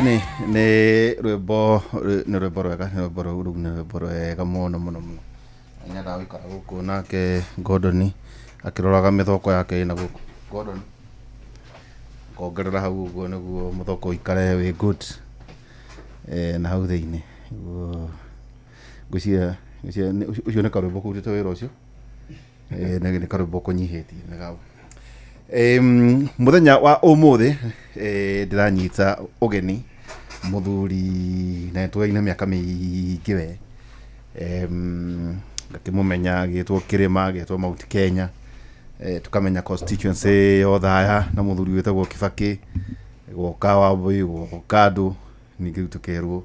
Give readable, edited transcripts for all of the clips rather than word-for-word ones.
Ĩni nĩ rwĩmbo, nĩ rwĩmbo rwega, nĩ rwĩmbo rũu rũu nĩ rwĩmbo rwega mũno mũno mũno. Nyendaga gũikara gũkũ nake Gordon akĩroraga mĩthoko yake ĩna gũkũ. Gordon ngongerera hau ũguo nĩguo mũthoko ũikare wĩ good na hau thĩinĩ nĩguo ngwĩciria ngwĩciria ũcio nĩ karwĩmbo kaurĩte wĩra ũcio. Nĩ karwĩmbo kũnyihĩtie nĩ ga Mũthenya wa ũmũthĩ ndĩranyita ũgeni mũthuri na nĩtũraina mĩaka mĩingĩ we. Ngakĩmũmenya agĩtwo kĩrĩma, agĩtwo Mount Kenya, tũkamenya constituency ya Othaya na mũthuri wĩtagwo Kibaki, gwoka Wambui, gwoka andũ, ningĩ rĩu tũkerwo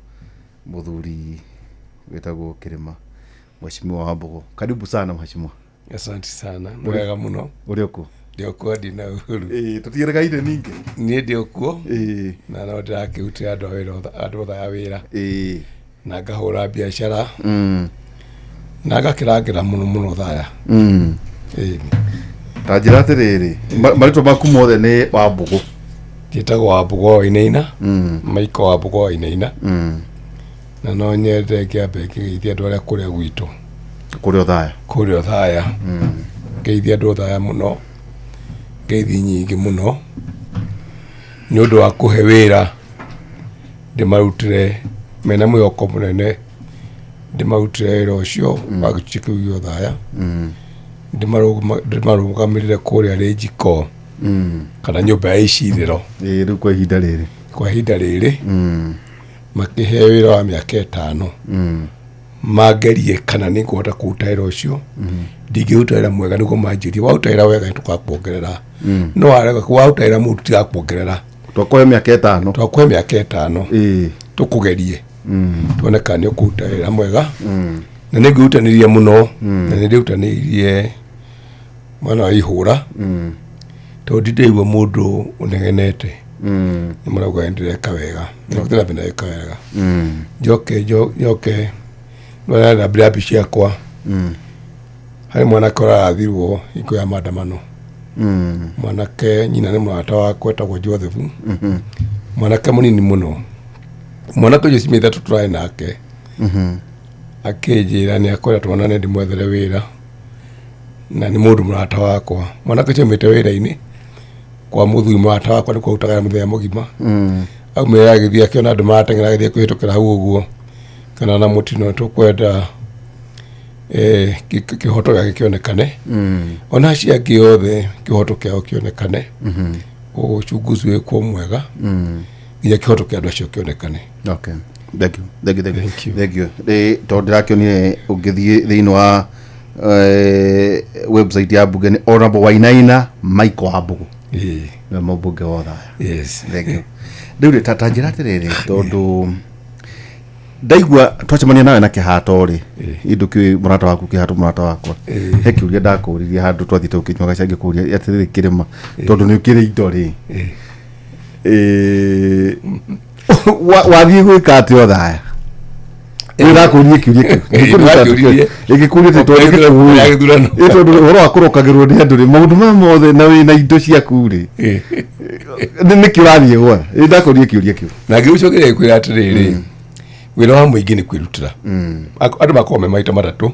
mũthuri wĩtagwo Kĩrĩma, Mheshimiwa Wambũgũ. Karibu sana mheshimiwa. Asante sana, nĩ wega mũno. Ũrĩ okuo? Ndĩ okuo, ndina ũru. Ĩĩ, tũtiĩrĩgaine ningĩ. Niĩ ndĩ okuo na no ndĩrakĩrutĩra andũ a wĩra andũ othe a wĩra na ngahũra biacara na ngakĩrangĩra mũno mũno Othaya. Ĩĩ. Ta njĩra atĩrĩrĩ, marĩtwa maku mothe nĩ Wambũgũ? Njĩtagwo Wambũgũ wa Wainaina, Michael Wambũgũ wa Wainaina. Na no nyende ngĩambe ngĩgeithia andũ arĩa kũrĩa gwitũ. Kũrĩa Othaya. Kũrĩa Othaya. Ngeithia andũ Othaya mũno, ngeithi nyingĩ mũno nĩ ũndũ wa kũhe wĩra ndĩmarutĩre mena mwĩhoko mũnene, ndĩmarutĩre wĩra ũcio wa gĩcunjĩ kĩu gĩa Othaya. Ndĩmarũgamĩrĩre kũrĩa Rĩnjiko kana nyũmba ya icirĩro. Ĩĩ, rĩu kwa ihinda rĩrĩ. Kwa ihinda rĩrĩ. Makĩhe wĩra wa mĩaka 5 mangerie kana nĩ ngũhota kũruta wĩra ũcio. Ndingĩruta wĩra mwega nĩguo manjĩrie, waruta wĩra wega nĩtũgakuongerera, no warega waruta wĩra mũru tutigakuongerera. Twakũhe mĩaka 5. Twakũhe mĩaka 5. Tũkũgerie tuone kana nĩ ũkũruta wĩra mwega. Na nĩ ngwĩrutanĩria mũno, na nĩ ndĩrutanĩirie mwana wa ihũra, tondũ ndindaigua mũndũ ũnegenete. Nĩ marauga nĩ ndĩreka wega, na gũtirĩ na mbere ndĩreka wega. Njoke njoke nambĩrĩria mbica ciakwa harĩ mwanake ũrarathirwo hingo ya maandamano. Mwanake nyina nĩ mũrata wakwa etagwo Joseph, mwanake mũnini mũno. Mwanake ũcio ciumia 3 tũrarĩ nake, akĩnjĩra nĩ akwenda tuonane ndĩmwethere wĩra, na nĩ mũndũ mũrata wakwa. Mwanake ũcio aumĩte wĩra-inĩ kwa mũthuri mũrata wakwa, nĩkuo arutaga mũthenya mũgima. Aumĩra agĩthiĩ akĩona andũ marateng'era, agĩthiĩ kũhĩtũkĩra hau ũguo kana na mũtino. Tũkwenda kĩhoto gĩake kĩonekane, ona acio angĩ othe kĩhoto kĩao kĩonekane, uchunguzi wĩkwo mwega nginya kĩhoto kĩa andũ acio kĩonekane. Okay. Thank you. Thank you, thank you. Thank you. Thank you. Tondũ ndĩrakĩonire ũngĩthiĩ thĩinĩ wa website ya mbunge nĩ Honorable Wainaina Michael Wambũgũ. Nĩwe mũmbunge wa Othaya. Yes. Thank you. Rĩu rĩ, ta njĩra atĩrĩrĩ, tondũ ndaigua twacemania nawe na kĩhato rĩ, indũkĩũĩ mũrata waku kĩhato mũrata wakwa, he kĩũria ndakũririe handũ twathiĩte gũkĩnyua gacai, ngĩkũria atĩrĩrĩ, kĩrĩma, tondũ nĩ ũkĩrĩ indo rĩ, wathiĩ gwĩka atĩa Othaya? Nĩ ndakũririe kĩũria kĩu. Wakĩũririe. Ngĩkũria atĩ tondũ Gĩthurano. Ĩ, Gĩthurano. tondũ ũhoro wa kũrokagĩrwo nĩ andũ rĩ, maũndũ maya mothe na wĩna indo ciaku rĩ, nĩkĩ ũrathiĩ gwetha? Ĩ, ndakũririe kĩũria kĩu. Na ngĩgũcokeria ngĩkwĩra atĩrĩrĩ, wĩra wa mũingĩ nĩ kwĩrutĩra. Andũ makoragwo me maita matatũ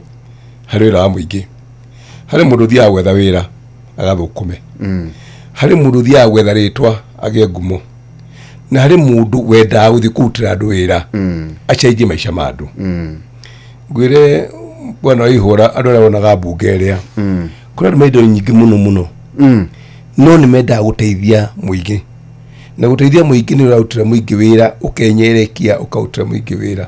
harĩ wĩra wa mũingĩ. Harĩ mũndũ ũthiaga gwetha wĩra agathũkũme, harĩ mũndũ ũthiaga gwetha rĩtwa agĩe ngumo, na harĩ mũndũ wendaga gũthiĩ kũrutĩra andũ wĩra acenjie maica ma andũ. Ngwĩre bwana wa ihũra, andũ arĩa wonaga mbunge ĩrĩa kũrĩ andũ maindo nyingĩ mũno mũno, no nĩ mendaga gũteithia mũingĩ, na gũteithia mũingĩ nĩ ũrarutĩra mũingĩ wĩra, ũkenyerekia ũkarutĩra mũingĩ wĩra.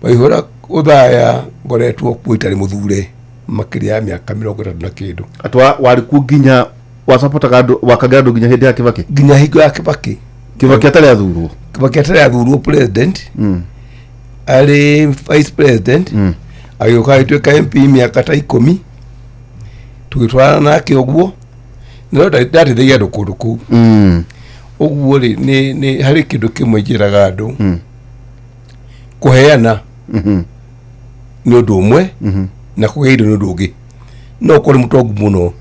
Waihũra, Othaya ngoretwo kuo itarĩ mũthure makĩria ya mĩaka 30 na kĩndũ. Atĩ warĩ kuo nginya wasapotaga andũ, wakagĩra andũ nginya hĩndĩ ya Kibaki? Nginya hingo ya Kibaki. Kibaki atarĩ athurwo? Kibaki atarĩ athurwo president, arĩ vice president, agĩũka agĩtuĩka MP mĩaka ta 10, tũgĩtwarana nake ũguo, no ndateithagia andũ kũndũ kũu. Ũguo rĩ, nĩ harĩ kĩndũ kĩmwe njĩraga andũ, kũheana nĩ ũndũ ũmwe na kũgĩa indo nĩ ũndũ ũngĩ. No ũkorwo nĩ mũtongu mũno,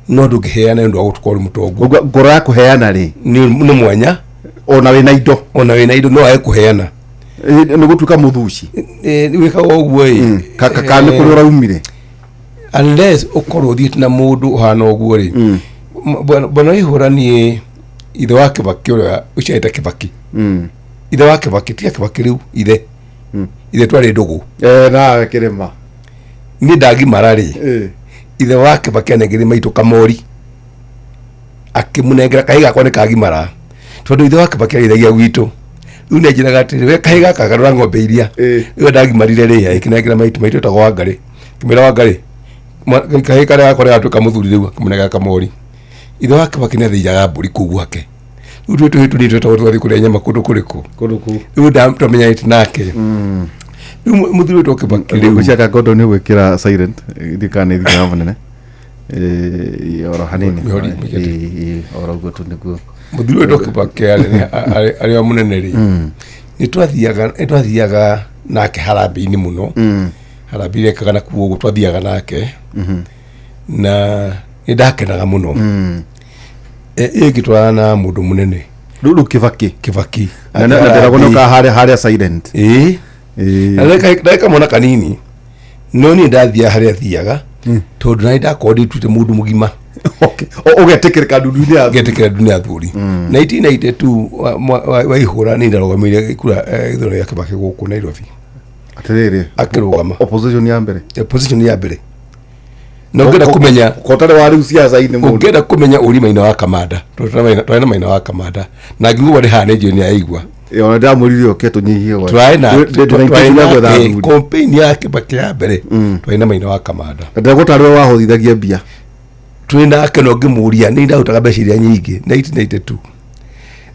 no ndũngĩheana nĩ ũndũ wa gũkorwo ũrĩ mũtongu. Ũguo ngoro ya kũheana rĩ Nĩ mwanya. Ona wĩna indo. Ona wĩna indo no age kũheana. Nĩ gũtuĩka mũthuci. Wĩkaga ũguo ĩ. Kana nĩ kũrĩa ũraumire. Unless ũkorwo ũthiĩte na mũndũ ũhana ũguo rĩ. Bwana Waihũra niĩ ithe wa Kĩbakĩ ũrĩa ũciarĩte Kĩbakĩ. Ithe wa Kĩbakĩ tiga Kĩbakĩ rĩu ithe. Ithe twarĩ ndũgũ. Nawe kĩrĩma. Niĩ ndagimara rĩ. Ithe wa Kĩbakĩ anengerire maitũ kamori. Akĩmũnengera kahĩĩ gakwa nĩ kagimara. Tondũ ithe wa Kĩbakĩ arĩithagia gwitũ. Rĩu nĩ anjĩraga atĩrĩ, we kahĩĩ gaka garũra ng'ombe iria. Rĩu ndagimarire rĩ, akĩnengera maitũ, maitũ etagwo Wangarĩ. Akĩmwĩra Wangarĩ, kahĩĩ karĩa gakwa nĩgatuĩka mũthuri rĩu, akĩmũnengera kamori. Ithe wa Kĩbakĩ nĩ athĩnjaga mbũri kũu gwake. Rĩu twĩ tũhĩĩ tũnini twetagwo tũgathiĩ kũrĩa nyama kũndũ kũrĩkũ. Kũndũ kũu. Rĩu twamenyanĩte nake. Rĩu mũthuri wetwo Kĩbakĩ rĩu. Ngwĩciria Gordon nĩ gwĩkĩra silent, ndiũĩ kana nĩ thimũ ya mũnene. Oro hanini. Oro ũguo tu nĩguo. Mũthuri wetwo Kĩbakĩ arĩ o mũnene rĩ. Nĩ twathiaga nake harambee-inĩ mũno. Harambee irekaga na kuo ũguo twathiaga nake. Na nĩ ndakenaga mũno. Ĩngĩtwarana na mũndũ mũnene. Rĩu Kĩbakĩ. Kĩbakĩ. Na ndĩragwo nĩ ũkaga harĩa silent. Ĩĩ. Na ndagĩka mwana kanini. No niĩ ndathiaga harĩa athiaga. Tondũ nani ndakorwo ndĩtuĩte mũndũ mũgima. Ũgetĩkĩrĩka ndundu-inĩ ya athuri. Ngetĩkĩra ndundu-inĩ ya athuri. 1992 Waihũra nĩ ndarũgamĩire kura gĩthurano gĩa Kĩbakĩ gũkũ Nairobi. Atĩrĩrĩ. Akĩrũgama. Opposition ya mbere. Opposition ya mbere. Na ũngĩenda kũmenya kotarĩ wa rĩu ciaca-inĩ mũndũ. Ũngĩenda kũmenya ũri Maina wa Kamanda. Twarĩ na Maina wa Kamanda. Na ngiuga nĩ haha nĩ njũĩ nĩ aigua. Ona ndamwĩrire oke tũnyihie gwa. Twarĩ na Ndĩ campaign ya Kĩbakĩ ya mbere. Twarĩ na Maina wa Kamanda. Ndĩragwo tarĩ we wahothithagia mbia. Twĩ nake no ngĩmũria nĩ ndarutaga mbeca iria nyingĩ 1992.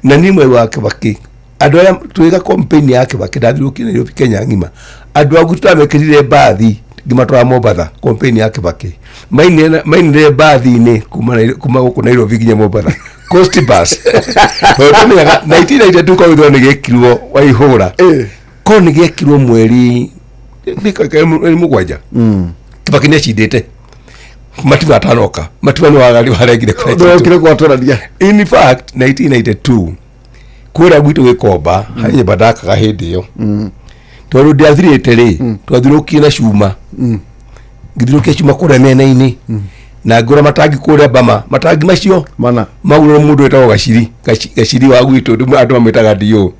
Na niĩ mweri wa Kĩbakĩ andũ arĩa twĩka campaign ya Kĩbakĩ ndathiũrũrũkire Nairobi Kenya ng'ima. Andũ a gwitũ ndamekĩrire mbathi ngĩmatwara Mombatha campaign ya Kĩbakĩ. Mainire mbathi-inĩ kuma gũkũ Nairobi nginya Mombatha. Coast bus. Tondũ tũmenyaga 1992 korwo gĩthurano nĩ gĩekirwo Waihũra. Korwo nĩ gĩekirwo mweri 7. Kĩbakĩ nĩ acindĩte. Matiba atanoka. Matiba nĩ warengire kũrĩa Ndokire gwatũrania. In fact 1992 kũrĩa gwitũ Gĩkomba harĩ nyũmba ndakaga hĩndĩ ĩyo. Tondũ ndiathirĩte rĩ, twathiũrũrũkire na cuma. Ngĩthiũrũrũkia cuma kũrĩa mĩena-inĩ. Na ngĩgũra matangi kũrĩa Bama. Matangi macio mana magũrwo mũndũ wĩtagwo Gaciri. Gaciri wa gwitũ, andũ mamwĩtaga DO.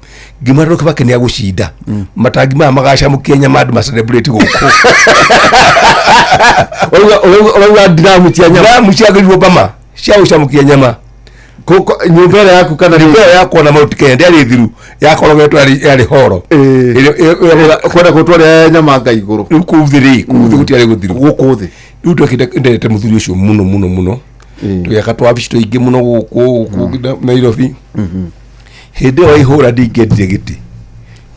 Ngĩmwĩra Kĩbakĩ nĩ agũcinda. Matangi maya magacamũkia nyama andũ macelebrate gũkũ. Ũrauga ndiramu cia nyama. Ndiramu ciagĩrirwo Bama cia gũcamũkia nyama. Nyũmba ĩrĩa yaku kana nyũmba ĩrĩa yakwa na Mount Kenya ndĩarĩ thiru, yakorogetwo yarĩ horo. Kwenda gũtwara nyama nga igũrũ. Rĩu kũu thĩ rĩ, kũu thĩ gũtiarĩ gũthiru. Gũkũ thĩ. Rĩu twakĩte ndendete mũthuri ũcio mũno mũno mũno. Tũgĩaka twabici tũingĩ mũno gũkũ Nairobi. Hĩndĩ ĩyo Waihũra ndingĩendire gĩtĩ.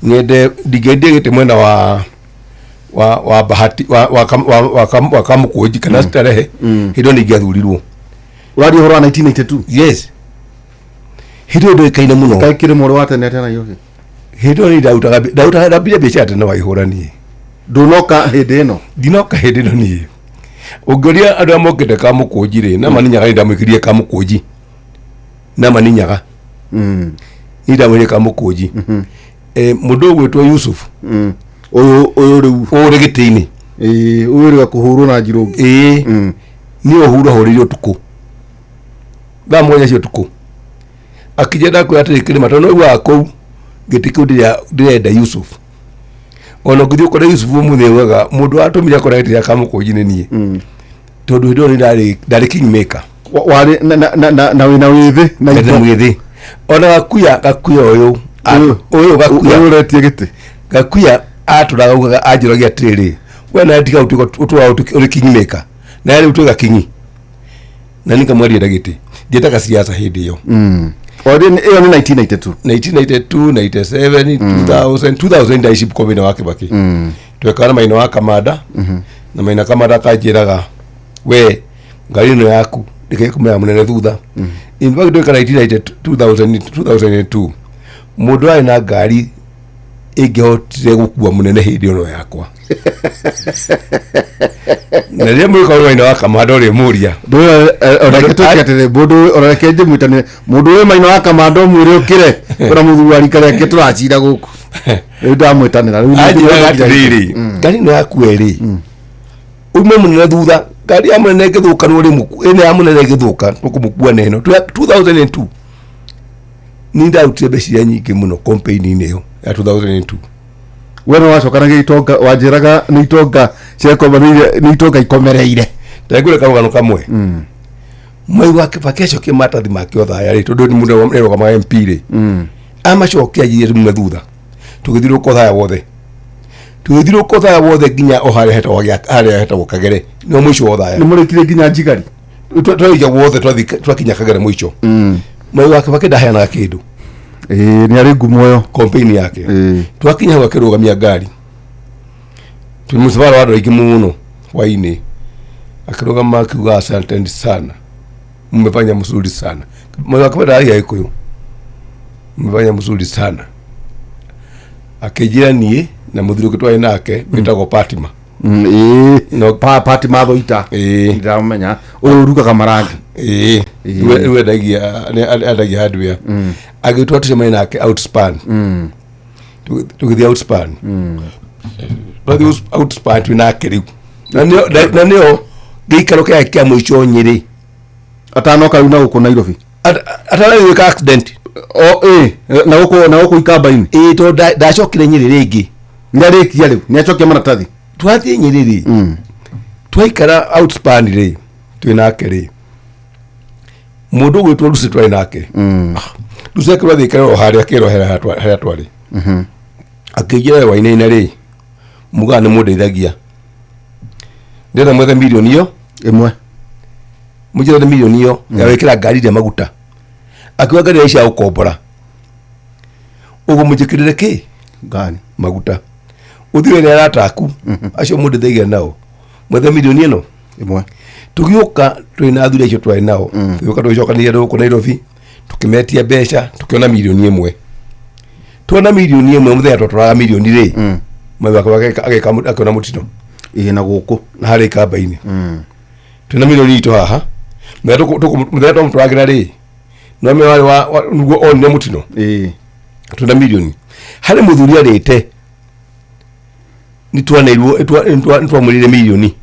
Nyende ndingĩendire gĩtĩ mwena wa Bahati wa Kamũkũnji kana Starehe. Hĩndĩ ĩyo nĩingĩathurirwo. Ũraria ũhoro wa 1992? Yes. Hĩndĩ ĩyo ndoĩkaine mũno. Kaĩ kĩrĩ mwarĩ wa tene atĩa Nairobi? Hĩndĩ ĩyo nĩ ndambire biacara tene Waihũra niĩ. Ndũnoka hĩndĩ ĩno? Ndinoka hĩndĩ ĩno niĩ. Ũngĩũria andũ arĩa mokĩte Kamũkũnji rĩ, na maninyaga nĩ ndamwĩkĩrire Kamũkũnji. Na maninyaga. Nĩ ndamwĩrire Kamũkũnji. Mũndũ ũgwĩtwo Yusuf. Ũyũ rĩu. Ũrĩ gĩtĩ-inĩ. Ũyũ rĩu akũhũrwo na njirũngi. Niĩ Uhuru ahũrĩire ũtukũ. Thaa mũgwanja cia ũtukũ. Akĩnjĩra ndakwĩra atĩrĩ kĩrĩma, tondũ nĩwaiguaga kũu gĩtĩ kĩu ndĩrenda Yusuf. Ona ũngĩthiĩ ũkore Yusuf ũmũthĩ augaga mũndũ watũmire akore gĩtĩ gĩa Kamũkũnji nĩ niĩ. Tondũ hĩndĩ ĩyo nĩ ndarĩ kingmaker. Warĩ na wĩna wĩthĩ na Ndĩ indo. mwĩthĩ. Ona Gakuya ũyũ, ũyũ Gakuya. Ũyũ ũretie gĩtĩ. Gakuya atũraga augaga anjũragia atĩrĩrĩ, we nawe tiga ũtuĩke ũtũraga ũrĩ kingmaker. Na rĩu twĩ gakinyi. Na niĩ ngamwĩra ndienda gĩtĩ. Ndiendaga siasa hĩndĩ ĩyo. Ĩyo nĩ 1992. 1992, 97, 2000, 2000 ndaici Bukovina wa Kibaki. Twekaga na Maina wa Kamanda. Na Maina Kamanda akanjĩraga, we ngari ĩno yaku ndĩkekumĩra mũnene thutha. In fact ndweka 1992, 2002. Mũndũ arĩ na ngari Ĩngĩhotire gũkua mũnene hĩndĩ ĩno yakwa na rĩrĩa mwĩka ũrĩ wa kamanda ũrĩ mũria. Onake twĩke atĩrĩ, mũndũ onake njĩmwĩtane, mũndũ ũyũ maina wa kamanda ũmwĩre ũkĩre kwĩna mũthuri wa rika rĩake tũracira gũkũ rĩu ndamwĩtanĩra rĩu. Anjĩraga atĩrĩrĩ, ngari ĩno yaku ĩrĩ ume mũnene thutha, ngari ya mũnene ĩngĩthũka nĩ ũrĩ ĩno ya mũnene ĩngĩthũka tũkũmũkua na ĩno. 2002 ni ndarutire mbeca iria nyingĩ mũno campaign-inĩ ĩyo ya 2002. We nĩ wacokanagia itonga, wanjĩraga nĩ itonga ciakomanĩire, nĩ itonga ikomereire. Ndengwĩre karũgano kamwe. Mwai wa Kibaki acokie maratathi make Othaya rĩ, tondũ nĩ mũndũ nĩarũgamaga MP rĩ, amacokia anjirie mume thutha, tũgĩthiũrũrũka Othaya wothe, tũgĩthiũrũrũka Othaya wothe nginya o harĩa hetagwo harĩa hetagwo Kagere, nĩho mũico wa Othaya. Nĩ mũrĩkire nginya njigari? Twarĩkia guothe twakinya Kagere mũico. Mwai wa Kibaki ndaheanaga kĩndũ. Ĩĩ, nĩ arĩ ngumo ĩyo. Campaign yake. Twakinya hau akĩrũgamia ngari, twĩ mũcabara wa andũ aingĩ mũno hwainĩ, akĩrũgama akiuga, "Asanteni sana, mmefanya mzuri sana." Mwai wa Kibaki ndaragia Gĩkũyũ. "Mmefanya mzuri sana." Akĩnjĩra niĩ na mũthuri ũngĩ twarĩ nake wĩtagwo Fatima. Ĩĩ. No. Pati mathoita. Ndamenya ũyũ ũrugaga marangi. Ĩĩ. Rĩu endagia endagia hardware. Agĩtwa tũcemanie nake Outspan. Tũgĩthiĩ Outspan, twathiĩ Outspan twĩ nake rĩu na nĩo gĩikaro kĩake kĩa mũico Nyĩrĩ. Atanoka rĩu na gũkũ Nairobi. Ataragĩka accident. O ĩĩ, na gũkũ ikamba-inĩ. Ĩĩ, tondũ ndacokire Nyĩrĩ rĩngĩ. Nĩ arĩkia rĩu, nĩ acokia maratathi. Twathiĩ Nyĩrĩ rĩ, twaikara Outspan rĩ twĩ nake rĩ, mũndũ ũgwĩtwo Lucy twarĩ nake. Lucy akĩrwo athiĩ o harĩa akĩrwo harĩa twarĩ, akĩnjĩra, "We Wainaina rĩ, mugaga nĩ mũndeithagia, ndĩrenda mwethe mirioni ĩyo." Ĩmwe. Mũnjĩre nĩ mirioni ĩyo ya gwĩkĩra ngari ĩrĩa maguta. Akiuga ngari iria cia gũkombora ũguo, mũnjĩkĩrĩre kĩ? Ngari. Maguta, ũthiĩ wĩre arata aku acio mũndeithagia nao mwethe mirioni ĩno. Ĩmwe. Tũgĩũka twĩ na athuri acio twarĩ nao, tũgĩũka tũgĩcokanĩria gũkũ Nairobi, tũkĩmetia mbeca, tũkĩona mirioni ĩmwe. Tuona mirioni ĩmwe, mũthenya twatwaraga mirioni rĩ, mami wake agĩka akĩona mũtino. Ĩĩ, na gũkũ. Na harĩa ikamba-inĩ twĩna mirioni itũ haha, mũthenya twamũtwaragĩra rĩ, no me warĩ nĩguo onire mũtino. Twĩna mirioni, harĩ mũthuri arĩte nĩtwaneirwo nĩtwamwĩrire mirioni.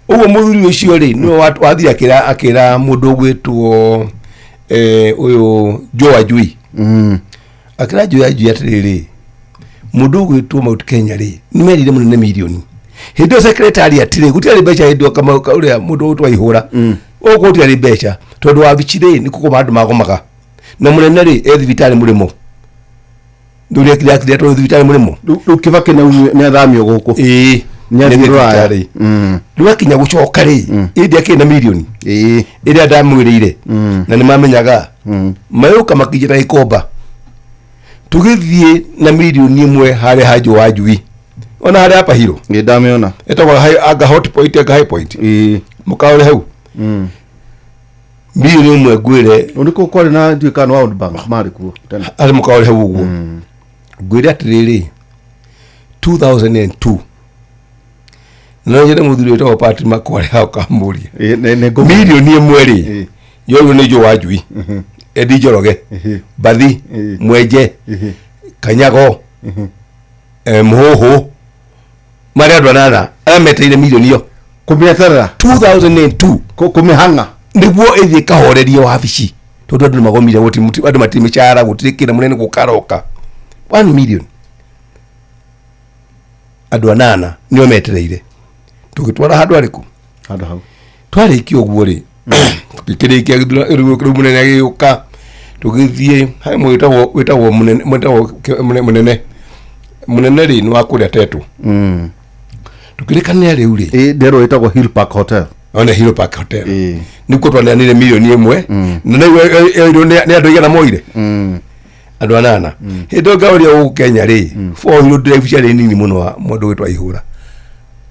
Ũguo mũthuri ũcio rĩ, nĩwe wathire akĩra mũndũ ũgwĩtwo ũyũ Joe Ajui. Akĩra Joe Ajui atĩrĩrĩ, mũndũ ũgwĩtwo Mount Kenya rĩ, nĩmerire mũnene mirioni. Hĩndĩ ĩyo secretary atirĩ, gũtiarĩ mbeca hĩndĩ ĩyo Kamau ũrĩa mũndũ ũgwĩtwo Aihũra gũkũ, gũtiarĩ mbeca tondũ wabici rĩ, nĩ kũgoma andũ magomaga, na mũnene rĩ e thibitarĩ mũrĩmo rĩu akire atwarwo thibitarĩ mũrĩmo. Rĩu Kibaki nĩ athamio gũkũ. Ĩĩ. Nĩ athiĩ nĩ Rũraya. thibitarĩ. Rĩu akinya gũcoka rĩ, ĩndĩ akĩrĩ na mirioni ĩrĩa ndamwĩrĩire na nĩ mamenyaga mayũka makĩnjĩta gĩkomba, tũgĩthiĩ na mirioni ĩmwe harĩa ha wa Njui, ona harĩa hapa hiro. Ĩĩ, ndamĩona. Ĩtagwo anga Hot Point, anga High Point. Mũkaũre hau mirioni ĩmwe ngwĩre. Nĩ kũ kwarĩ na ndiũĩ kana World Bank marĩ kuo tene. Harĩ mũkaũre hau ũguo, ngwĩre atĩrĩrĩ, 2002 no nyende mũthuri wĩtagwo Patrick Makware hau kamũria. Ĩĩ, nĩ ngũmenya. Mirioni ĩmwe rĩ, yoirwo nĩ Joe wa Njui, Eddie Njoroge, Bathi, Mwenje, Kanyago, Mũhũhũ, marĩ andũ anana arĩa meteire mirioni ĩyo. Kũmĩeterera. 2002. Kũmĩhang'a. Nĩguo ĩthiĩ ĩkahorerie wabici, tondũ andũ nĩmagomire, andũ matirĩ mĩcara, gũtirĩ kĩna, mũnene gũkaroka 1 million, andũ anana nĩo metereire, tũgĩtwara handũ arĩkũ? Handũ hau. Twarĩkia ũguo rĩ, tũkĩrĩkia rĩu mũnene agĩũka, tũgĩthiĩ harĩ mũndũ wĩtagwo mũnene, wĩtagwo mũnene rĩ, nĩ wa kũrĩa Tetũ. Tũkĩrĩkanĩra rĩu rĩ. Ĩĩ, nderwo ĩtagwo Hill Park Hotel. One Hill Park Hotel. Nĩkuo twaneanire milioni ĩmwe, na rĩu yoirwo nĩ andũ aigana moire? Andũ anana. Hĩndĩ ĩyo ngaũria gũkũ Kenya rĩ, four wheel drive ciarĩ nini mũno, wa mũndũ gwĩtwo Aihũra,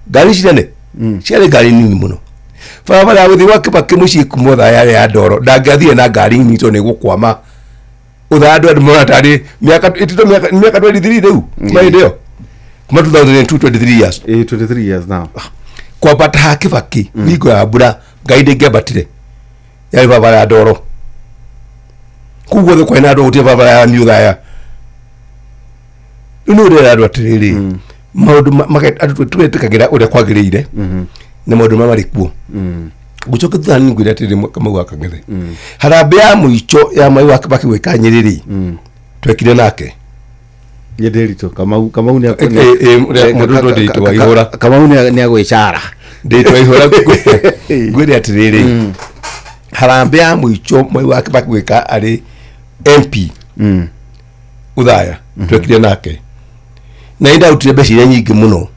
ngari ici nene ciarĩ ngari nini mũno. Barabara ya gũthiĩ gwa Kibaki mũciĩ kuma Othaya yarĩ ya ndoro, ndangĩathire na ngari nini tondũ nĩ gũkwama. Ũthaya andũ andũ mona tarĩ mĩaka ĩtito mĩaka mĩaka 23 rĩu kuma hĩndĩ ĩyo, kuma 2002, 23 years. 23 years now. Kwambata ha Kibaki hingo ya mbura ngai ndĩngĩambatire, yarĩ barabara ya ndoro kũu guothe kwarĩ na ndoro, gũtirĩ barabara ya rami Ũthaya. Rĩu nĩ ũrera andũ atĩrĩrĩ, maũndũ andũ twetĩkagĩra ũrĩa kwagĩrĩire na maũndũ marĩa marĩ kuo. Ngũcoke thutha nini ngwĩre atĩrĩrĩ, Kamau wa Kang'ethe, harambĩ ya mũico ya Mwai wa Kibaki gwĩka Nyĩrĩ rĩ, twekire nake. Nĩ Ndĩritũ Kamau, Kamau nĩ Ũrĩa mũndũ ũyũ Ndĩritũ wa Ihũra. Kamau nĩ agwĩcara. Ndĩtwa Ihũra. Ngwĩre atĩrĩrĩ, harambĩ ya mũico Mwai wa Kibaki gwĩka arĩ MP Ũthaya twekire nake, na nĩ ndarutire mbeca iria nyingĩ mũno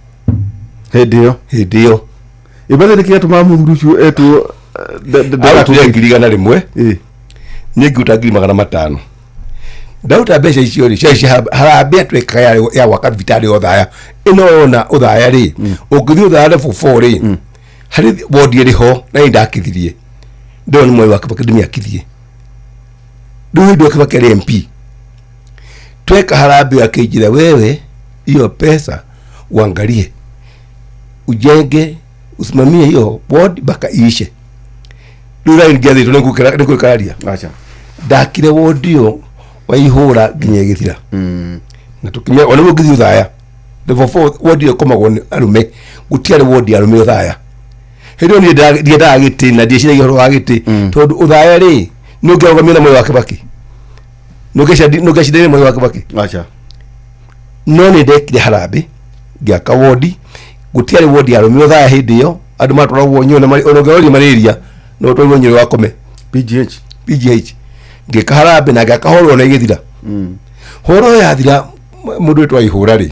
hĩndĩ ĩyo. Hĩndĩ ĩyo. Ĩmbathe nĩ kĩatũmaga mũthuri ũcio etwo? Arutire 100,000. Niĩ ngĩruta 500,000. Ndaruta mbeca icio rĩ, ciarĩ cia harambĩ atwĩkaga ya gwaka thibitarĩ ya Ũthaya ĩno. Yona Ũthaya rĩ, ũngĩthiĩ Ũthaya level 4 rĩ, harĩ wodi ĩrĩ ho na nĩ ndakithirie, ndĩrona nĩ Mwai wa Kibaki ndĩmĩakithie. Rĩu hĩndĩ ĩyo Kibaki arĩ MP, tweka harambĩ, akĩnjĩra, "Wewe, hiyo pesa uangalie, ujenge, usimamie hiyo ward mpaka iishe." Rĩu raini ngĩathĩtwo nĩ gwĩkararia. Acha. Ndakire wodi ĩyo waihũra nginya ĩgĩthira na tũkinya ona rĩu ũngĩthiĩ Ũthaya level 4, wodi ĩyo ĩkomagwo nĩ arũme, gũtiarĩ wodi ya arũme Ũthaya hĩndĩ ĩyo. Niĩ ndiendaga gĩtĩ na ndieciragia ũhoro wa gĩtĩ, tondũ Ũthaya rĩ, nĩ ũngĩarũgamio na Mwai wa Kibaki, nĩ ũngĩacindanire Mwai wa Kibaki. Acha. No nĩ ndekire harambĩ ngĩaka wodi, gũtiarĩ wodi ya arũme Ũthaya hĩndĩ ĩyo. Andũ matwaragwo Nyũrĩ na ona ũngĩroria malaria no ũtwarirwo Nyũrĩ wakome. PGH. PGH. Ngĩka harambĩ na ngĩaka horo na ĩgĩthira. Horo yathira, mũndũ wĩtwa Ihũra rĩ,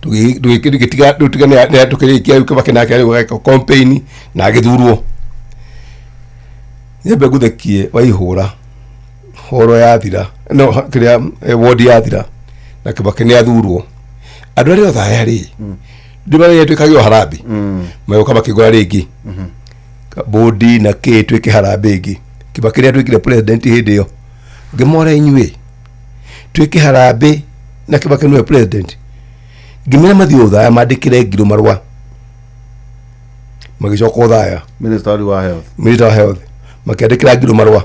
tũgĩtiga rĩu, tiga nĩ tũkĩrĩkia. Rĩu Kibaki nake arĩ gweka campaign na agĩthurwo. Nyambe ngũthekie wa Ihũra, horo yathira, no kĩrĩa wodi yathira na Kibaki nĩ athurwo, andũ arĩa Othaya rĩ, ndĩmarĩa twĩkagĩrwo harambĩ, magĩũka makĩgũra rĩngĩ bodi na kĩ twĩke harambĩ ĩngĩ. Kibaki nĩ atuĩkire president hĩndĩ ĩyo. Ngĩmora, "Inyuĩ twĩke harambĩ na Kibaki nĩwe president?" Ngĩmera mathiĩ Ũthaya mandĩkĩre Ngirũ marũa. Magĩcoka Ũthaya. Minister wa health. Minister wa health, makĩandĩkĩra Ngirũ marũa.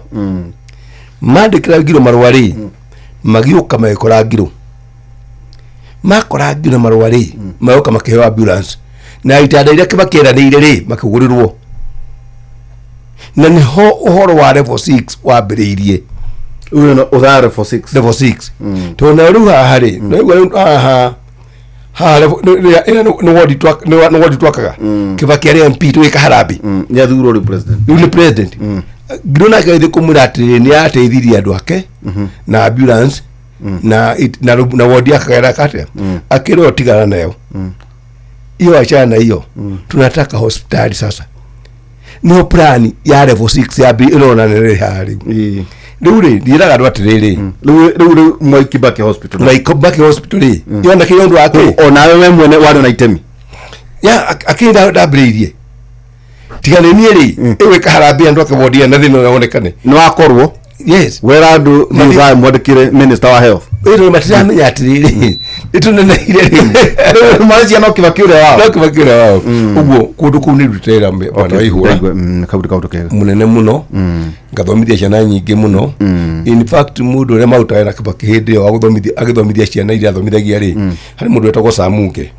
Mandĩkĩra Ngirũ marũa rĩ, magĩũka magĩkora Ngirũ, makora Ngirũ na marũa rĩ, magĩũka makĩheo ambulance na itanda iria Kibaki eranĩire rĩ, makĩgũrĩrwo, na nĩho ũhoro wa level 6 wambĩrĩirie. Ũyũ no Ũthaya level 6. Level 6, tondũ nayo rĩu haha rĩ, naigua rĩu haha haha ĩrĩa nĩ wodi twakaga Kibaki arĩ MP twĩka harambĩ. Nĩ athurwo rĩu president. Rĩu nĩ president. Ngirũ nake agĩthiĩ kũmwĩra atĩrĩrĩ, nĩ ateithirie andũ ake na ambulance na wodi akagera atĩa. Akĩrwo, "Tigana nayo hiyo, achana na hiyo, tunataka hospitali sasa." Nĩho plan ya level 6 ya ĩrona nĩ haha rĩu. Rĩu rĩ, ndiĩraga andũ atĩrĩrĩ, Rĩu Mwai Kibaki Hospital. Mwai Kibaki Hospital rĩ, yonekire ũndũ wake. Onawe we mwene warĩ na itemi. Ya akĩrĩ ndambĩrĩirie, tiga nĩ niĩ rĩ, ĩgwĩka harambĩ andũ ake wodi na thĩna ũrĩa wonekane. Nĩ wakorwo Yes. wera andũ nĩ Ũthaya mwandĩkĩre minister wa health. Ĩno matiramenya atĩrĩrĩ, nĩtũneneire rĩu. Rĩu mareciria no Kibaki ũrĩa wao. No Kibaki ũrĩa wao. Ũguo kũndũ kũu nĩ ndutĩra bwana wa Ihũra. Ndaigua, kaũndũ kaũndũ kega. Mũnene mũno, ngathomithia ciana nyingĩ mũno. In fact, mũndũ ũrĩa marutaga na Kibaki hĩndĩ ĩyo wa gũthomithia, agĩthomithia ciana iria athomithagia rĩ, harĩ mũndũ wetagwo Samunge.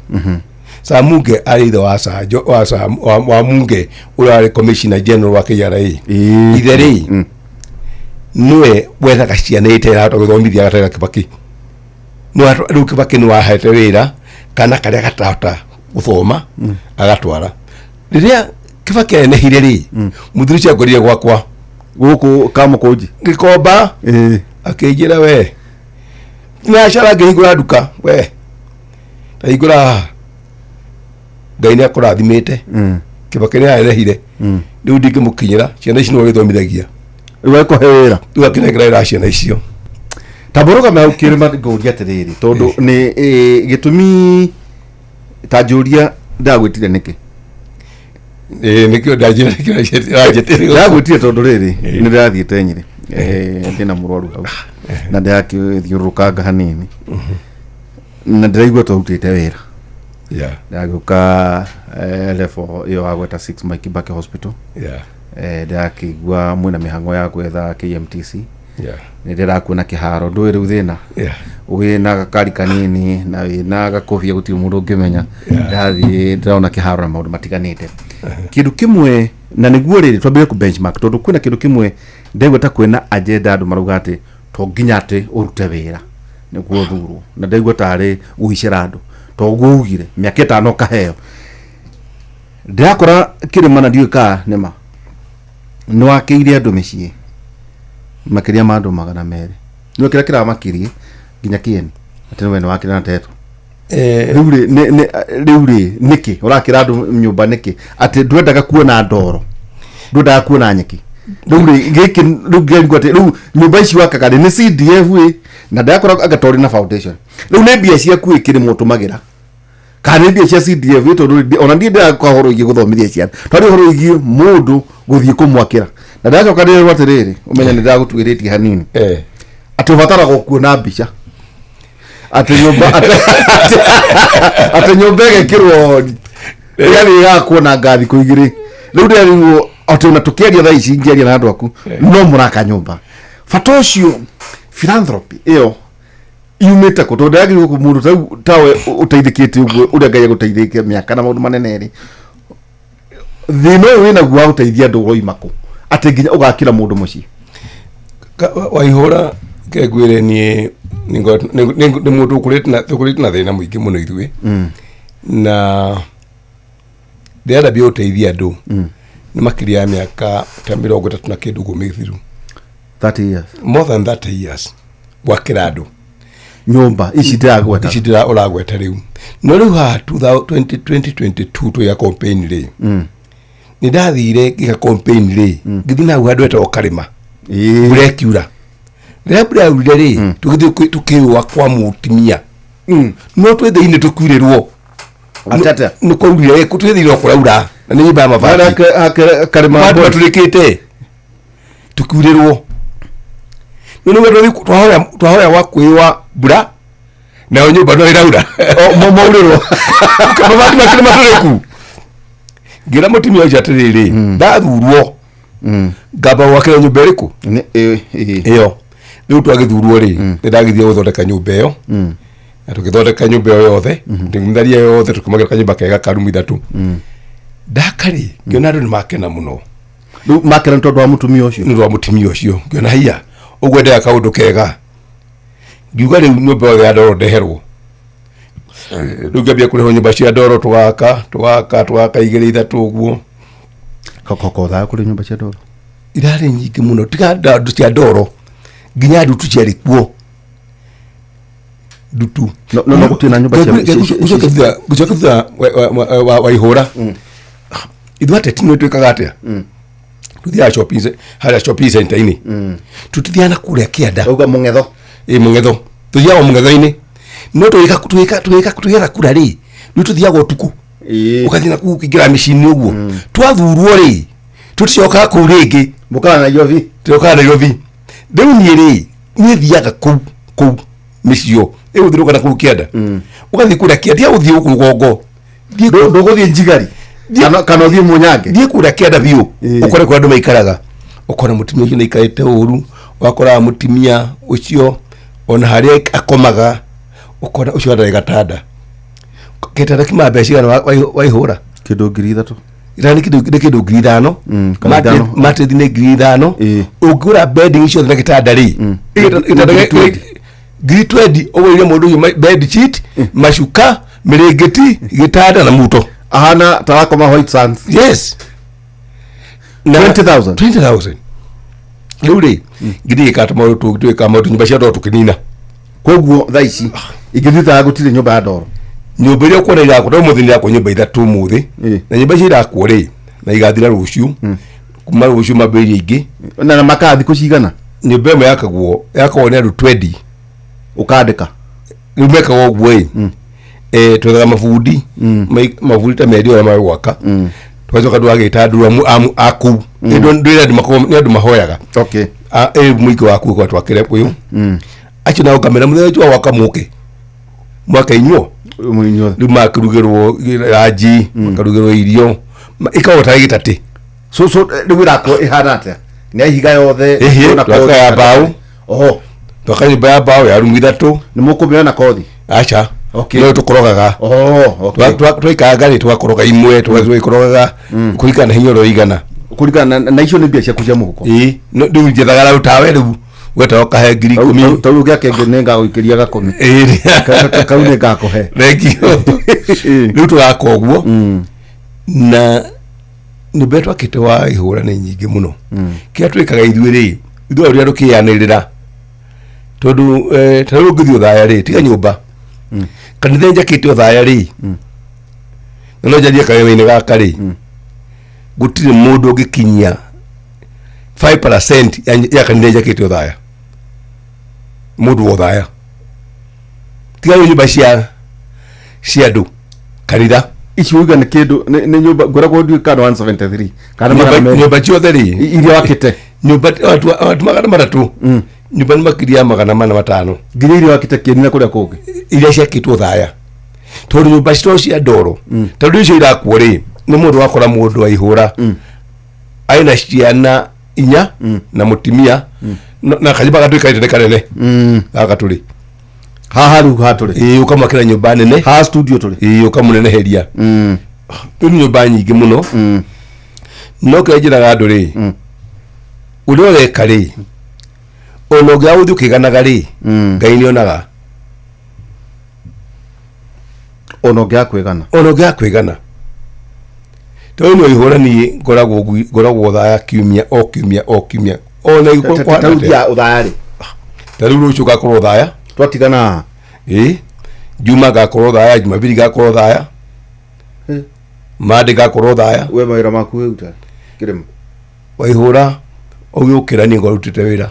Samunge arĩ ithe wa Sanjo wa Sam, wa Munge ũrĩa warĩ commissioner general wa KRA. Ithe rĩ, nĩwe wethaga ciana iria itarahota gũthomithia agatwarĩra Kibaki. Rĩu Kibaki nĩ wahete wĩra kana karĩa gatarahota gũthoma agatwara. Rĩrĩa Kibaki anenehire rĩ, mũthuri ũcio angorire gwakwa. Gũkũ Kamũkũnji. Gĩkomba. Akĩnjĩra, "We biacara ngĩhingũra nduka, we ndahingũra haha, Ngai nĩ akũrathimĩte. Kibaki nĩ arehire, rĩu ndingĩmũkinyĩra, ciana ici nĩwe gĩthomithagia." Rĩu ekũhe wĩra. Rĩu akĩnengera wĩra wa ciana icio. Tambũrũka hau kĩrĩma ngũria atĩrĩrĩ, tondũ nĩ gĩtũmi ta njũria ndagwĩtire nĩkĩ? Ĩĩ, nĩkĩo ndanjĩra, nĩkĩo ndagwĩtire. Ndagwĩtire tondũ rĩrĩ, nĩ ndĩrathiĩte Nyĩrĩ. Ndĩna mũrwaru hau na ndĩrakĩthiũrũrũkanga hanini na ndĩraigua twarutĩte wĩra. Ndĩragĩũka level ĩyo wa gweta 6 Mwai Kibaki Hospital. Ndĩrakĩigua mwĩna mĩhang'o ya gwetha KMTC. Nĩ ndĩrakuona kĩharo ndũĩ rĩu thĩna wĩna gakari kanini na wĩna gakobia gũtirĩ mũndũ ũngĩmenya. Ndĩrathiĩ ndĩrona kĩharo na maũndũ matiganĩte. Kĩndũ kĩmwe na nĩguo rĩrĩ twambĩrĩrie kũ benchmark tondũ kwĩna kĩndũ kĩmwe ndegua ta kwĩna agenda andũ marauga atĩ to nginya atĩ ũrute wĩra nĩguo ũthurwo, na ndaigua tarĩ gũicĩra andũ to ũguo ugire mĩaka 5 ũkaheo. Ndĩrakora kĩrĩma na ndiũĩ kana nĩma nĩwakĩire andũ mĩciĩ makĩria ma andũ 200. Nĩwe kĩrĩa kĩramakirie nginya kĩeni atĩ nĩwe nĩwakĩra na tetũ. Rĩu rĩ rĩu rĩ nĩkĩ ũrakĩra andũ nyũmba nĩkĩ atĩ ndwendaga kuona ndoro, ndwendaga kuona nyeki? Rĩu rĩ gĩkĩ rĩu ngĩrigwo atĩ rĩu nyũmba ici wakaga rĩ nĩ CDF ĩ, na ndĩrakora anga torĩ na foundation. Rĩu nĩ mbia ciaku ĩkĩrĩmwo ũtũmagĩra kana nĩ mbia cia CDF ĩ, tondũ ona niĩ ndĩrakora ũhoro wĩgiĩ gũthomithia ciana, twarĩ ũhoro wĩgiĩ mũndũ gũthiĩ kũmwakĩra na ndĩracoka ndĩrerwo atĩrĩrĩ ũmenye nĩ ndĩragũtuĩrĩtie hanini atĩ ũbataraga kuona mbica atĩ nyũmba atĩ nyũmba ĩgekĩrwo ĩgathiĩ ĩgakwo na ngathi kũ igĩrĩ. Rĩu ndĩrarigwo atĩ ona tũkĩaria thaa ici ngĩaria na andũ aku no mũraka nyũmba. Bata ũcio philanthropy ĩyo yumĩte kũ? Tondũ ndĩragĩrĩirwo kũ mũndũ tawe ũteithĩkĩte ũguo ũrĩa Ngai agũteithĩtie mĩaka na maũndũ manene rĩ, thĩna ũyũ wĩnaguo wa gũteithia andũ ũroima kũ atĩ nginya ũgakĩra mũndũ mũciĩ? Waihũra kengwĩre niĩ nĩ mũndũ ũkũrĩte na thĩna mũingĩ mũno ithuĩ, na ndĩrenda mbia gũteithia andũ nĩ makĩria ya mĩaka ta 30 na kĩndũ ũguo mĩthiru. 30 years. More than 30 years gwakĩra andũ nyũmba ici ndĩragweta. Ici ndĩra ũragweta rĩu. No rĩu haha 2022 twĩka campaign rĩ, nĩ ndathire ngĩka campaign rĩ, ngĩthiĩ na hau handũ hetagwo Karĩma, mbura ĩkiura. Rĩrĩa mbura yaurire rĩ, tũgĩthiĩ tũkĩũa kwa mũtumia, no twĩ thĩinĩ tũkiurĩrwo. Atĩ atĩa? Nĩ kwaurire twĩ thĩinĩ no kũraura na nĩ nyũmba ya mabati. Karĩma. Mabati matũrĩkĩte, tukiurĩrwo. Nĩ nĩguo twahoya gwa kwĩwa mbura nayo nyũmba no ĩraura. Maurĩrwo. Mabati makĩrĩ matũrĩku. Ngĩra mũtumia ũcio atĩrĩrĩ, ndathurwo ngamba gwakĩra nyũmba ĩrĩkũ ĩyo. Rĩu twagĩthurwo rĩ, nĩ ndagĩthiĩ gũthondeka nyũmba ĩyo, na tũgĩthondeka nyũmba ĩyo yothe, tũkĩmĩtharia yothe, tũkĩmagĩra kanyũmba kega ka rumu 3. Ndaka rĩ, ngĩona andũ nĩ makena mũno. Rĩu makena nĩ tondũ wa mũtumia ũcio? Nĩ ũndũ wa mũtumia ũcio. Ngĩona haiya ũguo endaga kaũndũ kega, ngiuga rĩu nyũmba yothe ya ndoro ndeherwo. Rĩu ngĩambia kũrĩhwo nyũmba cia ndoro, tũgaka tũgaka tũgaka 2 3 ũguo. Kokothaga kũrĩ nyũmba cia ndoro? Irarĩ nyingĩ mũno, tiga ndu cia ndoro, nginya ndutu ciarĩ kuo, ndutu. No gũtirĩ na nyũmba cia Gũcoka thutha wa ihũra, ithuĩ ateti nĩ twĩkaga atĩa? Tuthiaga shopping harĩa shopping center-inĩ, tutithiaga na kũrĩa kĩanda. Ũguo mũng'etho? Ĩ, mũng'etho, tuthiaga mũng'etho-inĩ, no tũgĩka tũgĩka tũgĩka tũgĩetha kura rĩ, rĩu tũthiaga ũtukũ, ũgathiĩ na kũu ũkĩingĩra mĩciĩ-inĩ ũguo. Twathurwo rĩ, tũticokaga kũu rĩngĩ. Mũkaga Nairobi. Tũcokaga Nairobi. Rĩu niĩ rĩ, niĩ thiaga kũu kũu mĩciĩ ĩgũthiũrũrũka na kũu kĩanda, ũgathiĩ kũrĩa kĩanda, tiga gũthiĩ gũkũ rũgongo. Ndũgũthiĩ Njigari kana ũthiĩ Mũnyange? Thiĩ kũrĩa kĩanda biũ, ũkore kũrĩa andũ maikaraga, ũkona mũtumia ũcio nĩaikarĩte ũru, ũgakoraga mũtumia ũcio ona harĩa akomaga, ũkona ũcio ndarĩ gatanda. Gĩtanda kiumaga mbeca cigana waihũra? Kĩndũ 3,000. Gĩtanda nĩ kĩndũ 5,000. Kana 5,000. Mattress nĩ 5,000. Ũngĩgũra bedding ciothe na gĩtanda rĩ, gĩtanda 20,000. 20,000 ũgũrĩre mũndũ ũcio bed sheet, macuka, mĩrĩngĩti, gĩtanda na muto. Ahana tarakoma White Sands. Yes. Na 20,000? 20,000. Rĩu rĩ, ngĩthiĩ gĩka maũndũ twĩkaga maũndũ nyũmba cia ndoro tũkĩnina. Koguo thaa ici ingĩthiĩ ta gũtirĩ nyũmba ya ndoro? Nyũmba ĩrĩa ũkuona irakwo ta ũmũthĩ, nĩ irakwo nyũmba 3 ũmũthĩ. Na nyũmba icio irakwo rĩ, na igathira rũciũ, kuma rũciũ mambĩrĩrie ingĩ. Na makaa thikũ cigana? Nyũmba ĩmwe yakagwo nĩ andũ 20. Ũkandĩka? Rĩu mekaga ũguo ĩ, twethaga mabundi, mabundi ta merĩ ũrĩa magwaka, tũgacoka tũgagĩta andũ a kũu. Nĩ andũ makoragwo nĩ andũ mahoyaga. Ĩ mũingĩ waku ũka twakĩre ũyũ acio nao ngamera mũthenya ũcio wa gwaka mũke mwaka inyuo. Inyuothe. Rĩu makĩrugĩrwo ranji, makarugĩrwo irio, ĩkoragwo tarĩ gĩtatĩ. So rĩu ĩrakwo ĩhana atĩa? Nĩ ya ihiga yothe? Ĩhĩ, Kwĩna twaka kothi ya kana- mbaũ. Oho. Twaka nyũmba ya mbaũ ya rumu 3. Nĩ mũkũmĩona na kothi? Aca. Okay. No tũkorogaga. Oho, okay. Twaikanga rĩ, tũgakoroga imwe, tũgakorogaga kũringana na hinya ũrĩa ũigana. Kũringana na icio nĩ mbia ciaku cia mũhuko? Ĩĩ, rĩu njethaga rau tawe rĩu wetaga ũkahe 10,000. Tau rĩu gĩake nĩ ngagũikĩria gakũmi. Ĩĩ. Kau nĩ ngakũhe. Thengio. Rĩu tũgaka ũguo na nyũmba ĩrĩa twakĩte wa ihũra nĩ nyingĩ mũno. Kĩrĩa twĩkaga ithuĩ rĩ, ithuĩ ũrĩa tũkĩanĩrĩra tondũ ta rĩu ũngĩthiĩ ũthaya rĩ, tiga nyũmba, kanitha njakĩte ũthaya rĩ, na no njarie kawĩra-inĩ gaka rĩ, gũtirĩ mũndũ ũngĩkinyia 5% ya kanitha njakĩte ũthaya, mũndũ wa ũthaya, tiga rĩu nyũmba cia andũ, kanitha. Ici uga nĩ kĩndũ nĩ nyũmba ngoragwo ndiũĩ kana 173 kana nyũmba 200. Nyũmba ciothe rĩ, Iria wakĩte. Nyũmba watu 300, nyũmba nĩ makĩria ya 405. Nginya iria wakĩte kĩeni na kũrĩa kũngĩ? Iria ciakĩtwo thaya, tondũ nyũmba citoo cia ndoro, tondũ icio irakwo rĩ, nĩ mũndũ wakora mũndũ aihũra aina ciana 4 na mũtimia na kanyũmba gatuĩkanĩte nĩ kanene gaka tũrĩ. Haha rĩu hatũrĩ? Ĩĩ, ũkamwakĩra nyũmba nene. Haha studio tũrĩ? Ĩĩ, ũkamũneneheria. Rĩu nĩ nyũmba nyingĩ mũno, no kĩrĩa njĩraga andũ rĩ, ũrĩa ũreka rĩ, ona ũngĩaga gũthiĩ ũkĩganaga rĩ, Ngai nĩ onaga. Ona ũngĩaga kwĩgana? Ona ũngĩaga kwĩgana, tondũ nĩ ihũra niĩ ngoragwo thaya kiumia o kiumia o kiumia, ona ingĩkorwo Ta rĩu kũhana atĩa. thiaga ũthaya rĩ? Ta rĩu rũciũ ngakorwo thaya. Twatigana haha? Ĩĩ, Juma ngakorwo thaya, Jumapili ngakorwo thaya, Monday ngakorwo thaya. We mawĩra maku wĩruta kĩrĩma? Waihũra ũgĩũkĩra niĩ ngorutĩte wĩra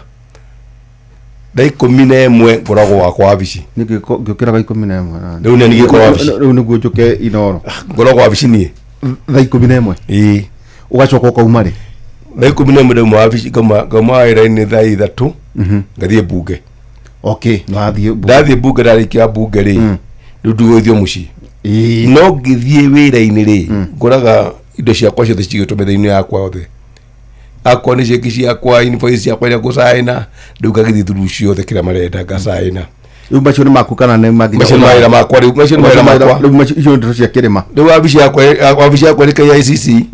thaa 11, ngoragwo wakwa wabici. Ngĩũkĩraga 11 Rĩu nĩ ngĩkorwo wabici. Rĩu nĩguo njũke Inoro. Ngoragwo wabici niĩ. Thaa 11? Ĩĩ. Ũgacoka ũkauma rĩ? Thaa 11 ndauma wabici, ngauma wĩra-inĩ thaa 3, ngathiĩ mbunge. Okay, no athiĩ Ndathiĩ mbunge, ndarĩkia mbunge rĩ, rĩu ndigũgĩthiĩ mũciĩ. No ngĩthiĩ wĩra-inĩ rĩ, ngoraga indo ciakwa ciothe cigĩtwo metha-inĩ yakwa yothe, akorwo nĩ ceki ciakwa, invoice ciakwa iria ngũcaĩna, rĩu ngagĩthiĩ through ciothe kĩrĩa marenda ngacaĩna. Rĩu macio nĩ maku kana nĩ ma nginya? Macio nĩ mawĩra makwa rĩu, macio nĩ mawĩra makwa. Rĩu macio icio nĩ ndeto cia kĩrĩma. Rĩu wabici yakwa nĩ KICC.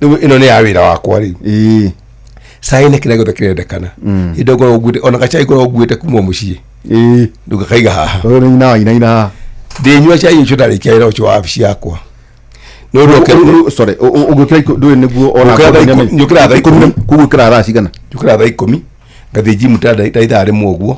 Rĩu ĩno nĩ ya wĩra wakwa rĩu. Caĩna kĩrĩa gĩothe kĩrendekana, hĩndĩ ĩyo ngoragwo nguĩte ona gacai, ngoragwo nguĩte kuma mũciĩ. Rĩu ngakaiga haha. Ũyũ nĩ nyina wa inaina haha. Ndĩnyua cai ũcio ndarĩkia wĩra ũcio wa wabici yakwa, nĩ ũndũ Sorry, ũgĩũkĩra ndũĩ nĩguo ona Njũkĩra thaa njũkĩra thaa 10. Koguo ũkĩraga thaa cigana? Njũkĩra thaa 10, ngathiĩ gym ta ithaa 1 ũguo.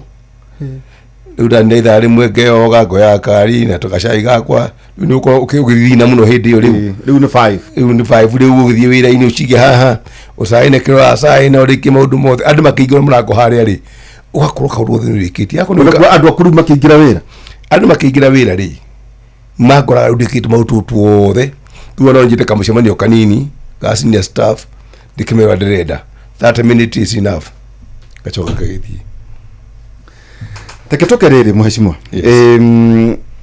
Rĩu ndani ithaa 1 ngeyoga, ngoya kari na tũgacai gakwa. Rĩu nĩ ũkorwo ũgĩthina mũno hĩndĩ ĩyo rĩu. Rĩu nĩ 5. Rĩu nĩ 5. Rĩu ũgĩthiĩ wĩra-inĩ, ũcige haha, ũcaine kĩrĩa ũracaina, ũrĩkie maũndũ mothe, andũ makĩingĩra mũrango harĩa rĩ, ũgakorwo kaũndũ gothe nĩ ũrĩkĩtie. Akorwo nĩ Andũ aku rĩu makĩingĩra wĩra? Andũ makĩingĩra wĩra rĩ, makoraga rĩu ndĩkĩte maũndũ tuothe. Rĩu no njĩte kamũcemanio kanini ga senior staff, ndĩkĩmera ndĩrenda 30 minutes is enough, gacoka gagĩthiĩ. Reke tũke rĩrĩ, mheshimiwa. Yes.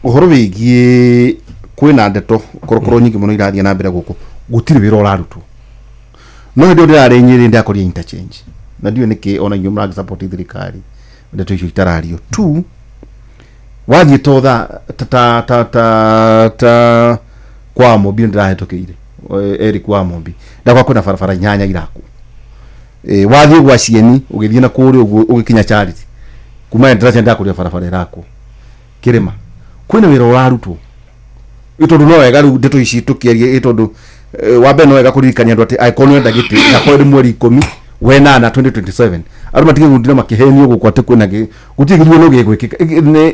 Ũhoro wĩgiĩ kwĩna ndeto korokoro nyingĩ mũno irathiĩ na mbere gũkũ, gũtirĩ wĩra ũrarutwo, no hĩndĩ ĩyo ndĩrarĩ Nyĩrĩ ndĩrakoria interchange na ndiũĩ nĩkĩ ona inyuĩ mũragĩsupport thirikari ndeto icio itarario tu. Wathiĩ to tha ta ta ta ta ta kwa Mombi ndĩrahĩtũkĩire, Eric wa Mombi ndakwa, kwĩna barabara inyanya irakwo. Wathiĩ gwa Cieni, ũgĩthiĩ na kũrĩa ũguo ũgĩkinya Charity kuma ndĩracia ndakũria barabara ĩrakwo. Kĩrĩma, kwĩna wĩra ũrarutwo? Ĩ tondũ no wega rĩu ndeto ici tũkĩaria, ĩ tondũ wa mbere no wega kũririkania andũ atĩ angĩkorwo nĩ ũrenda gĩtĩ akorwo nĩ mweri 18 2027, andũ matige gũtinda makĩhenio gũkũ atĩ kwĩna gũtirĩ gĩthurano gĩgwĩkĩka.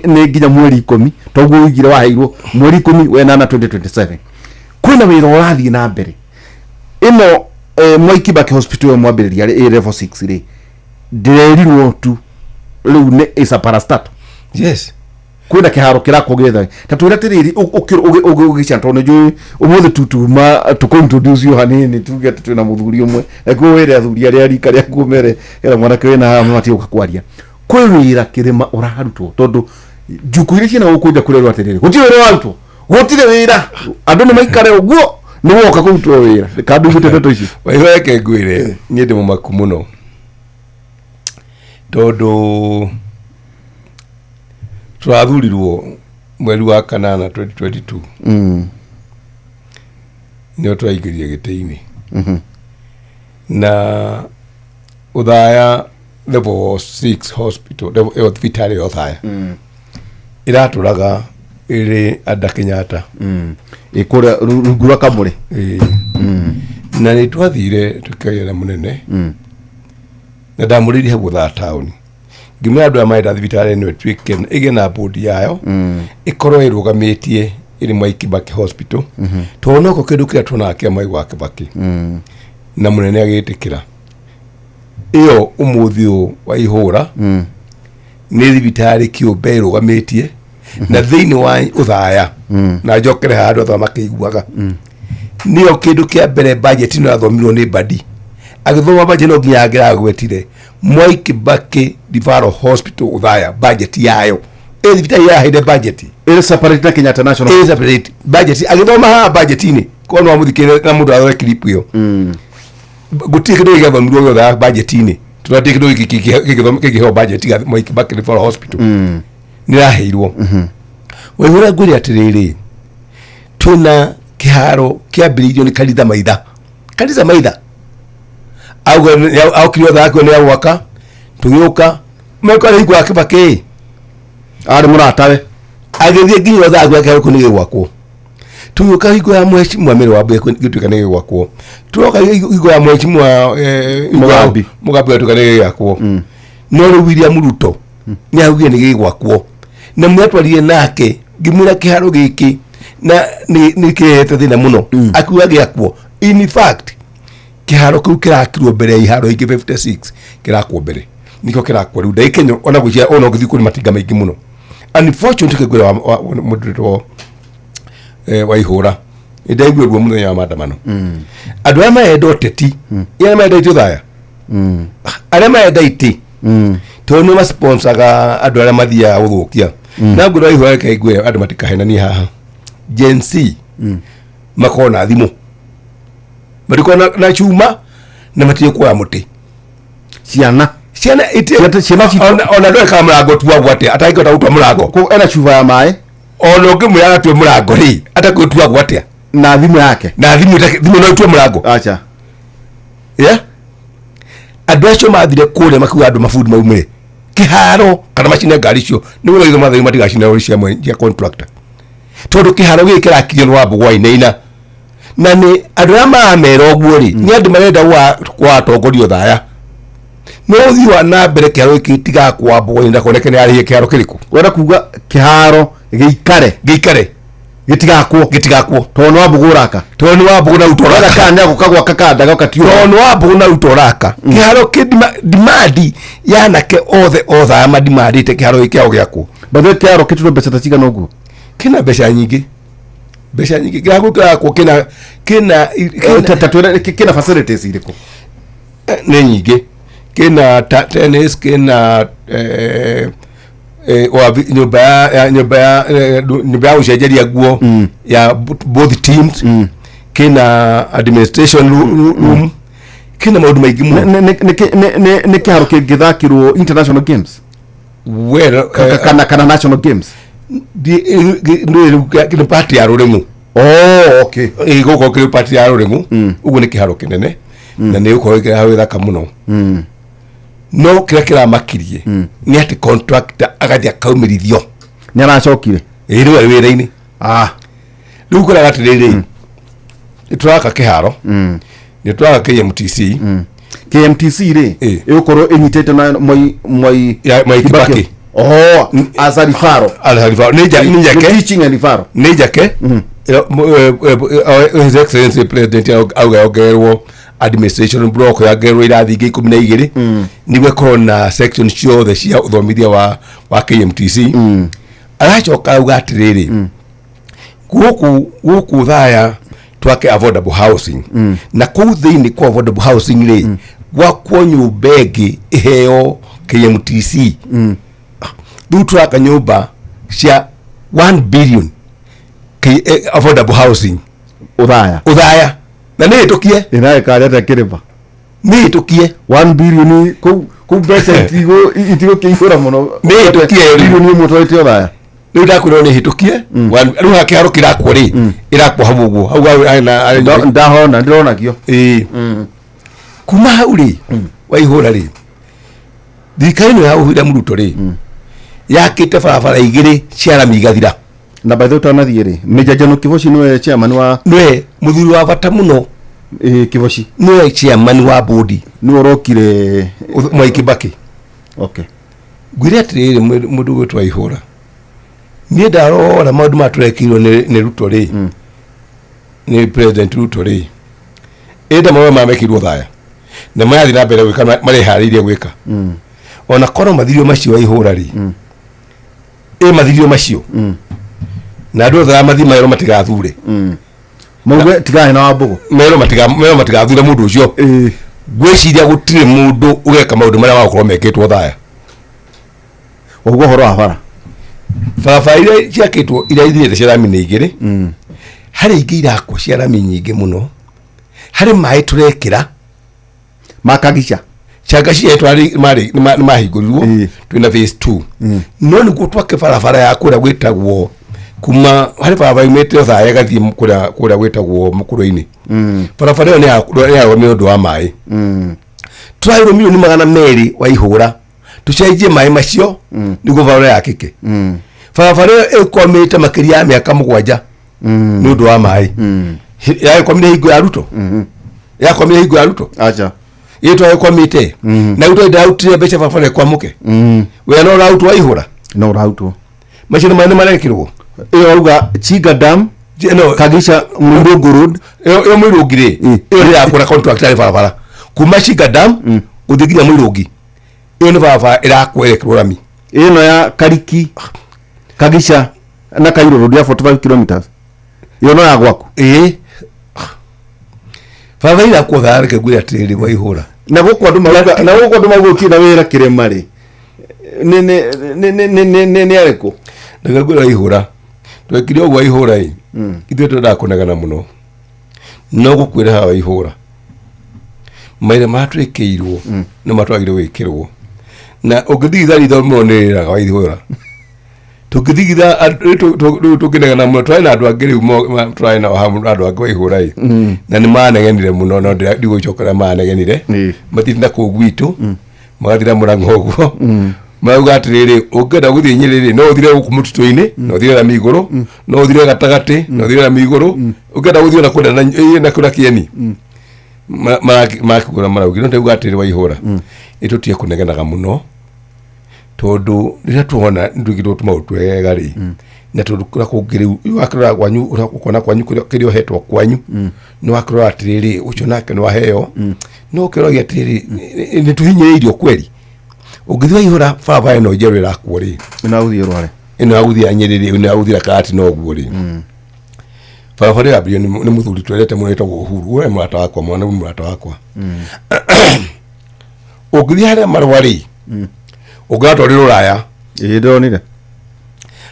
Nĩ nginya mweri 10, toguo ũigire waheirwo mweri 18 2027. Kwĩna wĩra ũrathiĩ na mbere ĩno, Mwai Kibaki Hospital ĩyo mwambĩrĩria rĩ, ĩ level 6 rĩ, ndĩrerirwo tu rĩu nĩ is a parastatal. Yes. Kwĩna kĩharo kĩrakwo gĩetha ta twĩre atĩrĩrĩ, ũgĩcana tondũ nĩnjũĩ ũmũthĩ tutuma tũkũ introduce you hanini, tuge atĩ twĩna mũthuri ũmwe na kuo wĩre athuri arĩa rika rĩaku mere era mwanake wĩna haha matige gũka kwaria. Kwĩ wĩra kĩrĩma ũrarutwo, tondũ njuku iria ciĩna gũkũ nja kũrerwo atĩrĩrĩ, gũtirĩ wĩra ũrarutwo, gũtirĩ wĩra, andũ nĩ maikare ũguo nĩ woka kũrutwo wĩra kandu iguĩte ndeto icio. Waigua, reke ngwĩre, niĩ ndĩ mũmaku mũno tondũ tũrathurirwo mweri wa kanana 2022. Nĩo tũraingĩrire gĩtĩ-inĩ na Othaya level 6 hospital, level ĩyo thibitarĩ ya Othaya ĩratũraga ĩrĩ anda Kenyatta. Ĩ kũrĩa rungu rwa kamũrĩ. Ĩĩ. Na nĩ twathire tũkĩaria na mũnene na ndamũrĩirie hau Othaya taũni, ngĩmwĩra andũ aya marenda thibitarĩ ĩno ĩtuĩke ĩgĩe na bodi yayo, ĩkorwo ĩrũgamĩtie ĩrĩ Mwai Kibaki Hospital, tondũ noko kĩndũ kĩrĩa tuonaga kĩa Mwai wa Kibaki. Na mũnene agĩtĩkĩra. Ĩyo ũmũthĩ ũyũ wa ihũra nĩ thibitarĩ kĩũmbe ĩrũgamĩtie na thĩinĩ wa Ũthaya. Na njokere haha, andũ othe makĩiguaga, nĩyo kĩndũ kĩa mbere budget ĩno yathomirwo nĩ Badi. Agĩthoma budget no nginya angĩragwetire Mwai Kibaki Referral Hospital Ũthaya, budget yayo ĩ thibitarĩ yaheire budget. Ĩrĩ separate na Kenyatta National. Ĩ separate budget. Agĩthoma haha budget-inĩ, korwo no amũthikĩrĩre na mũndũ athome clip ĩyo, gũtirĩ kĩndũ gĩgĩathomirwo gĩothe haha budget-inĩ, tondũ hatirĩ kĩndũ kĩngĩheo budget ya Mwai Kibaki Referral Hospital. Nĩ raheirwo. Waihũra, ngwĩre atĩrĩrĩ, twĩna kĩharo kĩambĩrĩirio nĩ Kanitha Maitha. Kanitha Maitha auga aukire othe akuo nĩ agwaka, tũgĩũka mekora hingo ya Kibaki. Arĩ mũratawe. Agĩthiĩ nginya othe akuo kĩharo kĩu nĩ gĩgwakwo. Tũgĩũka hingo ya mheshimiwa Mary Wambui gĩtuĩka nĩ gĩgwakwo. Turoka hingo ya mheshimiwa Mugambi. Mugambi gĩtuĩka nĩ gĩgwakwo. No rĩu William Ruto nĩ augire nĩ gĩgwakwo, na mwatwarire nake ngĩmwĩra kĩharo gĩkĩ na nĩ kĩrehete thĩna mũno, akiuga gĩakwo. In fact, kĩharo kĩu kĩrakirwo mbere ya iharo ingĩ 56 kĩrakwo mbere, nĩkĩo kĩrakwo rĩu ndagĩka ĩno. Ona gwĩciria ona ũngĩthiĩ kũrĩ matinga maingĩ mũno. Unfortunately, ngwĩra mũndũ wĩtwo Waihũra, nĩ ndaigua ruo mũthenya wa maandamano. Andũ arĩa marenda ũteti, arĩa marenda itĩ Ũthaya, arĩa marenda itĩ, tondũ nĩ masponsaga andũ arĩa mathiaga gũthũkia. Na ngwĩra Waihũra, reke ngwĩre andũ matikahenanie haha. Gen Z makorwo na thimũ, matikorwo na cuma na matirĩ kuoya mũtĩ. Ciana. Ciana Ciana citũ. Ona ndwekaga mũrango tuagwo atĩa atangĩhota gũtua mũrango. Ena cuba ya maĩ. Ona ũngĩmwĩra agatue mũrango rĩ, atakũtuagwo atĩa? Na thimũ yake. Na thimũ thimũ no ĩtue mũrango? Acha. Yeah? Andũ acio mathire kũrĩa makiuga andũ mabundi maumĩre kĩharo kana macine ngari icio, nĩ gũthaitho mathai matigacine rori cia contractor, tondũ kĩharo gĩkĩ kĩrakirio nĩ Wambũgũ Wainaina. Na nĩ andũ arĩa maramera ũguo rĩ, nĩ andũ marenda gwatongoria Ũthaya. No ũthiĩ wa na mbere, kĩharo gĩkĩ gĩtigakwo Wambũgũ Wainaina koneke nĩ arĩhie kĩharo kĩrĩkũ. Wenda kuga kĩharo gĩikare? Gĩikare. Gĩtigakwo? Gĩtigakwo. Tondũ nĩ Wambũgũ ũraka. Tondũ nĩ Wambũgũ na Ruto wenda ũraka. Kana nĩ agũka gwaka kanda goka tiũra. Tondũ nĩ Wambũgũ na Ruto ũraka kĩharo kĩ demand ya anake othe othe aya madimandĩte kĩharo gĩkĩ kĩao gĩakwo. Bathe kĩharo kĩturwo mbeca ta cigana ũguo? Kĩna mbeca nyingĩ, mbeca nyingĩ. Kĩharo kĩrakwo kĩna Ta twĩre kĩna facilities irĩkũ? Nĩ nyingĩ. Kĩna tennis, kĩna nyũmba ya gũcenjeria nguo ya both teams, kĩna administration room, kĩna maũndũ maingĩ mũno. Nĩ kĩharo kĩngĩthakĩrwo international games? Well, Kana national games? Nĩ part ya Rũrĩng'u. Oh, okay. Ĩgũkorwo kĩrĩ part ya Rũrĩng'u. Ũguo nĩ kĩharo kĩnene na nĩ gũkorwo kĩharo gĩthaka mũno. No kĩrĩa kĩramakirie nĩ atĩ contractor agathiĩ akaumĩrithio. Nĩ aracokire? Ĩ, rĩu arĩ wĩra-inĩ. Ah. Rĩu ũkoraga atĩrĩrĩ, nĩ tũraka kĩharo, nĩ tũraka KMTC. KMTC rĩ, ĩgũkorwo ĩnyitĩte na Mwai Ya Mwai Kibaki. Oh, as a referral. Nĩ njake. Teaching and referral. Nĩ njake. His Excellency President auga yongererwo administration block, yongererwo irathi ingĩ 12, nĩguo ĩkorwo na section ciothe cia ũthomithia wa KMTC. Aracoka auga atĩrĩrĩ, gũkũ Thaya twake affordable housing, na kũu thĩinĩ kwa affordable housing rĩ, gwakwo nyũmba ĩngĩ ĩheo KMTC. Rĩu tũraka nyũmba cia 1 billion affordable housing. Uthaya. Ũthaya, na nĩ hĩtũkie. Ĩnaye karĩa atĩa kĩrĩma. Nĩ hĩtũkie. 1 billion kũu mbeca itigũkĩihũra mũno. Nĩ hĩtũkie rĩ. Bilioni 1 twarĩte ũthaya. Rĩu ndakwĩrwo nĩ hĩtũkie. Rĩu ha kĩharo kĩrakwo rĩ, ĩrakwo hau ũguo hau Ndahona ndĩronakio. Ĩĩ, kuma hau rĩ, waihũra rĩ, thirikari ĩno ya William Ruto rĩ, yakĩte barabara igĩrĩ cia rami igathira. Na by the way, ũtanathiĩ rĩ, Major General Kibochi nĩwe chairman wa Nĩwe mũthuri wa bata mũno. Kibochi. Nĩwe chairman wa bodi. Nĩwe ũrokire. Mwai Kibaki. Okay. Ngwĩre atĩrĩrĩ, mũndũ gwĩtwo Waihũra, niĩ ndarora maũndũ maya tũrekirwo nĩ Ruto rĩ, nĩ President Ruto rĩ, ĩnda maũndũ maya mekirwo Thaya na marathiĩ na mbere gwĩka, mareharĩirie gwĩka, ona korwo mathirio macio Waihũra rĩ, ĩ mathirio macio na andũ othe arĩa mathiĩ merwo matigathure. Mauge tigae na Wambũgũ. Merwo matigathure mũndũ ũcio. Ngwĩciria gũtirĩ mũndũ ũgeka maũndũ marĩa magũkorwo mekĩtwo Thaya. Ũguo ũhoro wa bara. Barabara iria ciakĩtwo iria ithirĩte cia rami nĩ igĩrĩ. Harĩ ingĩ irakwo cia rami nyingĩ mũno. Harĩ maĩ tũrekĩra. Makagica. Canga cia marĩ nĩ mahingũrirwo. Twĩna phase 2, no nĩguo twake barabara ya kũrĩa gwĩtagwo kuma harĩ barabara imĩte Thaya ĩgathiĩ kũrĩa gwĩtagwo Mũkũrwe-inĩ. Barabara ĩyo nĩ ya nĩ ũndũ wa maĩ. Tũraheirwo milioni 200 Waihũra tũcenjie maĩ macio nĩguo barabara yakĩke. Barabara ĩyo ĩkwamĩte makĩria ya mĩaka 7 nĩ ũndũ wa maĩ. Yakwamire hingo ya Ruto, yakwamire hingo ya Ruto. Acha. Ĩtwa ĩkwamĩte na Ruto ndarutire mbeca barabara ĩkwamũke. Wĩra no ũrarutwo, Waihũra. No ũrarutwo. Macio nĩ maĩ nĩ marekĩrwo. Ĩyo auga Chiga Dam. No. Kagica Mwirungu Road. Ĩyo Mũirũngi rĩ, ĩyo nĩ yakũra contract yarĩ barabara kuma Chiga Dam gũthiĩ nginya Mũirũngi. Ĩyo nĩ barabara ĩrakwo ĩrekĩrwo rami. Ĩno ya Kariki, Kagica na Kairũ Road ya 45 kilometers, ĩyo no ya gwaku. Ĩĩ, barabara irakwo Thaya. Reke ngwĩre atĩrĩrĩ, Waihũra. Na gũkũ andũ mauga gũtirĩ na wĩra kĩrĩma rĩ, nĩ arĩkũ? Reke ngwĩre, Waihũra, twekire ũguo, Waihũra ĩ, ithuĩ twendaga kũnegena mũno, no gũkwĩra haha, Waihũra, maira marĩa twĩkĩirwo nĩ matwagire gwĩkĩrwo, na ũngĩthigitha ritho mũno nĩ rĩraga, Waihũra. Tũngĩthigitha rĩu tũngĩnegena mũno, twarĩ na andũ angĩ rĩu tũrarĩ nao hamwe na andũ angĩ, Waihũra ĩ, na nĩ manegenire mũno, no ndigũcokera manegenire. Mathiĩte na kũu gwitũ magathira mũrang'o ũguo, marauga atĩrĩrĩ, ũngĩenda gũthiĩ Nyĩrĩ rĩ, no ũthire gũkũ mũtitũ-inĩ, no ũthire rami igũrũ, no ũthire gatagatĩ, no ũthire rami igũrũ, ũngĩenda gũthiĩ ona kũrĩa na kũrĩa kĩeni marakĩgũra maraugire. No ndauga atĩrĩ, Waihũra, ĩtũtige kũnegenaga mũno, tondũ rĩrĩa tuona nĩtwĩkĩtwo tũmaũndũ twega rĩ, na tondũ kũrĩa kũngĩ rĩu wakĩrora kwanyu, ũkona kwanyu kĩrĩa ũhetwo kwanyu, nĩ wakĩrora atĩrĩrĩ, ũcio nake nĩ waheo, no ũkĩroria atĩrĩrĩ, nĩ tũhinyĩrĩirio kweri. Ũngĩthiĩ, Waihũra, barabara ĩno njerũ ĩrakwo rĩ, Ĩno ya gũthiĩ Rware. Ĩno ya gũthiĩ Nyĩrĩ rĩ, ĩno ya gũthiĩ Karati, no ũguo rĩ, barabara ĩyo yambĩrĩirio nĩ mũthuri twendete mũno wĩtagwo Uhuru, we mũrata wakwa, mwana nĩ mũrata wakwa. Ũngĩthiĩ harĩa marũa rĩ, ũngĩratwarire rũraya. Ĩĩ, ndĩronire.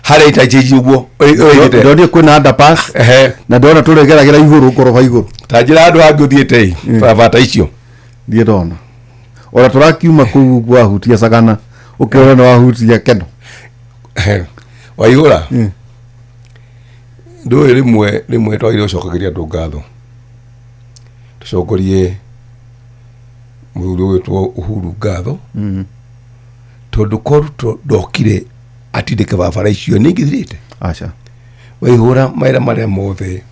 Harĩa interchange ũguo ũigĩte. Ndĩronire kwĩna underpass. Ehe. Na ndĩrona tũrĩgeragĩra igũrũ, ngoroba igũrũ. Ta njĩra handũ hangĩ ũthiĩte ĩ barabara ta icio. Ndiĩ ndona ona tũrakiuma kũu ũguo wahutia Sagana, ũkĩona nĩ wahutia Keno. Ehe. Waihũra, ndũĩ rĩmwe rĩmwe twagĩrĩirwo gũcokagĩria andũ ngatho. Tũcokorie mũthuri ũgwĩtwo Uhuru ngatho, tondũ ko Ruto ndokire atindĩke barabara icio, nĩ ingĩthirĩte. Aca. Waihũra, mawĩra marĩa mothe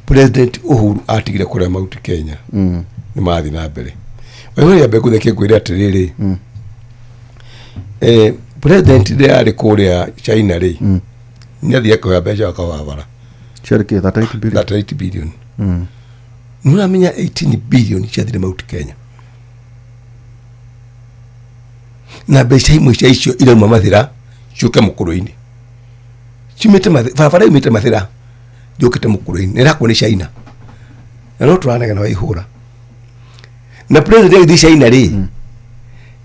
President Uhuru atigire kũrĩa Mount Kenya nĩ mathiĩ na mbere. Waihũra, yambe ngũtheke ngwĩre atĩrĩrĩ, president rĩrĩa arĩ kũrĩa China rĩ, nĩ athiĩ akĩhoya mbeca akababara. Ciarĩ kĩ, 38 billion? 38 billion. Nĩ ũramenya 18 billion ciathire Mount Kenya, na mbeca imwe cia icio irauma Mathĩra ciũke Mũkũrũ-inĩ. Ciumĩte barabara yumĩte Mathĩra njũkĩte Mũkũrwe-inĩ, ĩrakwo nĩ China na no tũranegena wa ihũra na president agĩthiĩ China rĩ,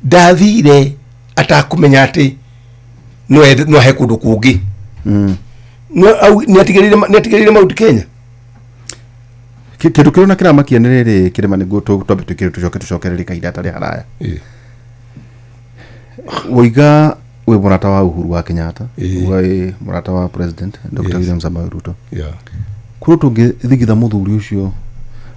ndathire atakũmenya atĩ no ahe kũndũ kũngĩ. No nĩatigĩrĩire Mount Kenya. Kĩndũ kĩrĩa kĩramakia nĩ rĩrĩ, kĩrĩma, nĩguo twambe twĩkĩre tũcoke tũcokererie kahinda hatarĩ haraya. Woiga wĩ mũrata wa Uhuru wa Kenyatta. Uga wĩ mũrata wa President Dr. William Samoei Ruto. Kũrĩ tũngĩthigitha mũthuri ũcio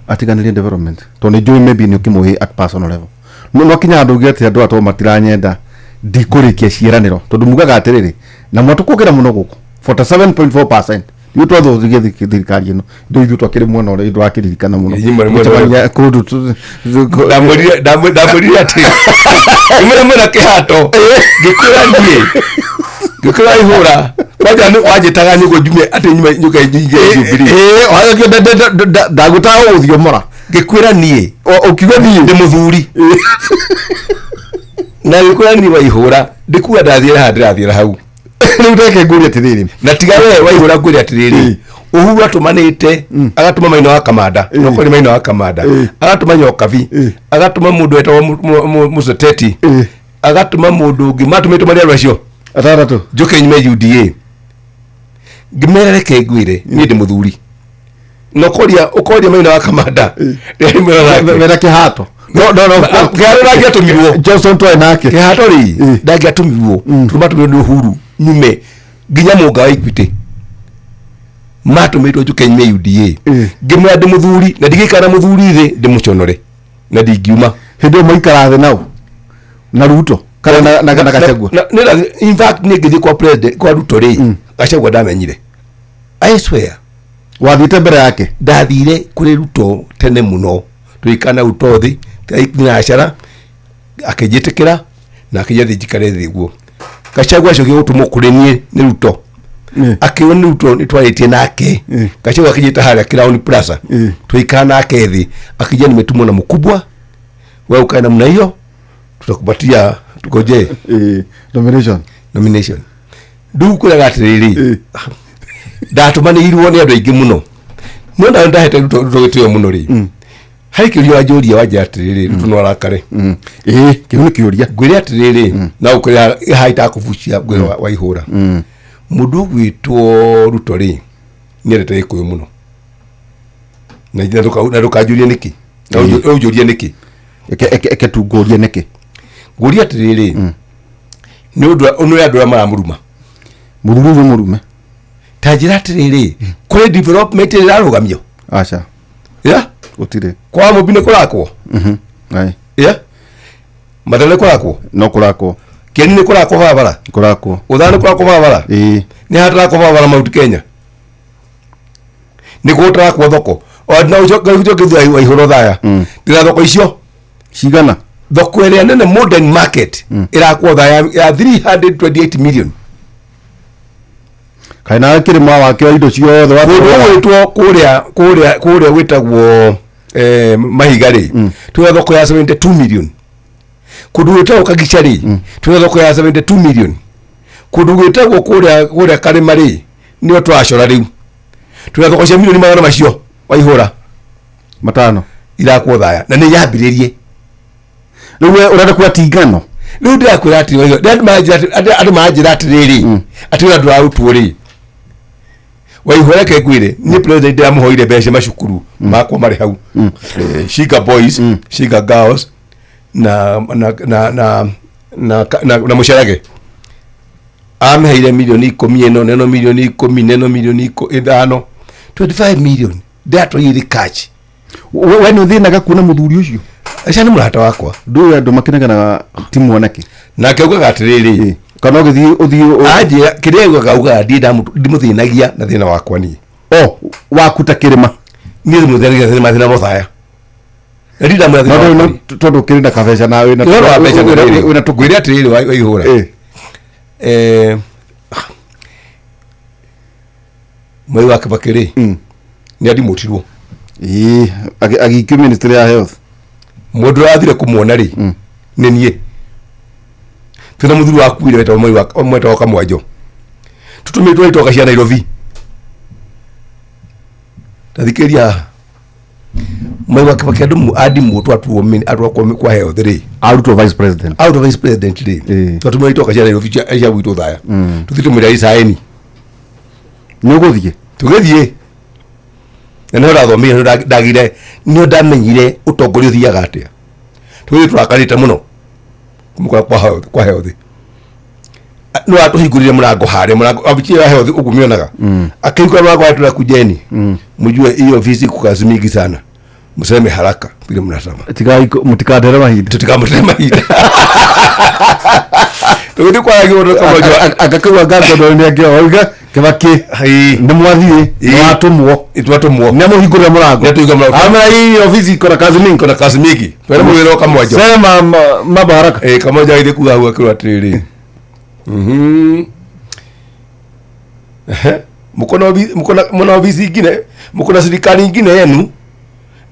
atiganĩrie development, tondũ nĩ njũĩ maybe nĩ ũkĩmũĩ at personal level, no kinya andũ ũngĩ atĩ andũ atoo matiranyenda ndikũrĩkia ciĩranĩro, tondũ mugaga atĩrĩrĩ na mwatũkũgĩra mũno gũkũ 47.4% ithuĩ twathũririe thirikari ĩno, ndũ ithuĩ twakĩrĩ mwena ũrĩa ndũrakĩririkana mũno. Inyuĩ mwena ũrĩa. Gũcemania kũndũ Ndamwĩrire atĩ imwe mwena kĩhato, ngĩkwĩra niĩ, ngĩkwĩra ihũra kwanja nĩ wanjĩtaga nĩguo njume atĩ nyume nyũke nyingĩ Jubilee. Ndagũtaga gũthiomora. Ngĩkwĩra niĩ ũkiuga niĩ ndĩ mũthuri, na ngĩkwĩra niĩ Waihũra ndĩkuga ndathiĩra haha, ndĩrathiĩra hau. Rĩu reke ngũrie atĩrĩrĩ. Na tiga we Waihũra, ngwĩre atĩrĩrĩ, Uhuru atũmanĩte, agatũma Maina wa Kamanda, nokorwo nĩ Maina wa Kamanda, agatũma Nyokabi, agatũma mũndũ wetagwo Mũceteti, agatũma mũndũ ũngĩ, matũmĩtwo marĩ andũ acio atandatũ njoke nyume UDA. Ngĩmera reke ngwĩre, niĩ ndĩ mũthuri, na ũkoria ũkoria Maina wa Kamanda. Mena kĩhato, no. Kĩhato ndangĩatũmirwo. Johnson twaĩ nake. Kĩhato rĩ, ndangĩatũmirwo, tondũ matũmirwo nĩ Uhuru nyume nginya mũnga wa Equity, matũmĩtwo njuke nyume UDA. Ngĩmwĩra ndĩ mũthuri na ndigĩikara na mũthuri thĩ ndĩmũconore, na ndingiuma. Hĩndĩ ĩyo maikara thĩ nao na Ruto kana na Gachagua? In fact, niĩ ngĩthiĩ kwa president, kwa Ruto rĩ, Gachagua ndamenyire, I swear. Wathiĩte mbere yake? Ndathire kũrĩ Ruto tene mũno, tũgĩikara na Ruto thĩ thinacara, akĩnjĩtĩkĩra na akĩnjia njikare thĩ guo. Gachagua acokire gũtũmwo kũrĩ niĩ nĩ Ruto. Akĩrwo nĩ Ruto nĩ twarĩtie nake. Gachagua akĩnjĩta harĩa Crown Plaza. Tũgĩikara nake thĩ, akĩnjia nimetumwa na mkubwa, wewe ukae namna hiyo, tutakupatia, tugoje Nomination. Nomination. Rĩu kwĩraga atĩrĩrĩ, ndatũmanĩirwo nĩ andũ aingĩ mũno, no ndawe ndahete Ruto Ruto gĩtĩo mũno rĩ. Harĩ kĩũria wanjũria, wanjĩra atĩrĩrĩ, Ruto no arakare. Ĩĩ, kĩu nĩ kĩũria. Ngwĩre atĩrĩrĩ, na ũkũrĩa haha itakũbucia, ngwĩre Waihũra, mũndũ ũgwĩtwo Ruto rĩ, nĩendete Gĩkũyũ mũno, na ndũkanjũrie nĩkĩ. Na ũnjũrie nĩkĩ. Eke tungũrie nĩkĩ. Ngũrie atĩrĩrĩ, nĩ ũndũ nĩ andũ arĩa maramũruma. Mũthuri ũyũ mũrume. Ta njĩra atĩrĩrĩ, kũrĩ development ĩrĩa ĩrarũgamio? Aca. Ya. Gũtirĩ. Kwa Mũmbi nĩ kũrakwo? Ai. Ya Mathare nĩ kũrakwo? No kũrakwo. Kĩeni nĩ kũrakwo barabara? Kũrakwo. Ũthara nĩ kũrakwo barabara? Ĩĩ. Nĩ hatarakwo barabara Mount Kenya? Nĩ gũtarakwo thoko? O na ũcoke ũcoke thutha wa ihũro thaya, ndĩna thoko icio. Cigana? Thoko ĩrĩa nene, modern market, ĩrakwo thaya ya 328 million. Kaĩ nawe kĩrĩma wakĩoya indo ciothe kũndũ gwĩtwo kũrĩa gwĩtagwo Mahiga rĩ, twĩna thoko ya 72 million. Kũndũ gwĩtagwo Kagicha rĩ, twĩna thoko ya 72 million. Kũndũ gwĩtagwo kũrĩa Karĩma rĩ, nĩyo tũracora rĩu, twĩna thoko cia milioni magana macio, Waihũra, 5. Irakwo thaya na nĩ yambĩrĩrie. Rĩu we ũrenda kuga ti ngano? Rĩu ndĩrakwĩra atĩ andũ maranjĩra atĩrĩrĩ, atĩ ũrĩa ndũrarutwo rĩ, Waihũra, reke ngwĩre, niĩ president ndĩramũhoire mbeca macukuru makwa marĩ hau. Shiga Boys, Shiga Girls na Mũcerage, amĩheire milioni 10 ĩno neno, milioni 10 neno, milioni 5, 25 million ndĩratwarire cash. We nĩ ũthĩnaga kuona mũthuri ũcio? Aca, nĩ mũrata wakwa. Ndũĩ andũ makĩneganaga ti mwanake. Nake augaga atĩrĩrĩ, kana ũgĩthiĩ ũthiĩ anjĩra kĩrĩa augaga ndiĩ ndimũthĩnagia na thĩna wakwa niĩ. O waku ta kĩrĩma? Niĩ ndimũthĩnagia na thĩna mũthaya na ndii ndamwĩra No thĩna rĩu wakwa. Tondũ ũkĩrĩ na kabeca na wĩna Ũhoro wa mbeca nĩ rĩrĩ, wĩna tũkũ. Ngwĩre atĩrĩrĩ, Waihũra, Mwai wa Kibaki rĩ, nĩ andimotirwo. Ĩĩ, agĩikio ministry ya health. Mũndũ ũrĩa wathire kũmuona rĩ, nĩ niĩ. Twĩna mũthuri wakuire wetagwo Mwai wa mwetagwo Kamwanjo. Tũtũmĩtwo itoka cia Nairobi. Tathikĩria Mwai wa Kibaki andũ andimwo twatuo atwakwo kwa health rĩ, arutwo vice president, out of vice president rĩ, twatũmwo itoka cia Nairobi cia gwitũ thaya, tũthiĩ tũmwĩre isaini. Nĩ ũgũthiĩ. Tũgĩthiĩ na nĩho ndathomire, nĩho ndagire, nĩho ndamenyire ũtongoria ũthiaga atĩa. Tũgĩthiĩ tũrakarĩte mũno kũmũkora kwa health, no atũhingũrire mũrango harĩa mũrango wabici ya health ũguo mĩonaga, akĩhingũra mũrango harĩa, tunakujeni mjue hiyo ofisi iko kazi mingi sana, mseme haraka vile mnasema. Tigai mũtikandere mahinda. Tutikamũtere mahinda. Tũgĩthiĩ kwaragia ũndũ kamwe. Agakĩua ngango nĩ angĩoiga Kibaki nĩ mwathiĩ, nĩ watũmwo. Twatũmwo. Nĩ amũhingũrĩra mũrango. Nĩ atũhingũrĩra mũrango. Amera hii ofisi iko na kazi mingi. Kuna kazi mingi, twere mũwĩra kamwanjo. Sema mambo haraka. Eh, kamoja agĩthiĩ kuga hau akĩrwo atĩrĩrĩ, Ehe, mko na mna ofisi ingine, mko na serikali ingine yenu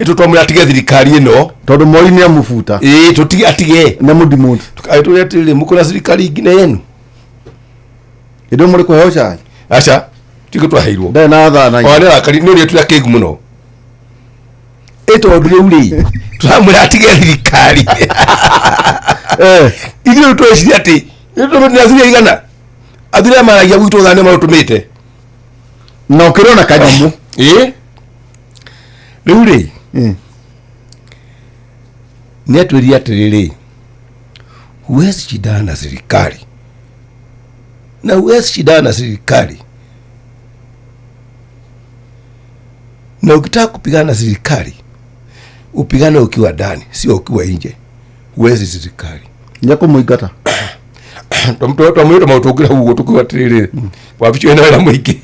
ĩtũ twamwĩra atige thirikari ĩno. Tondũ Moi nĩ amũbuta. Ĩĩ, tũtige, atige. Nĩ mũdimote. Agĩtwĩra atĩrĩrĩ, mko na serikali ingine yenu. Hĩndĩ ĩyo mũrĩ kũheo cai? Aca, tiko twaheirwo. Ndarĩ na thana. Ona nĩ arakari nĩ ũrĩa tuya kĩngu mũno, ĩ tondũ rĩu rĩ tũramwĩra atige thirikari. Ithuĩ rĩu tweciria atĩ nĩ athuri aigana, athuri aya maragia gwitũ thaa nĩ marũtũmĩte. Na ũkĩrona kanyamũ. Ĩ, rĩu rĩ nĩ atwĩrire atĩrĩrĩ, huwezi shindana na serikali na huwezi shindana na serikali, na ukitaka kupigana na serikali upigane ukiwa ndani, sio ukiwa nje. Huwezi serikali. Nĩ ekũmũingata. Twamwĩta maũndũ tũngĩra ũguo tũkiuga atĩrĩrĩ, wabici ĩno wĩra mũingĩ,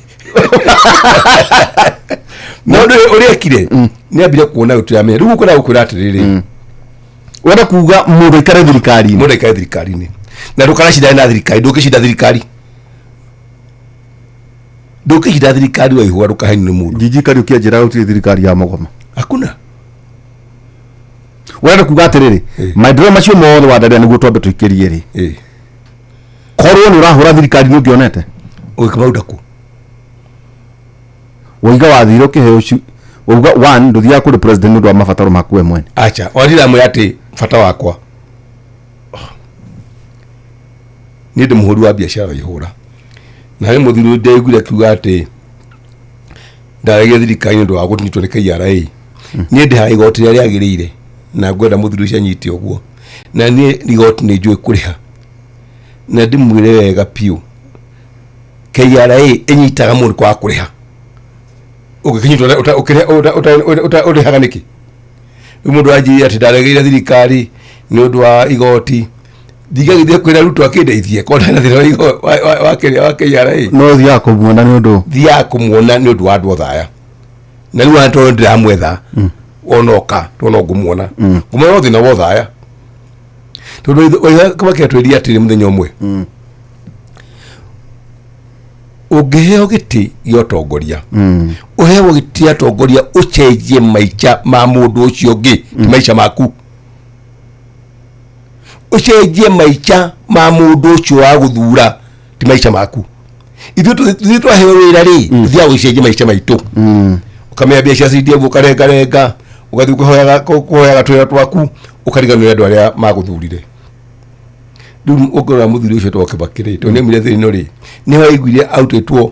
no ũndũ ũrĩa ekire nĩ ambire kuona gũtiramenya rĩu gũkũra gũkwĩra atĩrĩrĩ. Wenda kuga mũndũ aikare thirikari-inĩ. Mũndũ aikare thirikari-inĩ na ndũkanacindane na thirikari. Ndũngĩcinda thirikari, ndũngĩcinda thirikari waihũa, ndũkahenio nĩ mũndũ. Jiji Kariũki anjĩraga gũtirĩ thirikari ya mũgoma. Hakuna. Wenda kuga atĩrĩrĩ, maendeleo macio mothe wandaria nĩguo twambe tũikĩrie rĩ, korwo nĩ ũrahũra thirikari nĩ ũngĩonete? Ũgĩkĩmaruta kũ? Waiga wathire ũkĩheo wauga one ndũthiaga kũrĩ president nĩ ũndũ wa mabataro maku we mwene. Acha wandiramwĩra atĩ bata wakwa niĩ ndĩ mũhũri wa biacara ihũra, na harĩ mũthuri ndaiguire akiuga atĩ ndaregire thirikari nĩ ũndũ wa gũnyitwo nĩ KRA. Niĩ ndĩhaga igoti rĩrĩa rĩagĩrĩire na ngwenda mũthuri ũcio anyite ũguo, na niĩ igoti nĩ njũĩ kũrĩha, na ndĩmwĩre wega biũ, KRA ĩnyitaga mũndũ kwaga kũrĩha. Ũngĩkĩnyitwo ũrĩhaga nĩkĩ? Rĩu mũndũ anjĩrire atĩ ndaregeire thirikari nĩ ũndũ wa igoti, ndigagĩthiĩ kwĩra Ruto akĩndeithie korwo na thĩna wa kĩrĩa wa KRA. No ũthiaga kũmuona nĩ ũndũ? Thiaga kũmuona nĩ ũndũ wa andũ othaya, na rĩu ona tondũ ndĩramwetha onoka tondũ no ngũmuona, ngũmuona no thĩna wa othaya, tondũ Kibaki atwĩrire atĩrĩ mũthenya ũmwe, ũngĩheo gĩtĩ gĩa ũtongoria, ũheagwo gĩtĩ gĩa ũtongoria ũcenjie maica ma mũndũ ũcio ũngĩ, ti maica maku. Ũcenjie maica ma mũndũ ũcio wa gũthura, ti maica maku. Ithuĩ ithuĩ twaheo wĩra rĩ, tũthiaga gũcenjia maica maitũ. Ũkamenya biacara cindia ũguo, ũkarengarenga, ũgathiĩ kũhoyaga twĩra twaku, ũkariganĩrwo nĩ andũ arĩa magũthurire. Rĩu ũngĩrora mũthuri ũcio wetagwo Kibaki rĩ, tondũ nĩaumire thĩna ĩno rĩ, nĩho aiguire arutĩtwo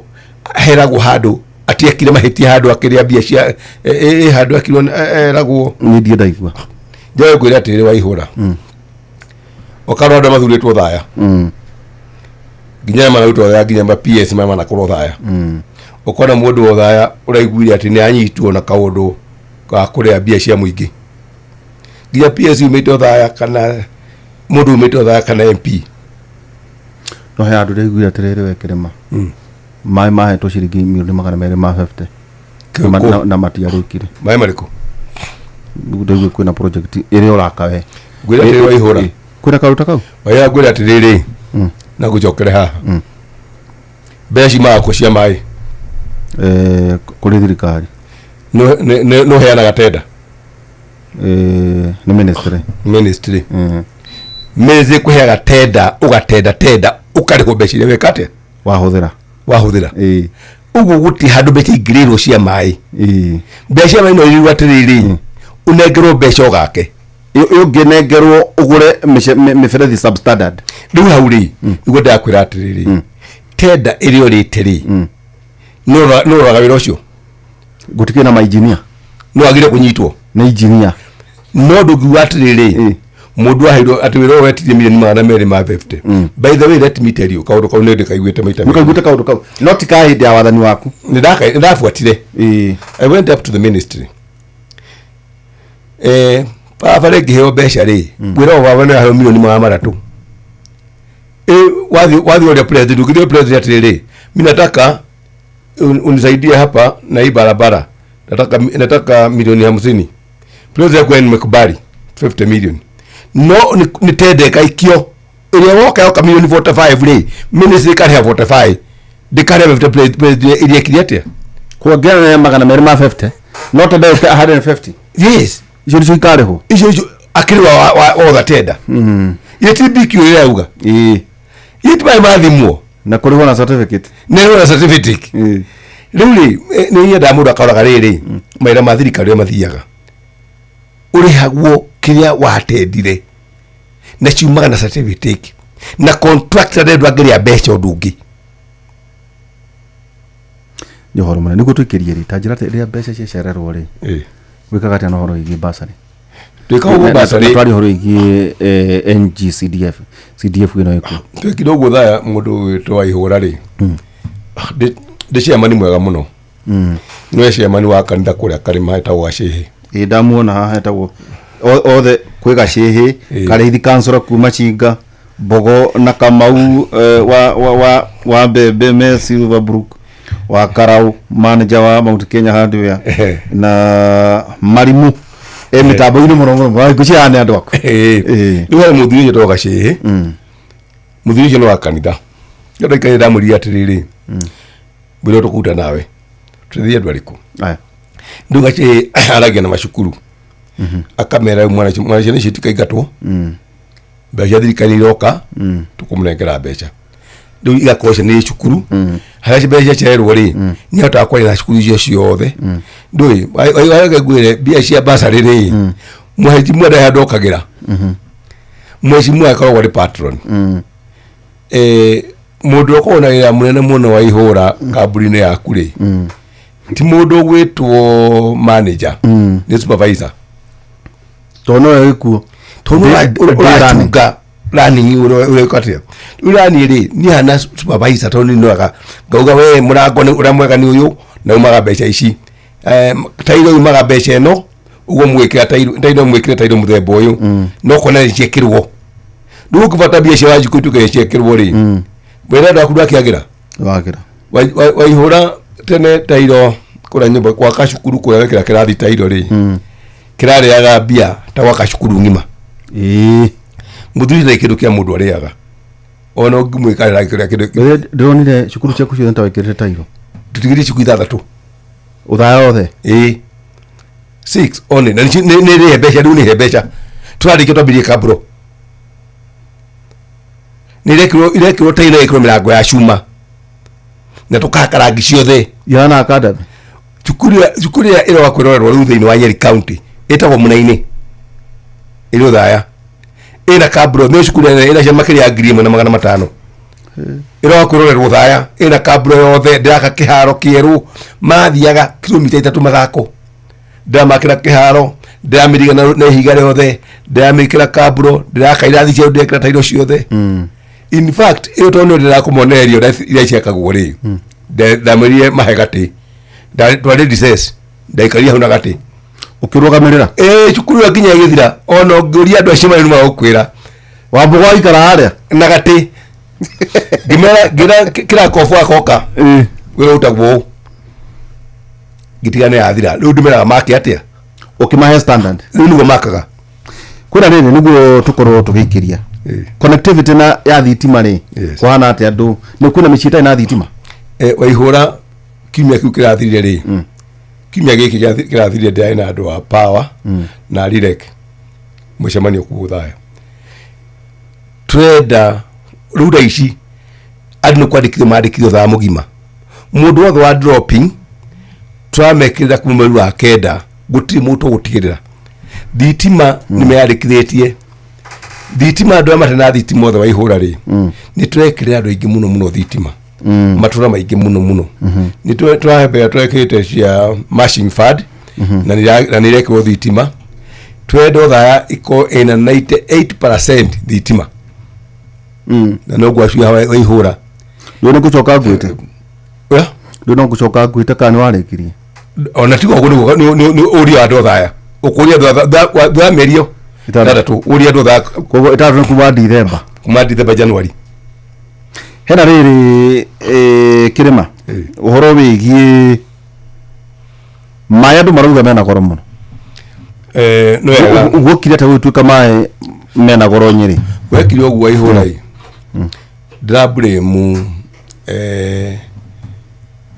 heragwo handũ atiekire mahĩtia, handũ akĩrĩa mbia cia handũ akirwo eragwo. Niĩ ndiĩ ndaigua. Njoe ngwĩre atĩrĩrĩ, waihũra ũkarora andũ mathurĩtwo thaya, nginya arĩa mararutwo thaya, nginya ma PS marĩa manakorwo thaya, ũkona mũndũ wa thaya ũraiguire atĩ nĩ anyitwo na kaũndũ ga kũrĩa mbia cia mũingĩ, nginya PS umĩte thaya kana mũndũ umĩte thaya kana MP. No he handũ ndaiguire atĩrĩrĩ, we kĩrĩma maĩ mahetwo ciringi mirioni 250 na matiarĩkire. Maĩ marĩkũ? Ndaigua kwĩna project ĩrĩa ũraka we. Ngwĩre atĩrĩrĩ, waihũra. Kwĩna kaũndũ ta kau. Waihũra, ngwĩre atĩrĩrĩ, na ngũcokere haha, mbeca ciumaga kũ cia maĩ? Kũrĩ thirikari. Nĩ ũheanaga tenda? Nĩ ministry. Ministry. Ministry kũheaga tenda, ũgatenda tenda, ũkarĩhwo mbeca iria weka atĩa? Wahũthĩra. Wahũthĩra. Ĩĩ. Ũguo gũtirĩ handũ mbeca ingĩrĩrwo cia maĩ. Ĩĩ. Mbeca cia maĩ no irirwo atĩrĩrĩ, ũnengerwo mbeca ũgake. Ũngĩnengerwo ũgũre mĩberethi substandard. Rĩu hau rĩ, nĩguo ndakwĩra atĩrĩrĩ, tenda ĩrĩa ũrĩte rĩ, nĩ ũroraga wĩra ũcio. Gũtikĩrĩ na mainjinia. No agire kũnyitwo. Nĩ injinia. No ndũngiuga atĩrĩrĩ, mũndũ aheirwo atĩ wĩra ũyũ wetirie milioni 250. By the way, let me tell you, kaũndũ kau nĩ ndĩkaiguĩte maita maingĩ. Nĩkaiguĩte kaũndũ kau no ti ka hĩndĩ ya wathani waku. Nĩ ndabuatire. Ĩĩ. I went up to the ministry. Barabara ĩngĩheo mbeca rĩ, wĩra ũyũ baba nĩ aheo milioni 300. Wathi ũrĩa president, ũngĩthiĩ president atĩrĩrĩ, mi nataka unisaidie hapa na hii barabara, nataka milioni 50. President kwa nimekubali 50 million. No nĩ tender ĩgaikio ĩrĩa woka yoka milioni 45 rĩ, ministry ĩkarĩha 45, ndĩkarĩha 50. President ĩrĩa ĩkire atĩa? Kuongerera 250 no tenda yũke 150. Yes. Icio nĩcio ikarĩhwo. Icio akĩrĩ wa other tender ile ti BQ ĩrĩa yauga. Ĩĩ. Ile ti maĩ mathimwo. Na kũrĩhwo na certificate. Na ĩrĩ na certificate. Ĩĩ. Rĩu rĩ, nĩ nyendaga mũndũ akaroraga rĩrĩ mawĩra ma thirikari ũrĩa mathiaga, ũrĩhagwo kĩrĩa watendire na ciumaga na certificate na contractor ndendwa angĩrĩa mbeca ũndũ ũngĩ. Nĩ ũhoro mũnene nĩguo tũikĩrie rĩ, ta njĩra rĩrĩa mbeca ciacererwo rĩ, wĩkaga atĩa na ũhoro wĩgiĩ basarĩ? Twĩka ũguo basarĩ. Twari ũhoro wĩgiĩ NGCDF, CDF ĩno ĩkuo. Twekire ũguo thaya mũndũ wĩtwo wa ihũra rĩ, ndĩ chairman mwega mũno, nĩwe chairman wa kanitha kũrĩa karĩma etagwo Gacĩhĩ. Ĩ, ndamuona haha etagwo othe kwĩ Gacĩhĩ. Ĩĩ. Karĩithi kansora kuma Cinga Mbogo na Kamau, wa mbembe me Silverbrook wa Karau, manager wa Mount Kenya Hardware. Ehe. Na Marimu e mĩtambo-inĩ mũno mũno ngwĩciria nĩ andũ aku. Ĩĩ. Rĩu harĩ mũthuri ũcio etagwo Gacĩhĩ, mũthuri ũcio nĩ wa kanitha. Rĩu ndaikarire ndamwĩrire atĩrĩrĩ, wĩra ũyũ tũkũruta nawe tũthiĩ andũ arĩkũ? Aya. Rĩu Gacĩhĩ aragia na macukuru akamera rĩu mwana ciana icio itikaingatwo, mbeca cia thirikari iroka, tũkũmũnengera mbeca. Rĩu igakorwo icio nĩ cukuru harĩa mbeca ciacererwo rĩ, nĩ ahotaga kwaria na cukuru icio ciothe. Ndũĩ wareke ngwĩre, mbia cia basarĩ rĩ, mheshimiwa ndarĩ handũ okagĩra. Mheshimiwa akoragwo arĩ patron. Mũndũ ũkoragwo na wĩra mũnene mũno wa ihũra kambuni-inĩ yaku rĩ, ti mũndũ ũgwĩtwo manager, nĩ supervisor. Tondũ nowe wĩkuo. Tondũ Ndĩ running. ũracunga running ũreka atĩa. Rĩu rani rĩ, niĩ hana supervisor tondũ nĩ noraga ngauga we mũrango nĩ ũrĩa mwega nĩ ũyũ na umaga mbeca ici, tairo umaga mbeca ĩno, ũguo mwĩkĩra tairo, tairo mwĩkĩre tairo mũthemba ũyũ no kuona nĩ ciekĩrwo. Rĩu ũngĩbata mbia cia Wanjikũ ituĩke nĩ ciekĩrwo rĩ, wĩra andũ aku ndwakĩagĩra. Wagĩra. Waihũra tene tairo kũrĩa nyũmba gwaka cukuru kũrĩa wekĩra kĩrathi tairo rĩ, kĩrarĩaga mbia ta gwaka cukuru ng'ima. Ĩĩ. Mũthuri ndarĩ kĩndũ kĩa mũndũ arĩaga, ona ũngĩmwĩka kĩrĩa kĩndũ. Ndĩronire cukuru ciaku ciothe ta wĩkĩrĩte tairo. Tũtigĩrie cukuru ithathatũ. Ũthaya othe. Ĩĩ, six only, na nĩ rĩhe mbeca. Rĩu nĩ he mbeca tũrarĩkia twambĩrie kamburo nĩ irekĩrwo tairo, ĩrekĩrwo mĩrango ya cuma na tũkahaka rangi ciothe. Ihana academy. Cukuru ĩrĩa ĩroka kwĩrorerwo rĩu thĩinĩ wa Nyeri County ĩtagwo Mũnainĩ, ĩrĩ Ũthaya, ĩna kamburo. Nĩ cukuru ĩna ĩna ciana makĩria ya 1500. Ĩroka kwĩrorerwo Ũthaya, ĩna kamburo yothe. Ndĩraka kĩharo kĩerũ, mathiaga kilomita 3 mathako. Ndĩramakĩra kĩharo, ndĩramĩriga na ihiga rĩothe, ndĩramĩkĩra kamburo, ndĩraka irathi ciao, ndĩrekĩra tairo ciothe. In fact, ĩyo tondũ nĩ ndĩrakũmonereria ũrĩa iria ciakagwo rĩ, ndamwĩrire mahe gatĩ. Twarĩ recess, ndaikarire hau na gatĩ. Ũkĩrũgamĩrĩra. Ĩĩ, cukuru ĩyo nginya ĩgĩthira. Ona ũngĩũria andũ acio marĩ nĩmagũkwĩra. Wambũgũ waikara harĩa. Na gatĩ ngĩmera ngĩra kĩrakobu akoka. Ĩĩ. Wĩra ũtagwo ũũ, ngĩtiga nĩ yathira. Rĩu ndĩmeraga make atĩa? Ũkĩmahe standard. Rĩu nĩguo makaga. Kwĩna rĩrĩ nĩguo tũkorwo tũgĩikĩria connectivity na ya thitima rĩ, kũhana atĩa? Andũ nĩ kwĩna mĩciĩ ĩtarĩ na thitima? Waihũra, kiumia kĩu kĩrathirire rĩ, kiumia gĩkĩ kĩrathirire, ndĩrarĩ na andũ a power na rirek mũcemanio kũu Ũthaya. Tũrenda rĩu thaa ici andũ nĩ kwandĩkithio mandĩkithio thaa mũgima. Mũndũ wothe wa dropping tũramekĩrĩra kuma mweri wa kenda, gũtirĩ mũndũ tũgũtigĩrĩra. Thitima nĩ meyandĩkithĩtie thitima, andũ arĩa matarĩ na thitima othe wa ihũra rĩ, nĩ tũrekĩrĩra andũ aingĩ mũno mũno thitima, matũra maingĩ mũno mũno. Nĩ tũrahembera tũrekĩrĩte cia matching fund na nĩ irekĩrwo thitima. Twenda Othaya ĩkorwo ĩna 98% thitima, na noguo acio wa ihũra. Ndå nä ngå coka nguä te. Ũrĩa? Ndå no ngå coka nguä te kana nä warä kirie? Ona tiga ũguo, nĩguo nĩ ũria andũ Othaya, ũkũria andũ thutha wa mĩeri ĩyo Ĩtandatũ. 6, ũria andũ Othaya. Koguo 6 nä kuma Ndithemba. Kuma Ndithemba, January. Hena rä rä kä rä ma å horo wä giä maä, andå marauga mena goro må no. Nĩ wega. Guokire atä gå tuä ka maä mena goro Nyä rä? Wekire ũguo ihũra ĩ, ndĩraburĩmu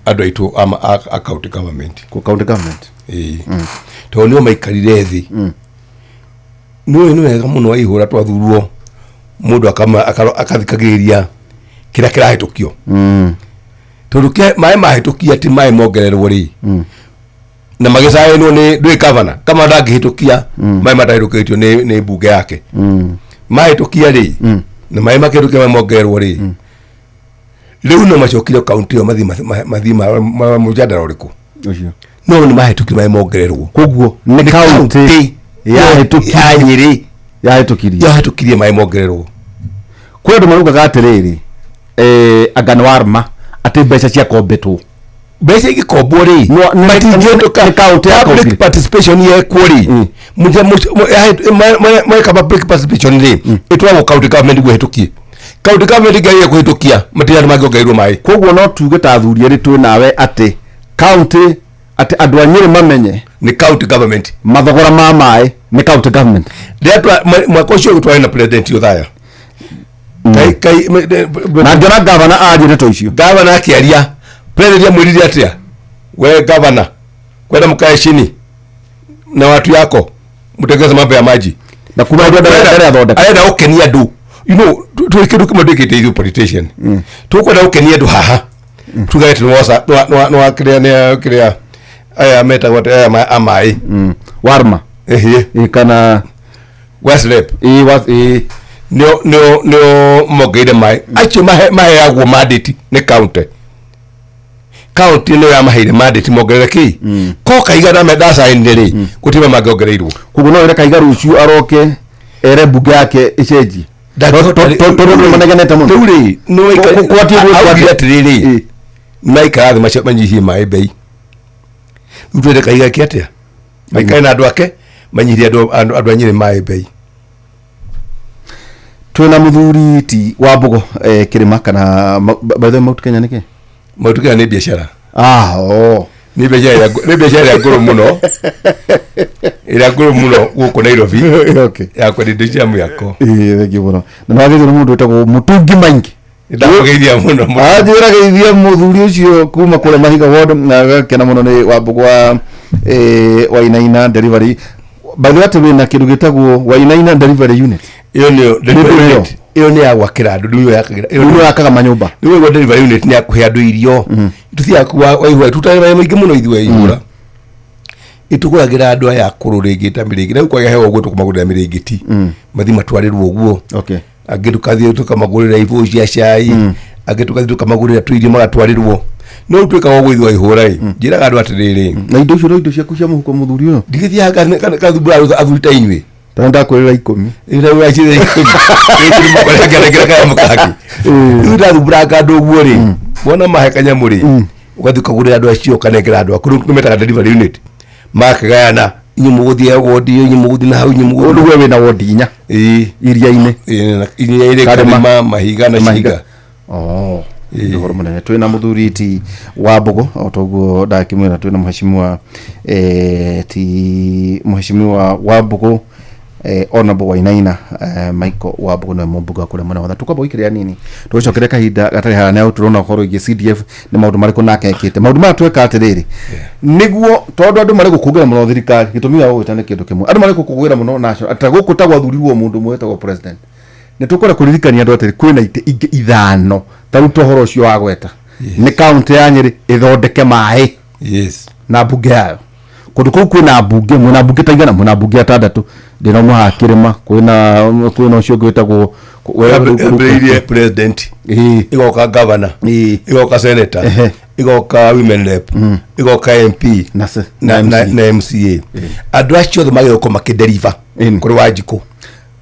andũ aitũ a county government. County government. Ĩĩ, tondũ nĩo maikarire thĩ. Nĩũĩ nĩ wega mũno waihũra twathurwo mũndũ akathikagĩrĩria kĩrĩa kĩrahĩtũkio, tondũ maĩ mahĩtũkia atĩ maĩ mongererwo rĩ, na magĩcaĩnwo nĩ ndũĩ gavana kama ndangĩhĩtũkia maĩ matahĩtũkĩtio nĩ mbunge yake. Mahĩtũkia rĩ, na maĩ makĩhĩtũkia maĩ mongererwo rĩ, rĩu no macokire kaunti ĩyo mathiĩ mũjadara ũrĩkũ? Ũcio. No nĩ mahĩtũkire maĩ mongererwo. Koguo nĩ kaunti yahĩtũkirie. Ya Nyĩrĩ. Yahĩtũkirie. Yahĩtũkirie maĩ mongererwo. Kwĩ andũ maraugaga atĩrĩrĩ, anga nĩ warma atĩ mbeca ciakombetwo. Mbeca igĩkombwo rĩ, matingĩhĩtũka. Nĩ kaunti Public yakombire. participation yekwo rĩ, mweka public participation rĩ, ĩtwaragwo county government nĩguo ĩhĩtũkie. County government ĩngĩagire kũhĩtũkia, matirĩ andũ mangĩongereirwo maĩ. Koguo no tuge ta athuri erĩ twĩ nawe atĩ kaunti, atĩ andũ a Nyĩrĩ mamenye Nĩ county government. Mathogora ma maĩ nĩ county government. Rĩrĩa mwaka ũcio twarĩ na president Othaya Na ngĩona gavana arie ndeto icio. Gavana akĩaria, president amwĩrire atĩa? "We gavana, kwenda mkae chini na watu yako mtengeze mambo ya maji." Na kuma hĩndĩ ĩyo ndarĩ athondeka. Arenda gũkenia andũ. Twĩ kĩndũ kĩmwe twĩkĩte ithuĩ politician, tũkwenda gũkenia andũ haha, tuge atĩ nĩwoca nĩwa kĩrĩa nĩ kĩrĩa aya metagwo atĩ aya a maĩ. Warma. Ĩhĩ. Ĩ, kana Weslep. Ĩ, ĩ. Nĩo mongeire maĩ acio maheagwo mandate nĩ county. County nĩyo yamaheire mandate mongerere kĩ ko Kaiga ndacainire rĩ, gũtirĩ mangĩongereirwo. Koguo no ĩre Kaiga rũciũ aroke ere mbunge yake ĩcenjie? Tondũ nĩ manegenete mũno. Rĩu rĩ, Kwatĩ augire atĩrĩrĩ, maikara thĩ manyihie maĩ bei. Rĩu twende Kaiga eke atĩa? Maikare na andũ ake manyihie andũ a Nyĩrĩ maĩ bei. Twĩna mũthuri ti wa Mbogo, kĩrĩma kana by the way, Mount Kenya nĩkĩ? Mount Kenya nĩ biacara. Ah, oh. Nĩ biacara ĩrĩa ngũrũ mũno, ĩrĩa ngũrũ mũno gũkũ Nairobi, ya kwendia indo cia mĩako. Ĩĩ, thengiũ mũno. Na nĩwagĩrĩirwo nĩ mũndũ wĩtagwo Mũtungi Maingi. Ndakũgeithia mũno mũno. Anjĩra geithia mũthuri ũcio kuma kũrĩa Mahiga ward, na agakena mũno nĩ Wambũgũ wa Wainaina Delivery. By the way, atĩ wĩna kĩndũ gĩtagwo Wainaina Delivery Unit? Ĩyo nĩyo delivery Nĩ unit. Ĩyo nĩ ya gwakĩra andũ, nĩyo yakagĩra. Ĩyo Rĩu nĩyo yakaga manyũmba. Nĩyo delivery unit nĩ ya kũhe andũ irio. Tũthiaga kwa waihũra, tutaga maĩ maingĩ mũno ithuĩ waihũra. Ĩtũgũragĩra andũ aya akũrũ rĩngĩ ta mĩrĩngĩ. Rĩu kwagĩa heho ũguo tũkũmagũrĩra mĩrĩngĩti. Mathiĩ matwarĩrwo ũguo. Angĩ tũkathiĩ tũkamagũrĩra ibũyũ cia cai, angĩ tũkathiĩ tũkamagũrĩra tũirio magatwarĩrwo. No rĩu twĩkaga ũguo ithuĩ waihũra ĩ. Njĩraga andũ atĩrĩrĩ, Na indo icio no indo ciaku cia mũhuko, mũthuri ũyũ? Ndigĩthiaga ngathumbũra athuri ta inyuĩ. Tondũ ndakwĩrĩra 10. Rĩu ndathumbũranga andũ ũguo rĩ, wona mahe kanyamũ rĩ, ũgathiĩ ũkagũrĩra andũ acio, ũkanengera andũ aku. Rĩu nĩmetaga delivery unit, makagayana, inyuĩ mũgũthiĩ wondi ĩyo, inyuĩ mũgũthiĩ na hau, inyuĩ mũgũthiĩ. Rĩu we wĩna wondi inya? Ĩĩ. Iria-inĩ. Ĩĩ, iria-inĩ. Karĩma. Karĩma, Mahiga na Mahiga. Ciga. Oh. Ĩĩ. Ũhoro mũnene. Twĩna mũthuri ti wa Mbogo, o toguo ndakĩmwĩra twĩna mheshimiwa, ti mheshimiwa wa Mbogo, Honorable Wainaina Michael wa Mbogo, nĩwe mũmbunge wa kũrĩa mwena wa tukamba gũikĩrĩra nini tũgĩcokere kahinda gatarĩ haha nĩ tũrona ũhoro wĩgiĩ CDF, nĩ maũndũ marĩkũ nake ekĩte. Maũndũ maya tweka atĩrĩrĩ, nĩguo tondũ andũ marĩ gũkũngĩra mũno thirikari, gĩtũmi gĩa gũgĩta nĩ kĩndũ kĩmwe, andũ marĩ gũkũngũĩra mũno national ta gũkũ ta gwathurirwo mũndũ ũmwe wetagwo president, nĩ tũkwenda kũririkania andũ atĩrĩ, kwĩna itĩ ingĩ ithano ta rĩu ta ũhoro ũcio wa gweta. Nĩ kaunti ya Nyĩrĩ ĩthondeke maĩ. Yes. Na mbunge yayo kũndũ kũu kwĩna mbunge, mwĩna mbunge ta igana, mwĩna mbunge atandatũ, ndĩna ũmwe haha kĩrĩma, kwĩna ũcio ũngĩ wĩtagwo Yambĩrĩirie president, igoka governor, igoka senator, igoka women rep, igoka MP, na na na na MCA. na MCA. Andũ acio othe magĩrĩirwo gũkorwo makĩdeliver kũrĩ Wanjikũ.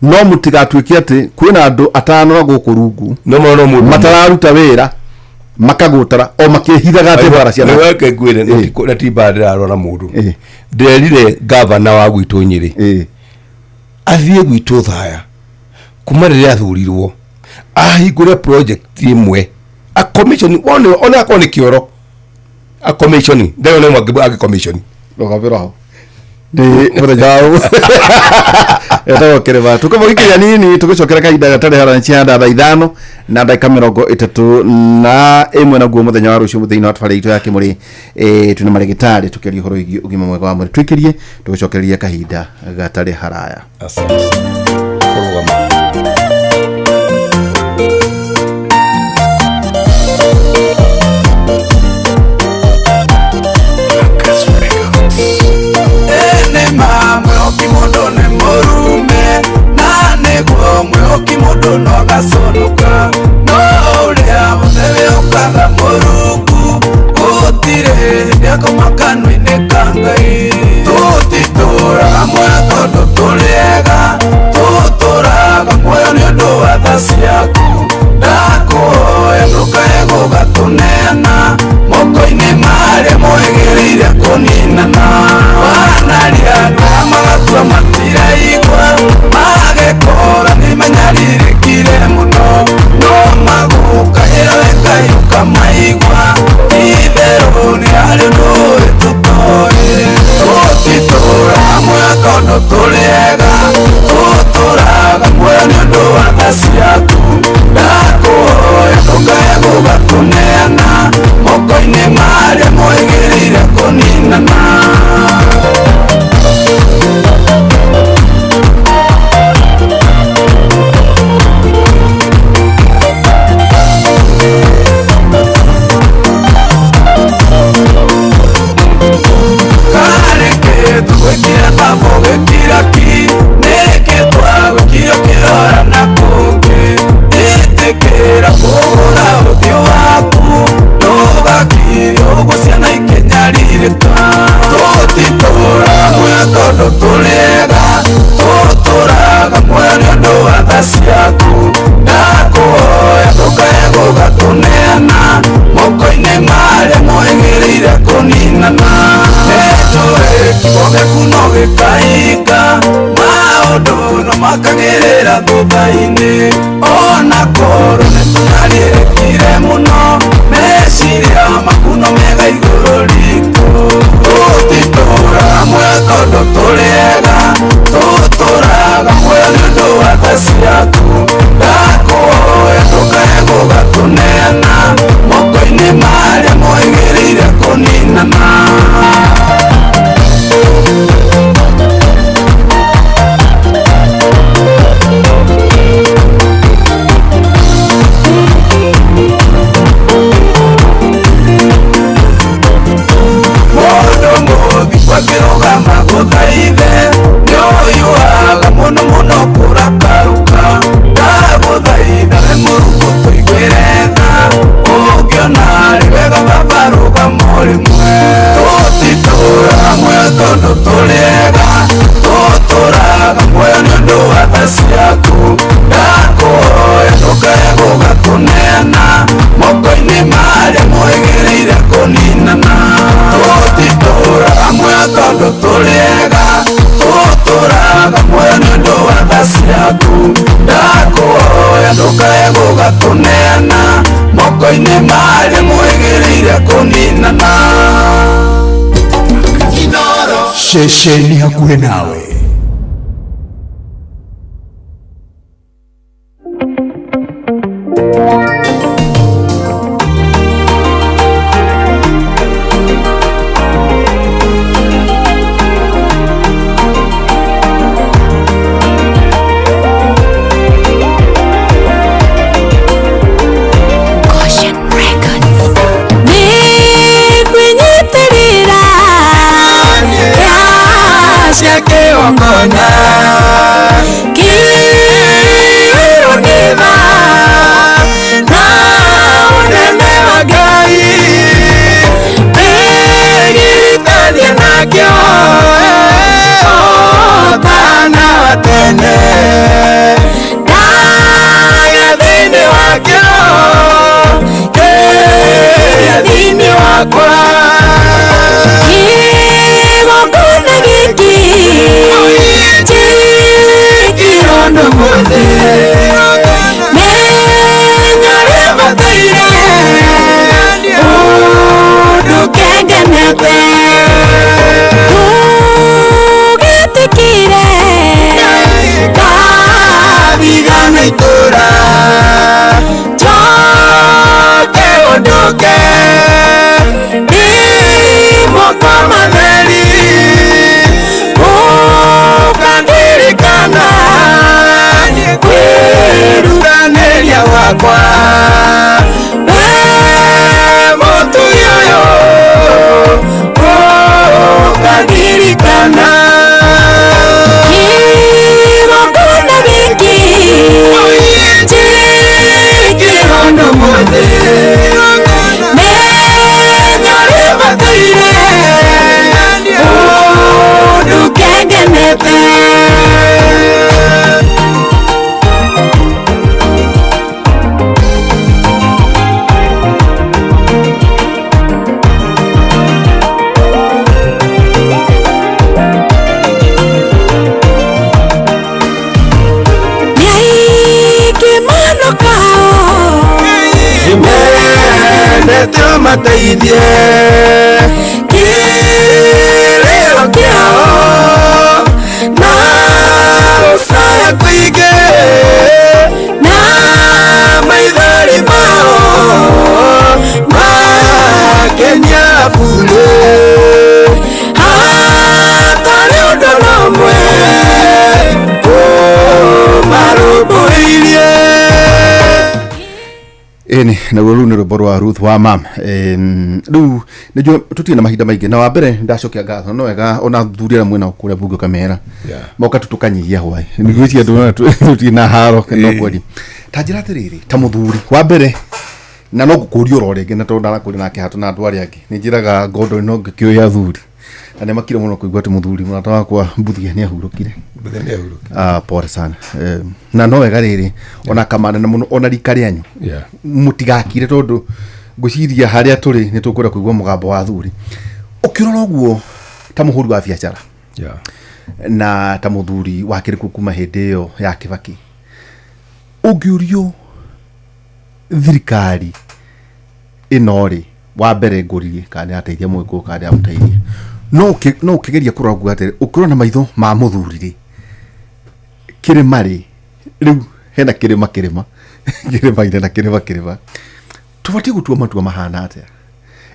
No mũtigatuĩke atĩ kwĩna andũ atano na gũkũ rungu no no no mũndũ matararuta wĩra makagũtara o makĩhithaga atĩ bara cia weke ngwĩre na ti mbara ndĩrarora mũndũ. Nderire gavana wa gwitũ Nyĩrĩ athiĩ gwitũ Thaya kuma rĩrĩa athurirwo ahingũre project ĩmwe a commission one one akorwo nĩ kĩoro a commission ndĩrona nĩ mwangĩ angĩ commission. Rũgabĩro hau nĩ mũthenya wa etagwo kĩrĩma tũkũmũgikiria nini tũgĩcokera kahinda gatarĩ hara cihanda thaa 5 na ndagĩka 31 naguo mũthenya wa rũciũ thĩinĩ wa tabarĩra itũ ya Kĩmũrĩ, twĩna marĩgĩtarĩ tũkĩaria ũhoro wĩgiĩ ũgima mwega wa mwĩrĩ twĩkĩrie tũgĩcokereria kahinda gatarĩ haraya. Asante. Kũrũgama. Nĩma mwĩhoki mũndũ nĩ mũrume na nĩguo mwĩhoki mũndũ no agaconoka no ũrĩa wothe wĩhokaga Mũrungu gũtirĩ hĩndĩ akoma kanua-inĩ ka Ngai. Tũtitũraga muoyo tondũ tũrĩ ega, tũtũraga muoyo nĩ ũndũ wa tha ciaku. Ndakũhoya ndũkae gũgatũneana moko-inĩ marĩa moigĩrĩire kũninana. Wanaria andũ arĩa magatua matiraigua magekora nĩmanyarirĩkire mũno no magũkaĩra we Ngai ũkamaigua. Itherũ nĩ harĩ ũndũ ũĩ tũtoĩ. Tũtitũraga muoyo tondũ tũrĩ ega, tũtũraga muoyo nĩ ũndũ wa tha ciaku. Ndakũhoya ndũkae gũgatũneana moko-inĩ marĩa moigĩrĩire kũninana. Karĩ kĩndũ gwĩkĩra baba ũgĩkira ki, nĩkĩ twagwĩkire ũkĩrora na kũngĩ? Ĩtĩkĩra kũgũra ũthiũ waku ndũgakire ũguo ciana ikĩnyarirĩka. Tũtitũraga muoyo tondũ tũrĩ ega, tũtũraga muoyo nĩ ũndũ wa tha ciaku. Ndakũhoya ndũkae gũgatũneana moko-inĩ marĩa moigĩrĩire kũninana. Nĩnjũĩ kiugo gĩaku no gĩkahinga, maũndũ no makagĩrĩra thutha-inĩ. Ona korwo nĩtũnyarirĩkire mũno, meciria maku no mega igũrũ ritũ. Tũtitũraga muoyo tondũ tũrĩ ega, tũtũraga muoyo nĩ ũndũ wa tha ciaku. Ndakũhoya ndũkae gũgatũneana moko-inĩ marĩa moigĩrĩire kũninana. Mũndũ mũthi kwakĩrũgama gũthaithe nĩũiyũaga mũno mũno kũrakaruka. Ndagũthaitha we Mũrungu tũiguĩre tha, ũngĩona arĩ wega baba rũgama rĩmwe. Tũtitũraga muoyo tondũ tũrĩ ega, tũtũraga muoyo nĩ ũndũ wa tha ciaku. Ndakũhoya ndũkae gũgatũneana moko-inĩ marĩa moigĩrĩire kũninana. Tũtitũraga muoyo tondũ tũrĩ ega, tũtũraga muoyo nĩ ũndũ wa tha ciaku. Ndakũhoya ndũkae gũgatũneana moko-inĩ marĩa moigĩrĩire kũninana. Ceceni hakuhĩ nawe. Caution Records. Kĩgongona kĩiyũirwo nĩ tha na ũnene wa Ngai, ndĩgiritanie nakĩo ũtana wa tene, ndagĩa thĩinĩ wakĩo kĩrĩa thĩinĩ wakwa. Kĩgongona gĩkĩ njĩkĩirwo nĩ mũthĩ, menya rĩbataire ũndũ kengenete, ũgĩtĩkĩre Ndathigana itũra njoke ũndũke ndĩ moko matheri, ũkandirikana kwĩrutanĩria gwakwa, we mũtugi ũyũ ũkandirikana. Kĩgongona gĩkĩ Njĩkĩirwo nĩ mũthĩ, menya rĩbataire ũndũ kengenete. Mendete ũmateithie kĩrĩro kĩao na gũcaya kũingĩ na maithori mao makenia burĩ, hatarĩ ũndũ na ũmwe ũmarũmbũirie. Ĩni naguo rĩu nĩ rwĩmbo rwa Ruth wa mam. Rĩu nĩnjũĩ tũtirĩ na mahinda maingĩ, na wa mbere ndacokia ngatho no wega ona athuri arĩa mwĩnao kũrĩa bunge ũkamera Yeah. moka tu tũkanyihia hwaĩ nĩgwĩciria ndũrona tũtirĩ na haro no kweri. Ta njĩra atĩrĩrĩ, ta mũthuri wa mbere, na no ngũkũria oro rĩngĩ, na tondũ ndarakũria nake hatũ na andũ arĩa angĩ nĩ njĩraga Gordon no ngĩkĩũĩ athuri na nĩ makire mũno kũigua atĩ mũthuri mũrata wakwa Mbuthia nĩ ahurũkire. Mbuthia nĩ ahurũkire. Ah, pole sana. Na no wega rĩrĩ ona kamana na mũno ona rika rĩanyu Yeah. mũtigakire, tondũ ngwĩciria harĩa tũrĩ nĩ tũkwenda kũigua mũgambo wa athuri. Ũkĩrora ũguo ta mũhũri wa biacara Yeah. na ta mũthuri wa kĩrĩkũ kuma hĩndĩ ĩyo ya Kibaki, ũngĩũrio thirikari ĩno rĩ, wa mbere ngũririe kana nĩ yateithia mũgĩkũyũ kana ndĩramũteithia, no ũkĩgeria kũrora nguga atĩrĩ, ũkĩrora na maitho ma mũthuri rĩ, kĩrĩma rĩ, rĩu hena kĩrĩma kĩrĩma kĩrĩma-inĩ na kĩrĩma kĩrĩma, tũbatiĩ gũtua matua mahana atĩa?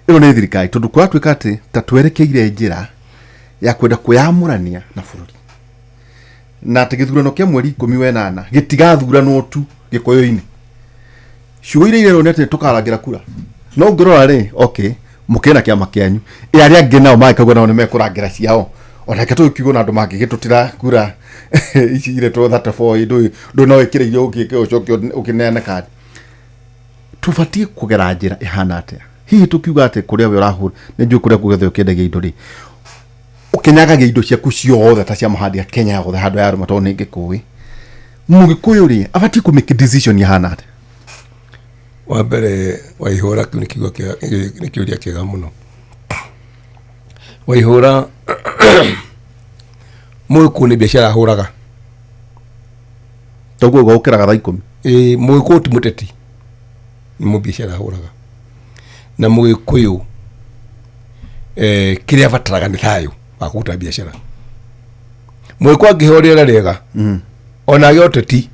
Ĩno nĩ thirikari, tondũ kũratuĩka atĩ ta twerekeire njĩra ya kwenda kwĩyamũrania na bũrũri, na atĩ gĩthurano kĩa mweri 18 gĩtigathuranwo tu gĩkũyũ-inĩ. Ciugo iria irerwo nĩ atĩ tũkarangĩra kura, no ũngĩrora rĩ, okay, mũkĩna kĩama kĩanyu, ĩ arĩa angĩ nao mangĩkaigua nao nĩ mekũrangĩra ciao, onake tũgĩkiuga ona andũ mangĩgĩtũtĩra kura ici iretwo 34, ndũĩ no wĩkĩre irio ũgĩke ũcoke ũkĩneane kandi. Tũbatiĩ kũgera njĩra ĩhana atĩa? Hihi tũkiuga atĩ kũrĩa we ũrahũra, nĩ njũĩ kũrĩa kũgethwo ũkĩendagia indo rĩ, ũkĩnyagagia indo ciaku ciothe ta cia mũhandi Kenya yothe handũ ya rũma, tondũ nĩ ngĩkũĩ mũgĩkũyũ rĩ, abatiĩ kũ make decision ihana atĩa? Wa mbere Waihũra, kĩu nĩ kiugo kĩega, nĩ kĩũria kĩega mũno. Waihũra, mũgĩkũyũ nĩ biacara ahũraga. Toguo ũkĩraga thaa 10. Ĩĩ, mũgĩkũyũ ti mũteti, nĩ mũbiacara ahũraga. Na mũgĩkũyũ kĩrĩa abataraga nĩ thayũ wa kũruta biacara. Mũgĩkũyũ angĩheo rĩera rĩega, ona agĩe ũteti,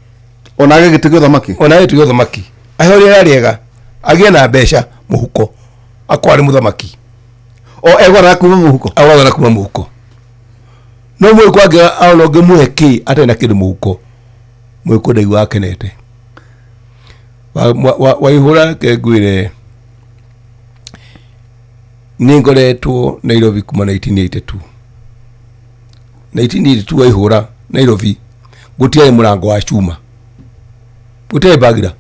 ona age gĩtĩ gĩa ũthamaki, ona age gĩtĩ gĩa ũthamaki, aheo rĩera rĩega, agĩe na mbeca mũhuko, akorwo arĩ mũthamaki, o egwaraga kuma mũhuko, agwaraga kuma mũhuko. No mũgĩkũyũ angĩ ona ũngĩmũhe kĩ atarĩ na kĩndũ mũhuko, mũgĩkũyũ ndaiguaga akenete. Waihũra, reke ngwĩre, nĩ ngoretwo Nairobi kuma 1982 1982 waihũra Nairobi gũtiarĩ mũrango wa cuma, gũtiarĩ bagira,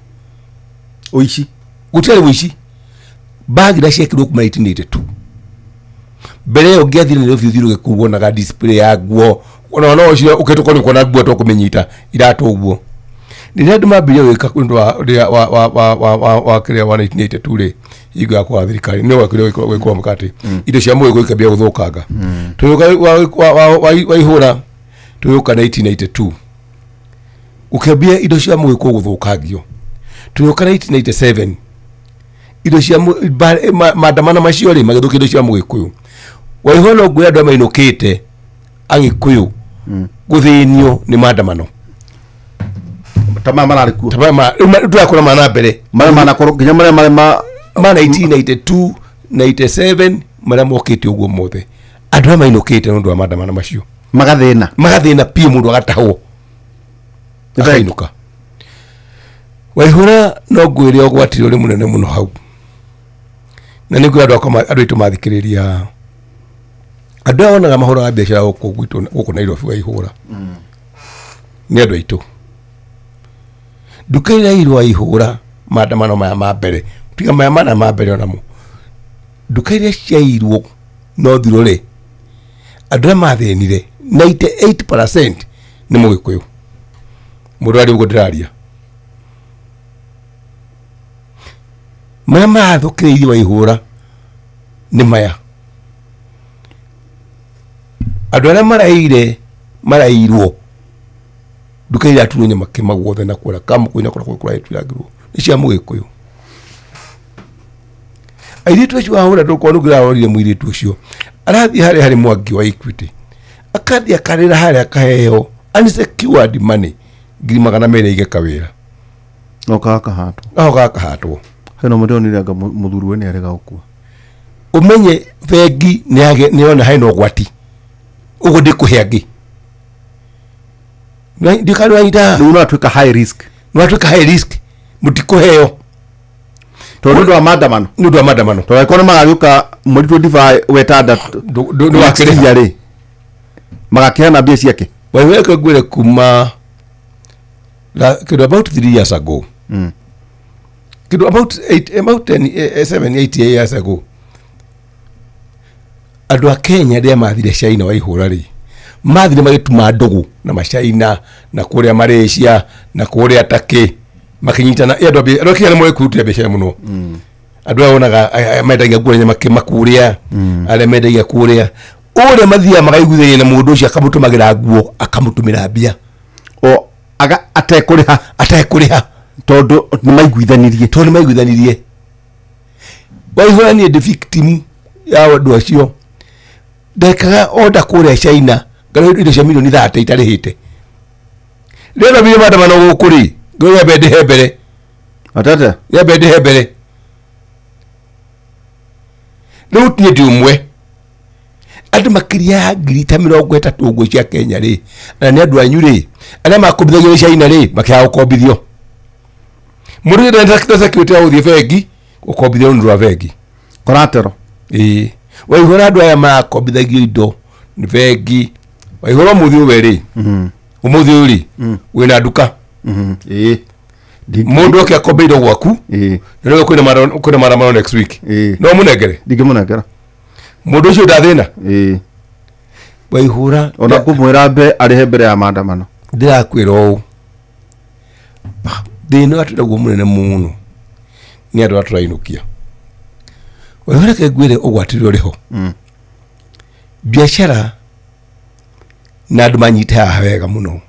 Ũici. Gũtiarĩ ũici. Bagira ciekirwo kuma 1982. Mbere ĩyo ngĩathire Nairobi ũthiũrũke kũu wonaga display ya nguo, ona no ũcio ũkĩtũka nĩ kuona nguo tũkũmĩnyita iratũ ũguo. Rĩrĩa andũ mambirie gwĩka ũndũ wa ũrĩa wa wa wa wa wa wa kĩrĩa wa 1982 rĩ, hingo ya kwaga thirikari nĩ gwakire gwĩkwo mũkate, indo cia mũgĩkũ ikambia gũthũkanga. Tũgĩũka wa ihũra, tũgĩũka 1992 gũkĩambia indo cia mũgĩkũ gũthũkangio. Tũgĩũka 1997 indo cia maandamano macio rĩ magĩthũkia indo cia mũgĩkũyũ. Waihũra no ngwĩra andũ arĩa mainũkĩte agĩkũyũ gũthĩnio nĩ maandamano ta maya mararĩ kuo. Ta maya rĩu tũrakora mana na mbere. Marĩa manakorwo nginya marĩa marĩ ma Ma 1992, 97 marĩa mokĩte ũguo mothe, andũ arĩa mainũkĩte nĩ ũndũ wa maandamano macio magathĩna. Magathĩna piũ, mũndũ agatahwo akainũka. Waihũra no ngwĩre ũgwati ũrĩ mũnene mũno hau, na nĩ ngwĩra andũ akwa andũ aitũ mathikĩrĩria, andũ aya wonaga mahũraga biacara gũkũ gwitũ gũkũ Nairobi, waihũra nĩ andũ aitũ. Nduka iria irwa ihũra maandamano maya ma mbere, tiga maya mana ma mbere, onamo nduka iria ciairwo no thiro rĩ, andũ arĩa mathĩnire 98% nĩ mũgĩkũyũ. Mũndũ arĩ ũguo ndĩraria, marĩa marathũkĩrĩirie waihũra nĩ maya, andũ arĩa maraire marairwo nduka iria aturwo nyama kĩma guothe na kũrĩa kamũkũi na kũrĩa kũragĩtuirangĩrwo nĩ cia mũgĩkũyũ. Airĩtu acio wahũra ndũkorwo nĩ ngĩrarorire mũirĩtu ũcio arathiĩ harĩa harĩ Mwangi wa Equity, akathiĩ akarĩra harĩa, akaheo unsecured money 200,000 aige kawĩra. No gakahatwo. Aho gakahatwo. Hena mũndũ onire anga mũthuri we nĩ arega gũkua. Ũmenye bengi nĩ yona hena ũgwati ũguo ndĩkũhe angĩ ndikandwanyita. Rĩu no atuĩka high risk. Nĩ watuĩka high risk, mũtikũheo. Tondũ nĩ ũndũ wa maandamano. Nĩ ũndũ wa maandamano. Tondũ angĩkorwo nĩ magagĩũka mweri 25 wetandatũ nĩ wakĩrĩha year rĩ, magakĩheana mbia ciake. Waiweke ngwĩre kuma kĩndũ about 3 years ago, kĩndũ about 8, about 10, 7, 8 years ago, andũ a Kenya rĩrĩa mathire China waihũra rĩ, mathire magĩtuma ndũgũ na macaina na kũrĩa Malaysia na kũrĩa Turkey makĩnyitana. Andũ a Kenya nĩ moĩ kwĩrutĩra biacara mũno. Andũ aya wonaga mendagia nguo nyama kũrĩa, arĩa mendagia kũrĩa ũrĩa mathiaga magaiguithania na mũndũ ũcio, akamũtũmagĩra nguo, akamũtũmĩra mbia. O aga atekũrĩha. Atekũrĩha. Tondũ nĩ maiguithanirie. Tondũ nĩ maiguithanirie. Waihũra niĩ ndĩ victim ya andũ acio. Ndekaga order kũrĩa China, ngarĩha indo cia mirioni 30 itarĩhĩte. Rĩrĩa ndambire maandamano gũkũ rĩ, ngĩoya mbere ndĩhe mbere. Atete. Yambe ndĩhe mbere. Rĩu niĩ ndi ũmwe andũ makĩria ya ngiri ta 30 ũguo cia Kenya rĩ, na nĩ andũ anyu rĩ, arĩa makombithagio nĩ China rĩ, makĩaga gũkombithio. Mũndũ ũrĩa security ya gũthiĩ bengi gũkombithio nĩ ũndũ wa bengi. Collateral. Ĩĩ, waihũra andũ aya marakombithagio indo nĩ bengi. Waihũra ũmũthĩ ũwe rĩ, ũmũthĩ ũyũ rĩ wĩna nduka. Ĩĩ. Mũndũ oke akombe indo gwaku, na rĩu kwĩna maandamano next week, no mũnengere? Ndingĩmũnengera. Mũndũ ũcio ndathĩna. Ĩĩ. Waihũra ona ngũmwĩra mbe arĩhe mbere ya maandamano. Ndĩrakwĩra ũũ, thĩna ũrĩa twĩnaguo mũnene mũno nĩ andũ arĩa tũrainũkia. Waihũra reke ngwĩre ũgwati ũrĩa ũrĩ ho, biacara na andũ manyite haha wega mũno,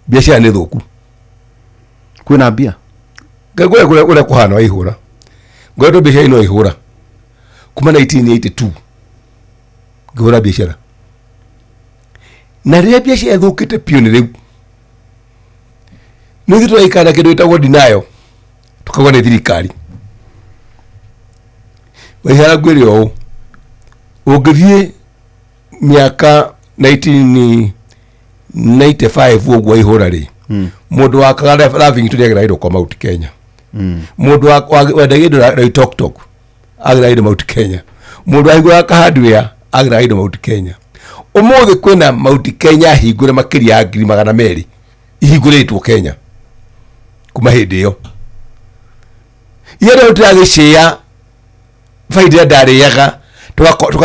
biacara nĩ thũku. Kwĩna mbia. Ngwĩre ũrĩa kũhana waihũra, ngoretwo biacara ĩno waihũra kuma 1982 ngĩhũra biacara, na rĩrĩa biacara ĩthũkĩte piũ nĩ rĩu nĩ ithuĩ tũraikara na kĩndũ gĩtagwo denial, tukauga nĩ thirikari. Waihara ngwĩre ũũ, ũngĩthiĩ mĩaka 1995 ũguo waihũra rĩ, mũndũ wakaga Lavington nĩageraga indo kwa Mount Kenya, mũndũ wendagia indo Loitoktok ageraga indo Mount Kenya, mũndũ wahingũraga ka hardware ageraga indo Mount Kenya. Ũmũthĩ kwĩna Mount Kenya hingũre makĩria ya 200,000 ihingũrĩtwo Kenya kuma hĩndĩ ĩyo. Iria rĩu tũragĩcĩa baida ĩrĩa ndarĩaga,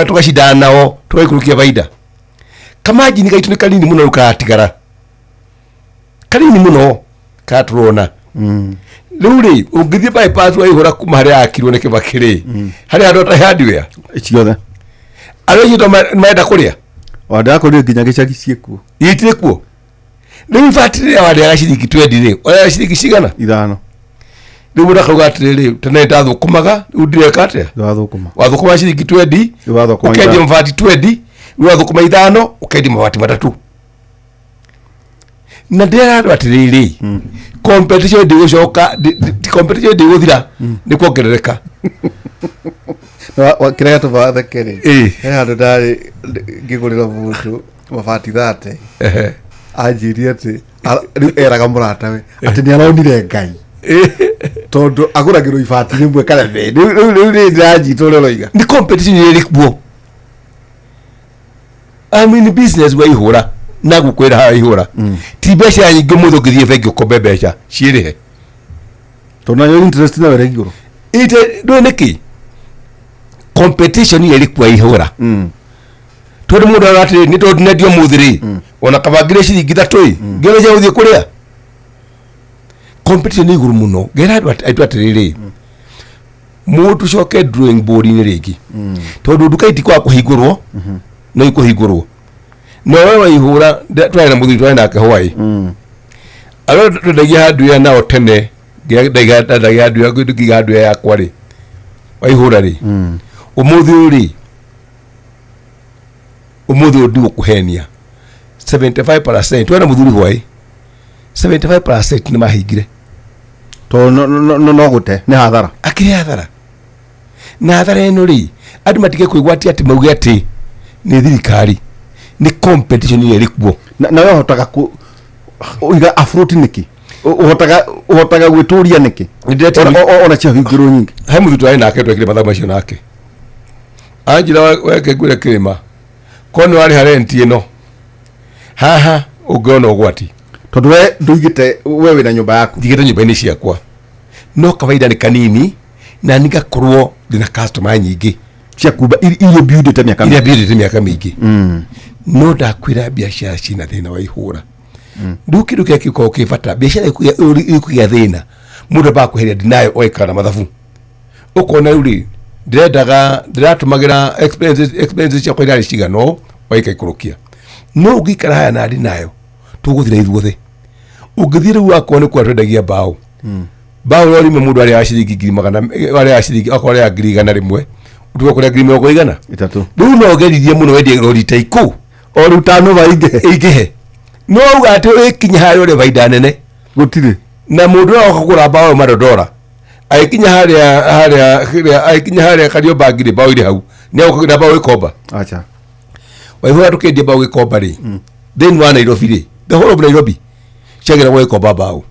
tũgacindana nao, tũgaikũrũkia baida. Kamajini gaitũ nĩ kanini mũno, rĩu karatigara kanini mũno karatũrona. Rĩu rĩ, ũngĩthiĩ bypass waihũra kuma harĩa yakirwo nĩ Kĩbakĩ rĩ, harĩa handũ ta hardware Ciothe. Arĩa acio to marenda kũrĩa. Wandakũrire nginya gĩcagi ciĩkuo. Itirĩ kuo. Rĩu ibati rĩrĩa warĩaga ciringi 20 rĩ, warĩaga ciringi cigana? 5. Rĩu mũndũ akauga atĩrĩrĩ, tene ndathũkũmaga, rĩu ndireka atĩa? Ndwathũkũma. Wathũkũma ciringi 20. Rĩu wathũkũma ũkendia 5. mabati 20, rĩu wathũkũma 5, ũkendia mabati 3. Na ndĩrera andũ atĩrĩrĩ, competition ndĩgũcoka, competition ndĩgũthira, nĩ kuongerereka. Kĩrĩa gĩatũmaga theke rĩ, Ĩĩ. he handũ ndarĩ ngĩgũrĩra mũndũ mabati 30. Anjĩrire atĩ rĩu eraga mũratawe atĩ nĩ aronire Ngai tondũ agũragĩrwo ibati rĩmwe kana merĩ. Rĩu rĩu ndĩranjita ũrĩa ũroiga. Nĩ competition ĩrĩ kuo. I'm in business wa ihũra na gũkwĩra haha ihũra ti mbeca nyingĩ. Mũthĩ ũngĩthiĩ bengi ũkombe mbeca ciĩrĩhe. Tondũ nayo interest nayo ĩrĩ igũrũ. Ite ndũĩ nĩkĩ competition ĩrĩ kuo ihũra, tondũ mũndũ arauga atĩrĩ, nĩ tondũ nendio mũthĩ rĩ, ona kabangire ciringi 3 ĩ ngĩona cia gũthiĩ kũrĩa. Competition nĩ igũrũ mũno. Ngera andũ aitũ atĩrĩrĩ, mũndũ coke drawing board-inĩ rĩngĩ, tondũ nduka itikwaga kũhingũrwo, no ikũhingũrwo no we waihũra. Twarĩ na mũthuri twarĩ nake hwaĩ arĩa twendagia handũ nao tene, ndendagia handũ ngiga handũ yakwa rĩ, waihũra rĩ, ũmũthĩ ũyũ rĩ, ũmũthĩ ũyũ ndigũkũhenia, 75%, twena mũthuri hwaĩ, 75% nĩ mahingire. Tondũ no gũte nĩ hathara. Akĩrĩ hathara, na hathara ĩno rĩ, andũ matige kwĩgwatia atĩ mauge atĩ nĩ thirikari, nĩ competition ĩrĩa ĩrĩ kuo. Na we ũhotaga kũ ũiga afloat nĩkĩ? Ũhotaga gwĩtũria nĩkĩ? Ona ciahingĩrwo nyingĩ. He mũthuri twarĩ nake, twekire mathabu macio nake, anjĩra, weke ngwĩre kĩrĩma korwo nĩ warĩha renti ĩno haha ũngĩona ũgwati. Tondũ we ndũigĩte, we wĩna nyũmba yaku. Njigĩte nyũmba-inĩ ciakwa, no kawaida nĩ kanini na nĩgakorwo ndĩna customer nyingĩ. Cia kumba iria mbiundĩte mĩaka iria mbiũrĩte mĩaka mĩingĩ. No ndakwĩra biacara cina thĩna wa ihũra. Rĩu kĩndũ kĩrĩa kĩkoragwo kĩ bata, biacara ĩkũgĩa thĩna, mũndũ ambaga kweheria ndinayo, ũgaikara na mathabu, ũkona rĩu rĩ, ndĩrendaga ndĩratũmagĩra expenses ciakwa irarĩ cigana ũũ, ũgaikaikũrũkia. No ũngĩikara haya na ndinayo, tũgũthira ithuothe. Ũngĩthiĩ rĩu akorwo nĩ kũrĩa twendagia mbaũ, mbaũ rori rimwe mũndũ arĩaga ciringi ngiri magana, arĩaga ciringi, akorwo arĩaga 100,000, ũtuge kũrĩa 300,000. 3. Rĩu no ũgeririe mũno wendie rori ta ikũ. O rĩu tano waingĩhe. Ĩingĩhe, no uga atĩ ĩkinya harĩa ũrĩa baida nene. Gũtirĩ. Na mũndũ ũrĩa oka kũgũra mbaũ madodora, agĩkinya harĩa agĩkinya harĩa Kariobangi rĩ, mbaũ irĩ hau, nĩ agũka mbaũ ĩkomba. Acha. Waihũra tũkĩendia mbaũ gĩkomba rĩ, thĩinĩ wa Nairobi rĩ, the whole of Nairobi ciagĩragwo gĩkomba mbaũ.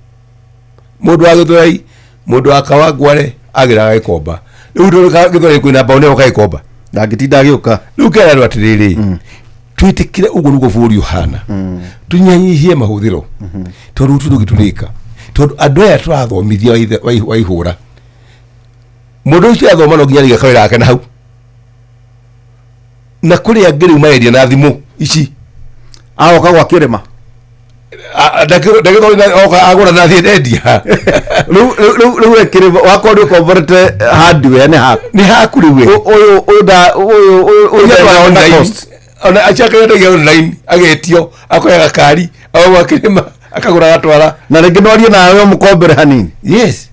Mũndũ wa Gĩthũrai, mũndũ wa Kawangware agĩraga gĩkomba. Rĩu tondũ Gĩthũrai kwĩna mbaũ, nĩ oka gĩkomba. Ndangĩtinda agĩũka. Rĩu kera andũ atĩrĩrĩ, twĩtĩkĩre ũguo nĩguo bũrũri ũhana, tũnyihanyihie mahũthĩro, tondũ gũtirĩ ũngĩ tũrĩka, tondũ andũ aya tũrathomithia wa ihũra, mũndũ ũcio athoma no nginya arĩge kawĩra gake na hau, na kũrĩ angĩ rĩu marendia na thimũ ici. Agoka gwa kĩrĩma. Ndagĩthomithia oka agũra na thiĩ endia. Rĩu we kĩrĩma wakorwo nĩ ũkomborete hardware nĩ haku. Nĩ haku rĩu we. Ũyũ nda ũyũ Ũyũ nda online. Cost. Ona aciakendagia online, agetio akoya gakari agwa kĩrĩma, akagũra, agatwara. Na rĩngĩ no arie nawe ũmũkombere hanini. Yes.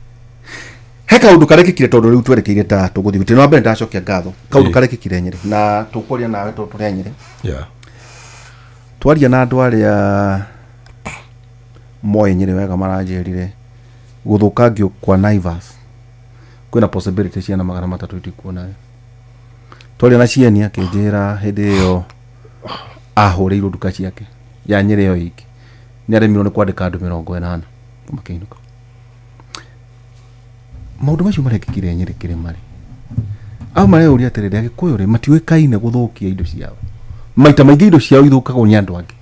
He kaũndũ karekĩkire, tondũ rĩu twerekeire ta tũgũthiĩ gũtirĩ wa mbere, ndacokia ngatho kaũndũ karekĩkire Nyĩrĩ, na tũkwaria nawe tondũ tũrĩ a Nyĩrĩ. Twaria na andũ arĩa moĩ Nyĩrĩ wega, maranjĩrire gũthũkangio kwa Naivas kwĩna possibility ciana 300 itikuona. Twaria na cieni, akĩnjĩra hĩndĩ ĩyo ahũrĩirwo nduka ciake ya Nyĩrĩ ĩyo ĩngĩ, nĩ aremirwo nĩ kwandĩka andũ 80 makĩinũka. Maũndũ macio marekĩkire Nyĩrĩ kĩrĩma rĩ, au mareyũria atĩrĩrĩ, Agĩkũyũ rĩ matiũĩkaine gũthũkia indo ciao, Maita maingĩ indo ciao ithũkagwo nĩ andũ angĩ.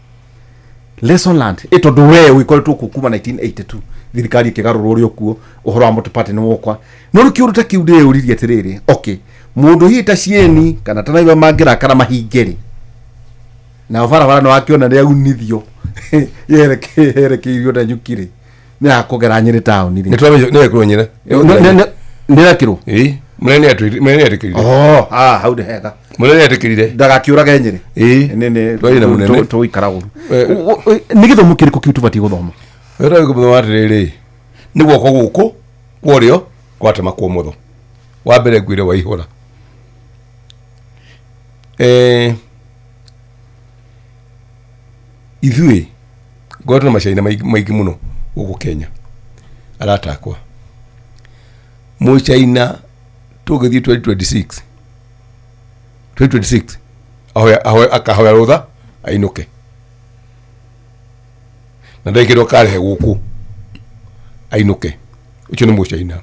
Lesson learned. Ĩ tondũ we ũgĩkoretwo kuo kuma 1982, thirikari ĩkĩgarũrwo ũrĩ o kuo, ũhoro wa multi-party nĩ wokwa. No rĩu kĩũndũ ta kĩu ndĩreyũririe atĩrĩrĩ, okay, mũndũ hihi ta Cieni kana ta Naiva mangĩrakara mahinge rĩ, nao barabara nĩ wakĩona nĩ aunithio yerekeirio na nyuki rĩ, nĩ yakũgera Nyĩrĩ taũni rĩ. Nĩ twekirwo Nyĩrĩ. Nĩ rekirwo. Ĩĩ, mũnene nĩ etĩkĩrire. Oh, ah, hau nĩ hega. Mũnene nĩ etĩkĩrire. Ndagakiũrage Nyĩrĩ. Ĩĩ. Nĩ Twarĩ na mũnene. Tũikara ũru. Nĩ gĩthomo kĩrĩkũ kĩu tũbatiĩ gũthoma? Wĩra wĩ mũthenya wa atĩrĩrĩ, nĩ guoko gũkũ kwa ũrĩo gwatema kwa ũmotho. Wa mbere ngwĩre Waihũra, ithuĩ ngoretwo na macaina maingĩ maingĩ mũno gũkũ Kenya, arata akwa mũcaina. Tũgĩthiĩ 2026, 2026 ahoya ahoya akahoya rũtha ainũke na ndekĩrwo karehe gũkũ ainũke. Ũcio nĩ mũcaina.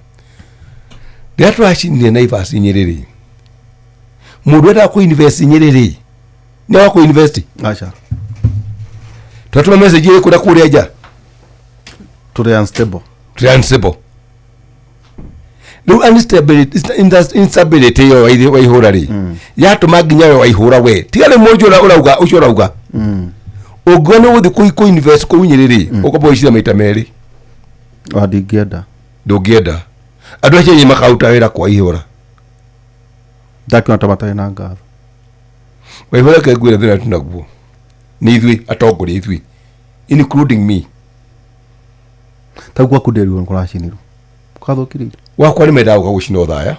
Rĩrĩa tũracinire Naivas Nyĩrĩ rĩ, mũndũ endaga kũ invest Nyĩrĩ rĩ, nĩ wa kũ invest? Aca. Twatũma message ĩrĩkũ na kũrĩa nja? Tũrĩ unstable. Tũrĩ unstable rĩu. Instability ĩyo Waihũra rĩ, yatũma nginya we Waihũra, we tiga rĩ mũnju ũrĩa ũrauga, ũcio ũrauga ũngĩona nĩ ũgũthiĩ kũ invest kũu Nyĩrĩ rĩ, ũkomba gwĩciria maita merĩ. Wa ndingĩenda. Ndũngĩenda andũ acio anyĩ makaruta wĩra kwa ihũra. Ndakĩona ta matarĩ na ngatho. Waihũra, ke ngwĩra thĩna tunaguo nĩ ithuĩ atongoria, ithuĩ including me. Tau gwaku ndĩrirwo nĩ kũracinirwo, kũrathũkirie indo. Gwakwa nĩ mendaga gũka gũcina ũthaya,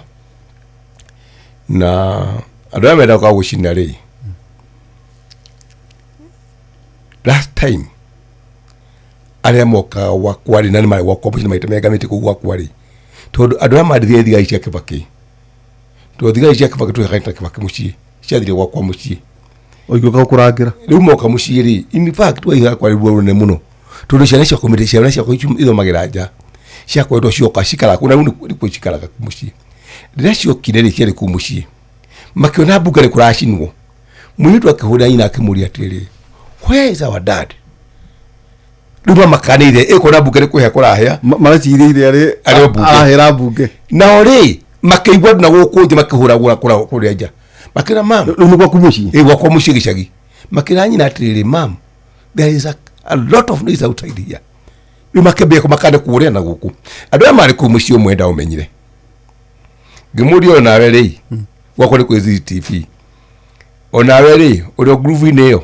na andũ arĩa mendaga gũka gũcina rĩ, last time arĩa mokaga gwakwa rĩ, na nĩ marĩ gwakwa mũciĩ na maita mengamĩte kũu gwakwa rĩ, tondũ andũ arĩa mandithire thigari cia Kĩbakĩ, tondũ thigari cia Kĩbakĩ tũhakaine na Kĩbakĩ mũciĩ, ciathire gwakwa mũciĩ. Ũigũka gũkũrangĩra. Rĩu moka mũciĩ rĩ, in fact waiga kwarĩ ruo rũnene mũno, tondũ ciana ciakwa mĩtĩ, ciana ciakwa ithomagĩra nja, ciakoretwo cioka cikaraga kũu, na rĩu nĩkuo cikaraga mũciĩ. Rĩrĩa ciokire rĩ, ciarĩ kũu mũciĩ, makĩona mbunge nĩ kũracinwo. Mũirĩtu akĩhũrĩra nyina akĩmũria atĩrĩrĩ, "Where is our dad?" Rĩu mamakanĩire ĩkona mbunge nĩ kũhĩa kũrahĩa. Mareciria arĩ Arĩ o mbunge. Arahĩra mbunge. Nao rĩ, makĩigua andũ na gũkũ nja makĩhũragũra kũrĩa nja, makĩra mam. Rĩu nĩ gwaku mũciĩ? Ĩ, gwakwa mũciĩ gĩcagi. Makĩra nyina atĩrĩrĩ, "Mam, there is a lot of noise outside here." Rĩu makĩambia kũmakana kũrĩa na gũkũ. Andũ aya marĩ kũu mũciĩ ũmwe ndaũmenyire, ngĩmũria, "Ũyũ nawe rĩ, gwakwa nĩ kwĩ CCTV, onawe rĩ, ũrĩ o ngurubu-inĩ ĩyo?"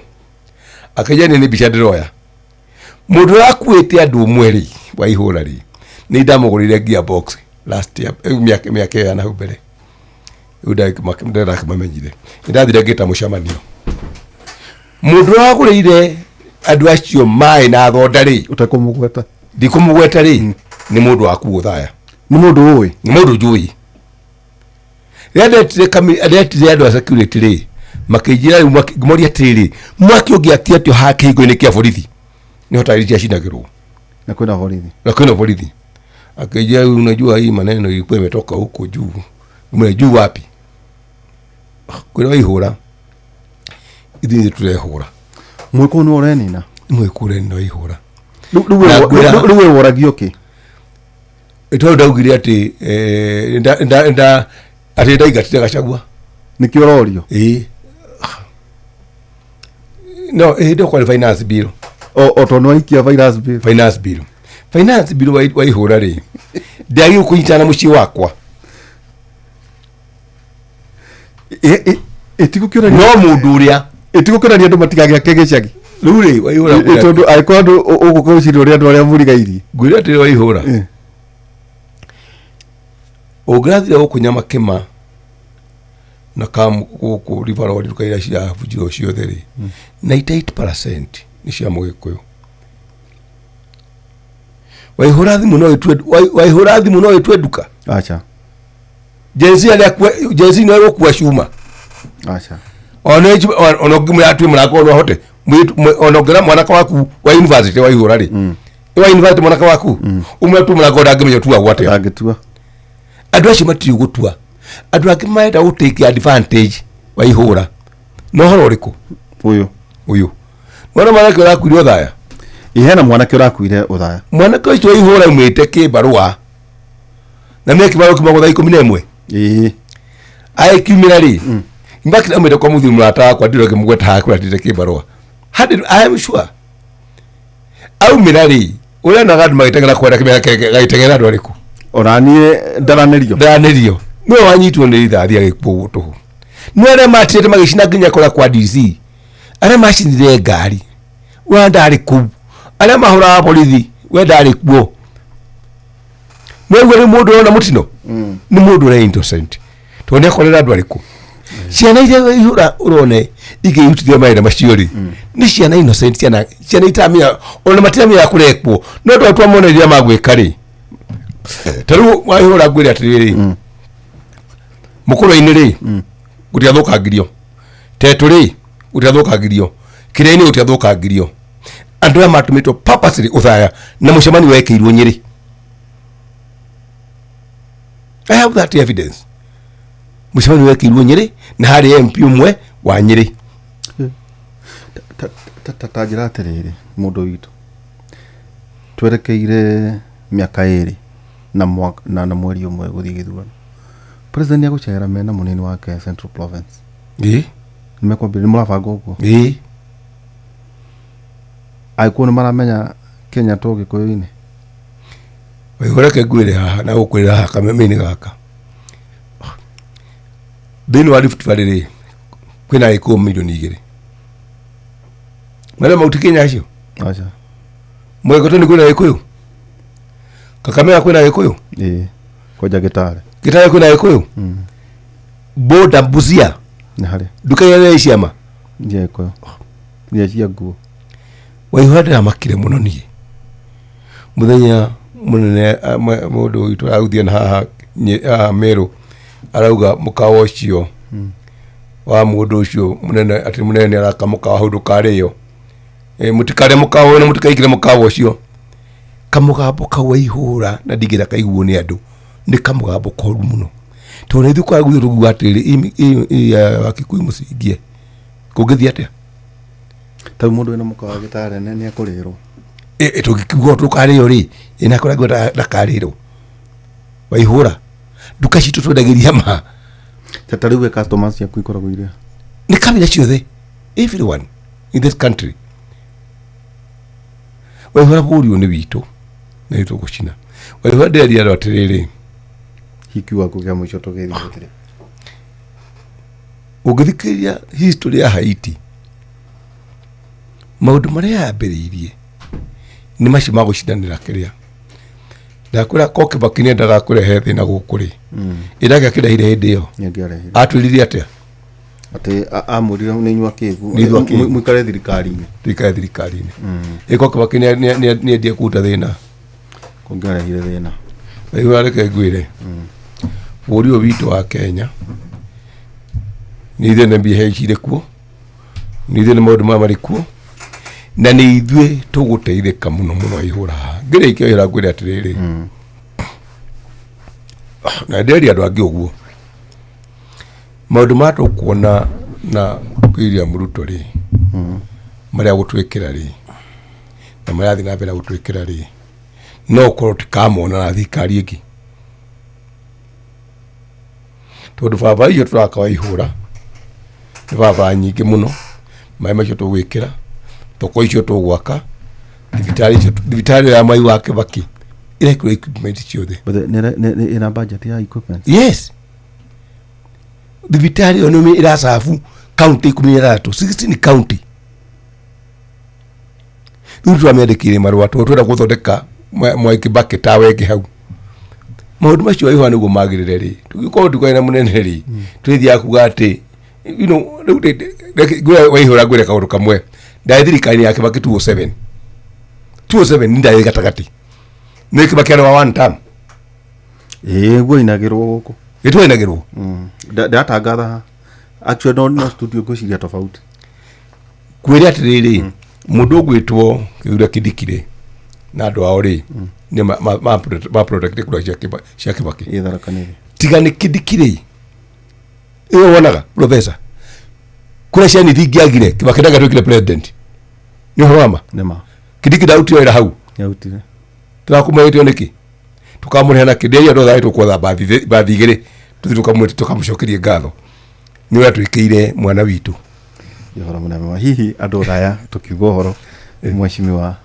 Akĩnjia nĩ mbica ndĩroya mũndũ ũrakuĩte andũ ũmwe rĩ, wa ihũra rĩ, nĩ ndamũgũrĩire gearbox last year, mĩaka ĩyo ya nahau mbere. Rĩu ndakĩmamenyire, nĩ ndathire ngĩta mũcemanio. Mũndũ ũragũrĩire andũ acio maĩ na thonda rĩ, ũtekũmũgweta, ndikũmũgweta rĩ, nĩ mũndũ waku ũthaya. Nĩ mũndũ ũĩ? Nĩ mũndũ njũĩ. Rĩrĩa ndetire andũ a security rĩ, makĩnjĩra rĩu ngĩmoria atĩrĩrĩ, mwaki ũngĩakia atĩa haha kĩhingo-inĩ kĩa borithi? Nĩ hotari ciacinagĩrwo. Na kwĩna borithi. Na kwĩna borithi. Akĩnjĩra, "Rĩu unajua hii maneno ilikuwa imetoka huko juu." Ngĩmwĩra, "Juu wapi?" Kwĩra Waihũra, ithuĩ nĩ tũrehũra. Mwĩkũ nĩ ũrenina. Mwĩkũre nĩ Waihũra. Rĩu Na rĩu we woragio kĩ? Tondũ ndaugire atĩ atĩ ndaingatire Gachagua. Nĩkĩo ũrorio? Ĩĩ, no hĩndĩ ĩyo kwarĩ finance bill. O tondũ waikia finance bill. Finance bill Waihũra rĩ, ndagĩrĩirwo kũnyitana na mũciĩ wakwa. Ĩtigũkĩonania No mũndũ ũrĩa ĩtigũkĩonania andũ matigagĩake gĩcagi. Rĩu rĩ, Waihũra, Tondũ angĩkorwo andũ ũgũka gwĩciria ũrĩa andũ arĩa mũrigairie. Ngwĩra atĩrĩ Waihũra, ũngĩrathire gũkũ Nyamakĩma na kam gũkũ River Road, nduka iria cirabunjirwo ciothe rĩ, 98% nĩ cia mũgĩkũyũ. Waihũra thimũ no ĩtue, Waihũra thimũ no ĩtue nduka. Aca. Gen Z arĩa Gen Z no ĩgũkua cuma. Aca. Ona ona ũngĩmwĩra atue mũrango no ahote. Ona ũngĩra mwanake waku wa university, Waihũra rĩ, wa university, mwanake waku ũmwe atue mũrango, ndangĩmenya ũtuagwo atĩa. Ndangĩtua. Andũ acio matirĩ gũtua. Andũ angĩ marenda gũ take advantage Waihũra na ũhoro ũrĩkũ? Ũyũ. Ũyũ mwana mwanake ũrakuire ũthaya. Ĩ hena mwanake ũrakuire ũthaya. Mwanake ũcio wa ihũra aumĩte kĩbarũa na me kĩbarũa kiuma thaa 11. Ĩĩ. Agĩkiumĩra rĩ, in fact aumĩte kwa mũthuri mũrata wakwa, ndirĩ ngĩmũgweta haha kũrĩa atĩte kĩbarũa Hundred, I am sure aumĩra rĩ, ũrĩa onaga andũ magĩteng'era kwenda kĩmera gagĩteng'era andũ arĩkũ. Ona niĩ ndaranĩrio. Ndaranĩrio nĩwe wanyitwo nĩ rithathi agĩkuo tũhũ, nĩ arĩa matirĩte magĩcina nginya kũrĩa kwa DC, arĩa macinire ngari we ndarĩ kũu, arĩa mahũraga borithi we ndarĩ kuo. Mwaigua nĩ mũndũ ũrona mũtino nĩ mũndũ ũrĩa innocent tondũ nĩ akorera andũ arĩkũ. Ciana iria ihũra ũrone ikĩrutithia mawĩra macio rĩ, nĩ ciana innocent, ciana itaramenya, ona matiramenya kũrekwo, no tondũ twamona iria magwĩka rĩ, ta rĩu wahũra ngwĩre atĩrĩrĩ, mũkũrũ-inĩ rĩ gũtiathũkangirio, tetũ rĩ gũtiathũkangirio, kĩrĩa-inĩ gũtiathũkangirio. Andũ aya matũmĩtwo purposely ũthaya na mũcemanio wekĩirwo Nyĩrĩ. I have that evidence. Mũcemanio wekĩirwo Nyĩrĩ na harĩ MP ũmwe wa Nyĩrĩ. Ta njĩra atĩrĩrĩ, mũndũ witũ, twerekeire mĩaka 2 na mwaka na mweri 1 gũthiĩ gĩthurano. President nĩegũcera mena mũnini wake Central Province. Ĩĩ. Nĩmekwambĩrĩria, nĩmũrabanga ũguo? Ĩĩ. Agĩkũyũ nĩmaramenya Kenya to Gĩkũyũ-inĩ? Reke ngwĩre haha na gũkwĩra haha kameme-inĩ gaka, thĩinĩ wa Rift Valley rĩ kwĩna Agĩkũyũ milioni 2 marĩa mauti Kenya acio. Aca. Mwegotoni kwĩna Agĩkũyũ, Kakamega kwĩna Agĩkũyũ. Ĩĩ, kwanja Gĩtare. Gĩtare kwĩna Agĩkũyũ, Boda Busia. Nĩ harĩa. Nduka iria nĩ ciama. Nĩ Agĩkũyũ, iria cia nguo. Waihũra ndĩramakire mũno niĩ mũthenya mũnene mũndũ witũ aragũthiĩ na haha haha Meru arauga mũkawa ũcio wa mũndũ ũcio mũnene, atĩ mũnene nĩ araka mũkawa hau ndũkarĩo. Mũtikarĩe mũkawa ũyũ na mũtikaingĩre mũkawa ũcio. Kamũgambo kau waihũra na ndingĩenda kaiguo nĩ andũ, nĩ kamũgambo koru mũno, tondũ ithuĩ kwaragũithio tũkuga atĩrĩrĩ, Wakikuyu mũcingie kũngĩthiĩ atĩa? Ta rĩu mũndũ wĩna mũkawa Gĩtare nĩ ekũrĩrwo. Tũngĩkiuga tũkarĩo rĩ, ĩna kũrĩa ndakarĩrwo. Waihũra nduka citũ twendagĩria ma. Ta rĩu we customers ciaku ikoragwo iria? Nĩ kabira ciothe, everyone in this country. Waihũra bũrũri ũyũ nĩ witũ na nĩ tũgũcina. Waihũra ndĩreria andũ atĩrĩrĩ, Hiki waku kĩa mũico tũgĩthiĩ gũtirĩ. Ũngĩthikĩrĩria history ya Haiti, maũndũ marĩa yambĩrĩirie nĩ macio ma gũcindanĩra kĩrĩa ndakwĩra ko Kibaki nĩendaga kũrehe thĩna gũkũ rĩ, ĩrĩa akĩrehire hĩndĩ ĩyo. Nĩangĩarehire. Atwĩrire atĩa? Atĩ amwĩrire nĩ inyuĩ akĩgu. Nĩ ithuĩ akĩgu. Mũikare thirikari-inĩ. Tuikare thirikari-inĩ. Ĩko Kibaki nĩendie kũruta thĩna. Kũngĩarehire thĩna. Rĩu reke ngwĩre, bũrũri ũyũ witũ wa Kenya nĩ ithuĩ nĩ mbia cirĩ kuo, nĩ ithuĩ nĩ maũndũ maya marĩ kuo, na nĩ ithuĩ tũgũteithĩka mũno mũno ihũra haha. Ngĩrĩkia wĩra ngwĩre atĩrĩrĩ, na ndĩreria andũ angĩ ũguo, maũndũ maya tũkuona na William Ruto rĩ, marĩa gũtwĩkĩra rĩ, na marathiĩ na mbere gũtwĩkĩra rĩ, no ũkorwo tũtikamona na thirikari ĩngĩ, tondũ barabara icio tũraka wa ihũra nĩ barabara nyingĩ mũno, maĩ macio tũgwĩkĩra, thoko icio tũgwaka, thibitarĩ icio, thibitarĩ ya Mwai wa Kibaki ĩrekĩrwo equipment ciothe. But ĩna budget ya equipment? Yes, thibitarĩ ĩyo nĩ ĩracabu kaunti 16, 16 county. Rĩu tũramĩandĩkĩire marũa tondũ twenda gũthondeka Mwai Kibaki tawa ĩngĩ hau. Maũndũ macio ihũa nĩguo magĩrĩre rĩ, tũngĩkorwo tũkorwo na mũnene rĩ, twĩthiaga kuga atĩ rĩu waihũra ngwĩre kaũndũ kamwe. Ndarĩ thirikari ya Kibaki 207, 207 nĩ ndarĩ gatagatĩ, nĩ Kibaki arĩ wa one term. Ĩĩ, guo inagĩrwo gũkũ. Gĩtwainagĩrwo. Ndatangatha actually no studio ngwĩciria tofauti. Kwĩre atĩrĩrĩ, mũndũ ũgwĩtwo Kithure Kindiki rĩ na andũ ao rĩ, nĩ ma protect kura cia Kibaki. Ĩ Tharaka Nithi. Tiga nĩ Kindiki rĩ, ĩyo wonaga professor Kura cia nĩ ingĩagire, Kibaki ndangĩatuĩkire president. Nĩ ũhoro wa ma. Nĩma. Kindiki ndarutire wĩra hau. Nĩarutire. Tũrakũmũrĩtio nĩkĩ? Tũkamũrĩha nakĩ? Ndĩria andũ othe tũkwetha bathi, bathi igĩrĩ tũthiĩ tũkamũcokerie ngatho nĩ ũrĩa twĩkĩire mwana witũ. Nĩ ũhoro mũnene. Hihi andũ raya tũkiuga ũhoro, mheshimiwa.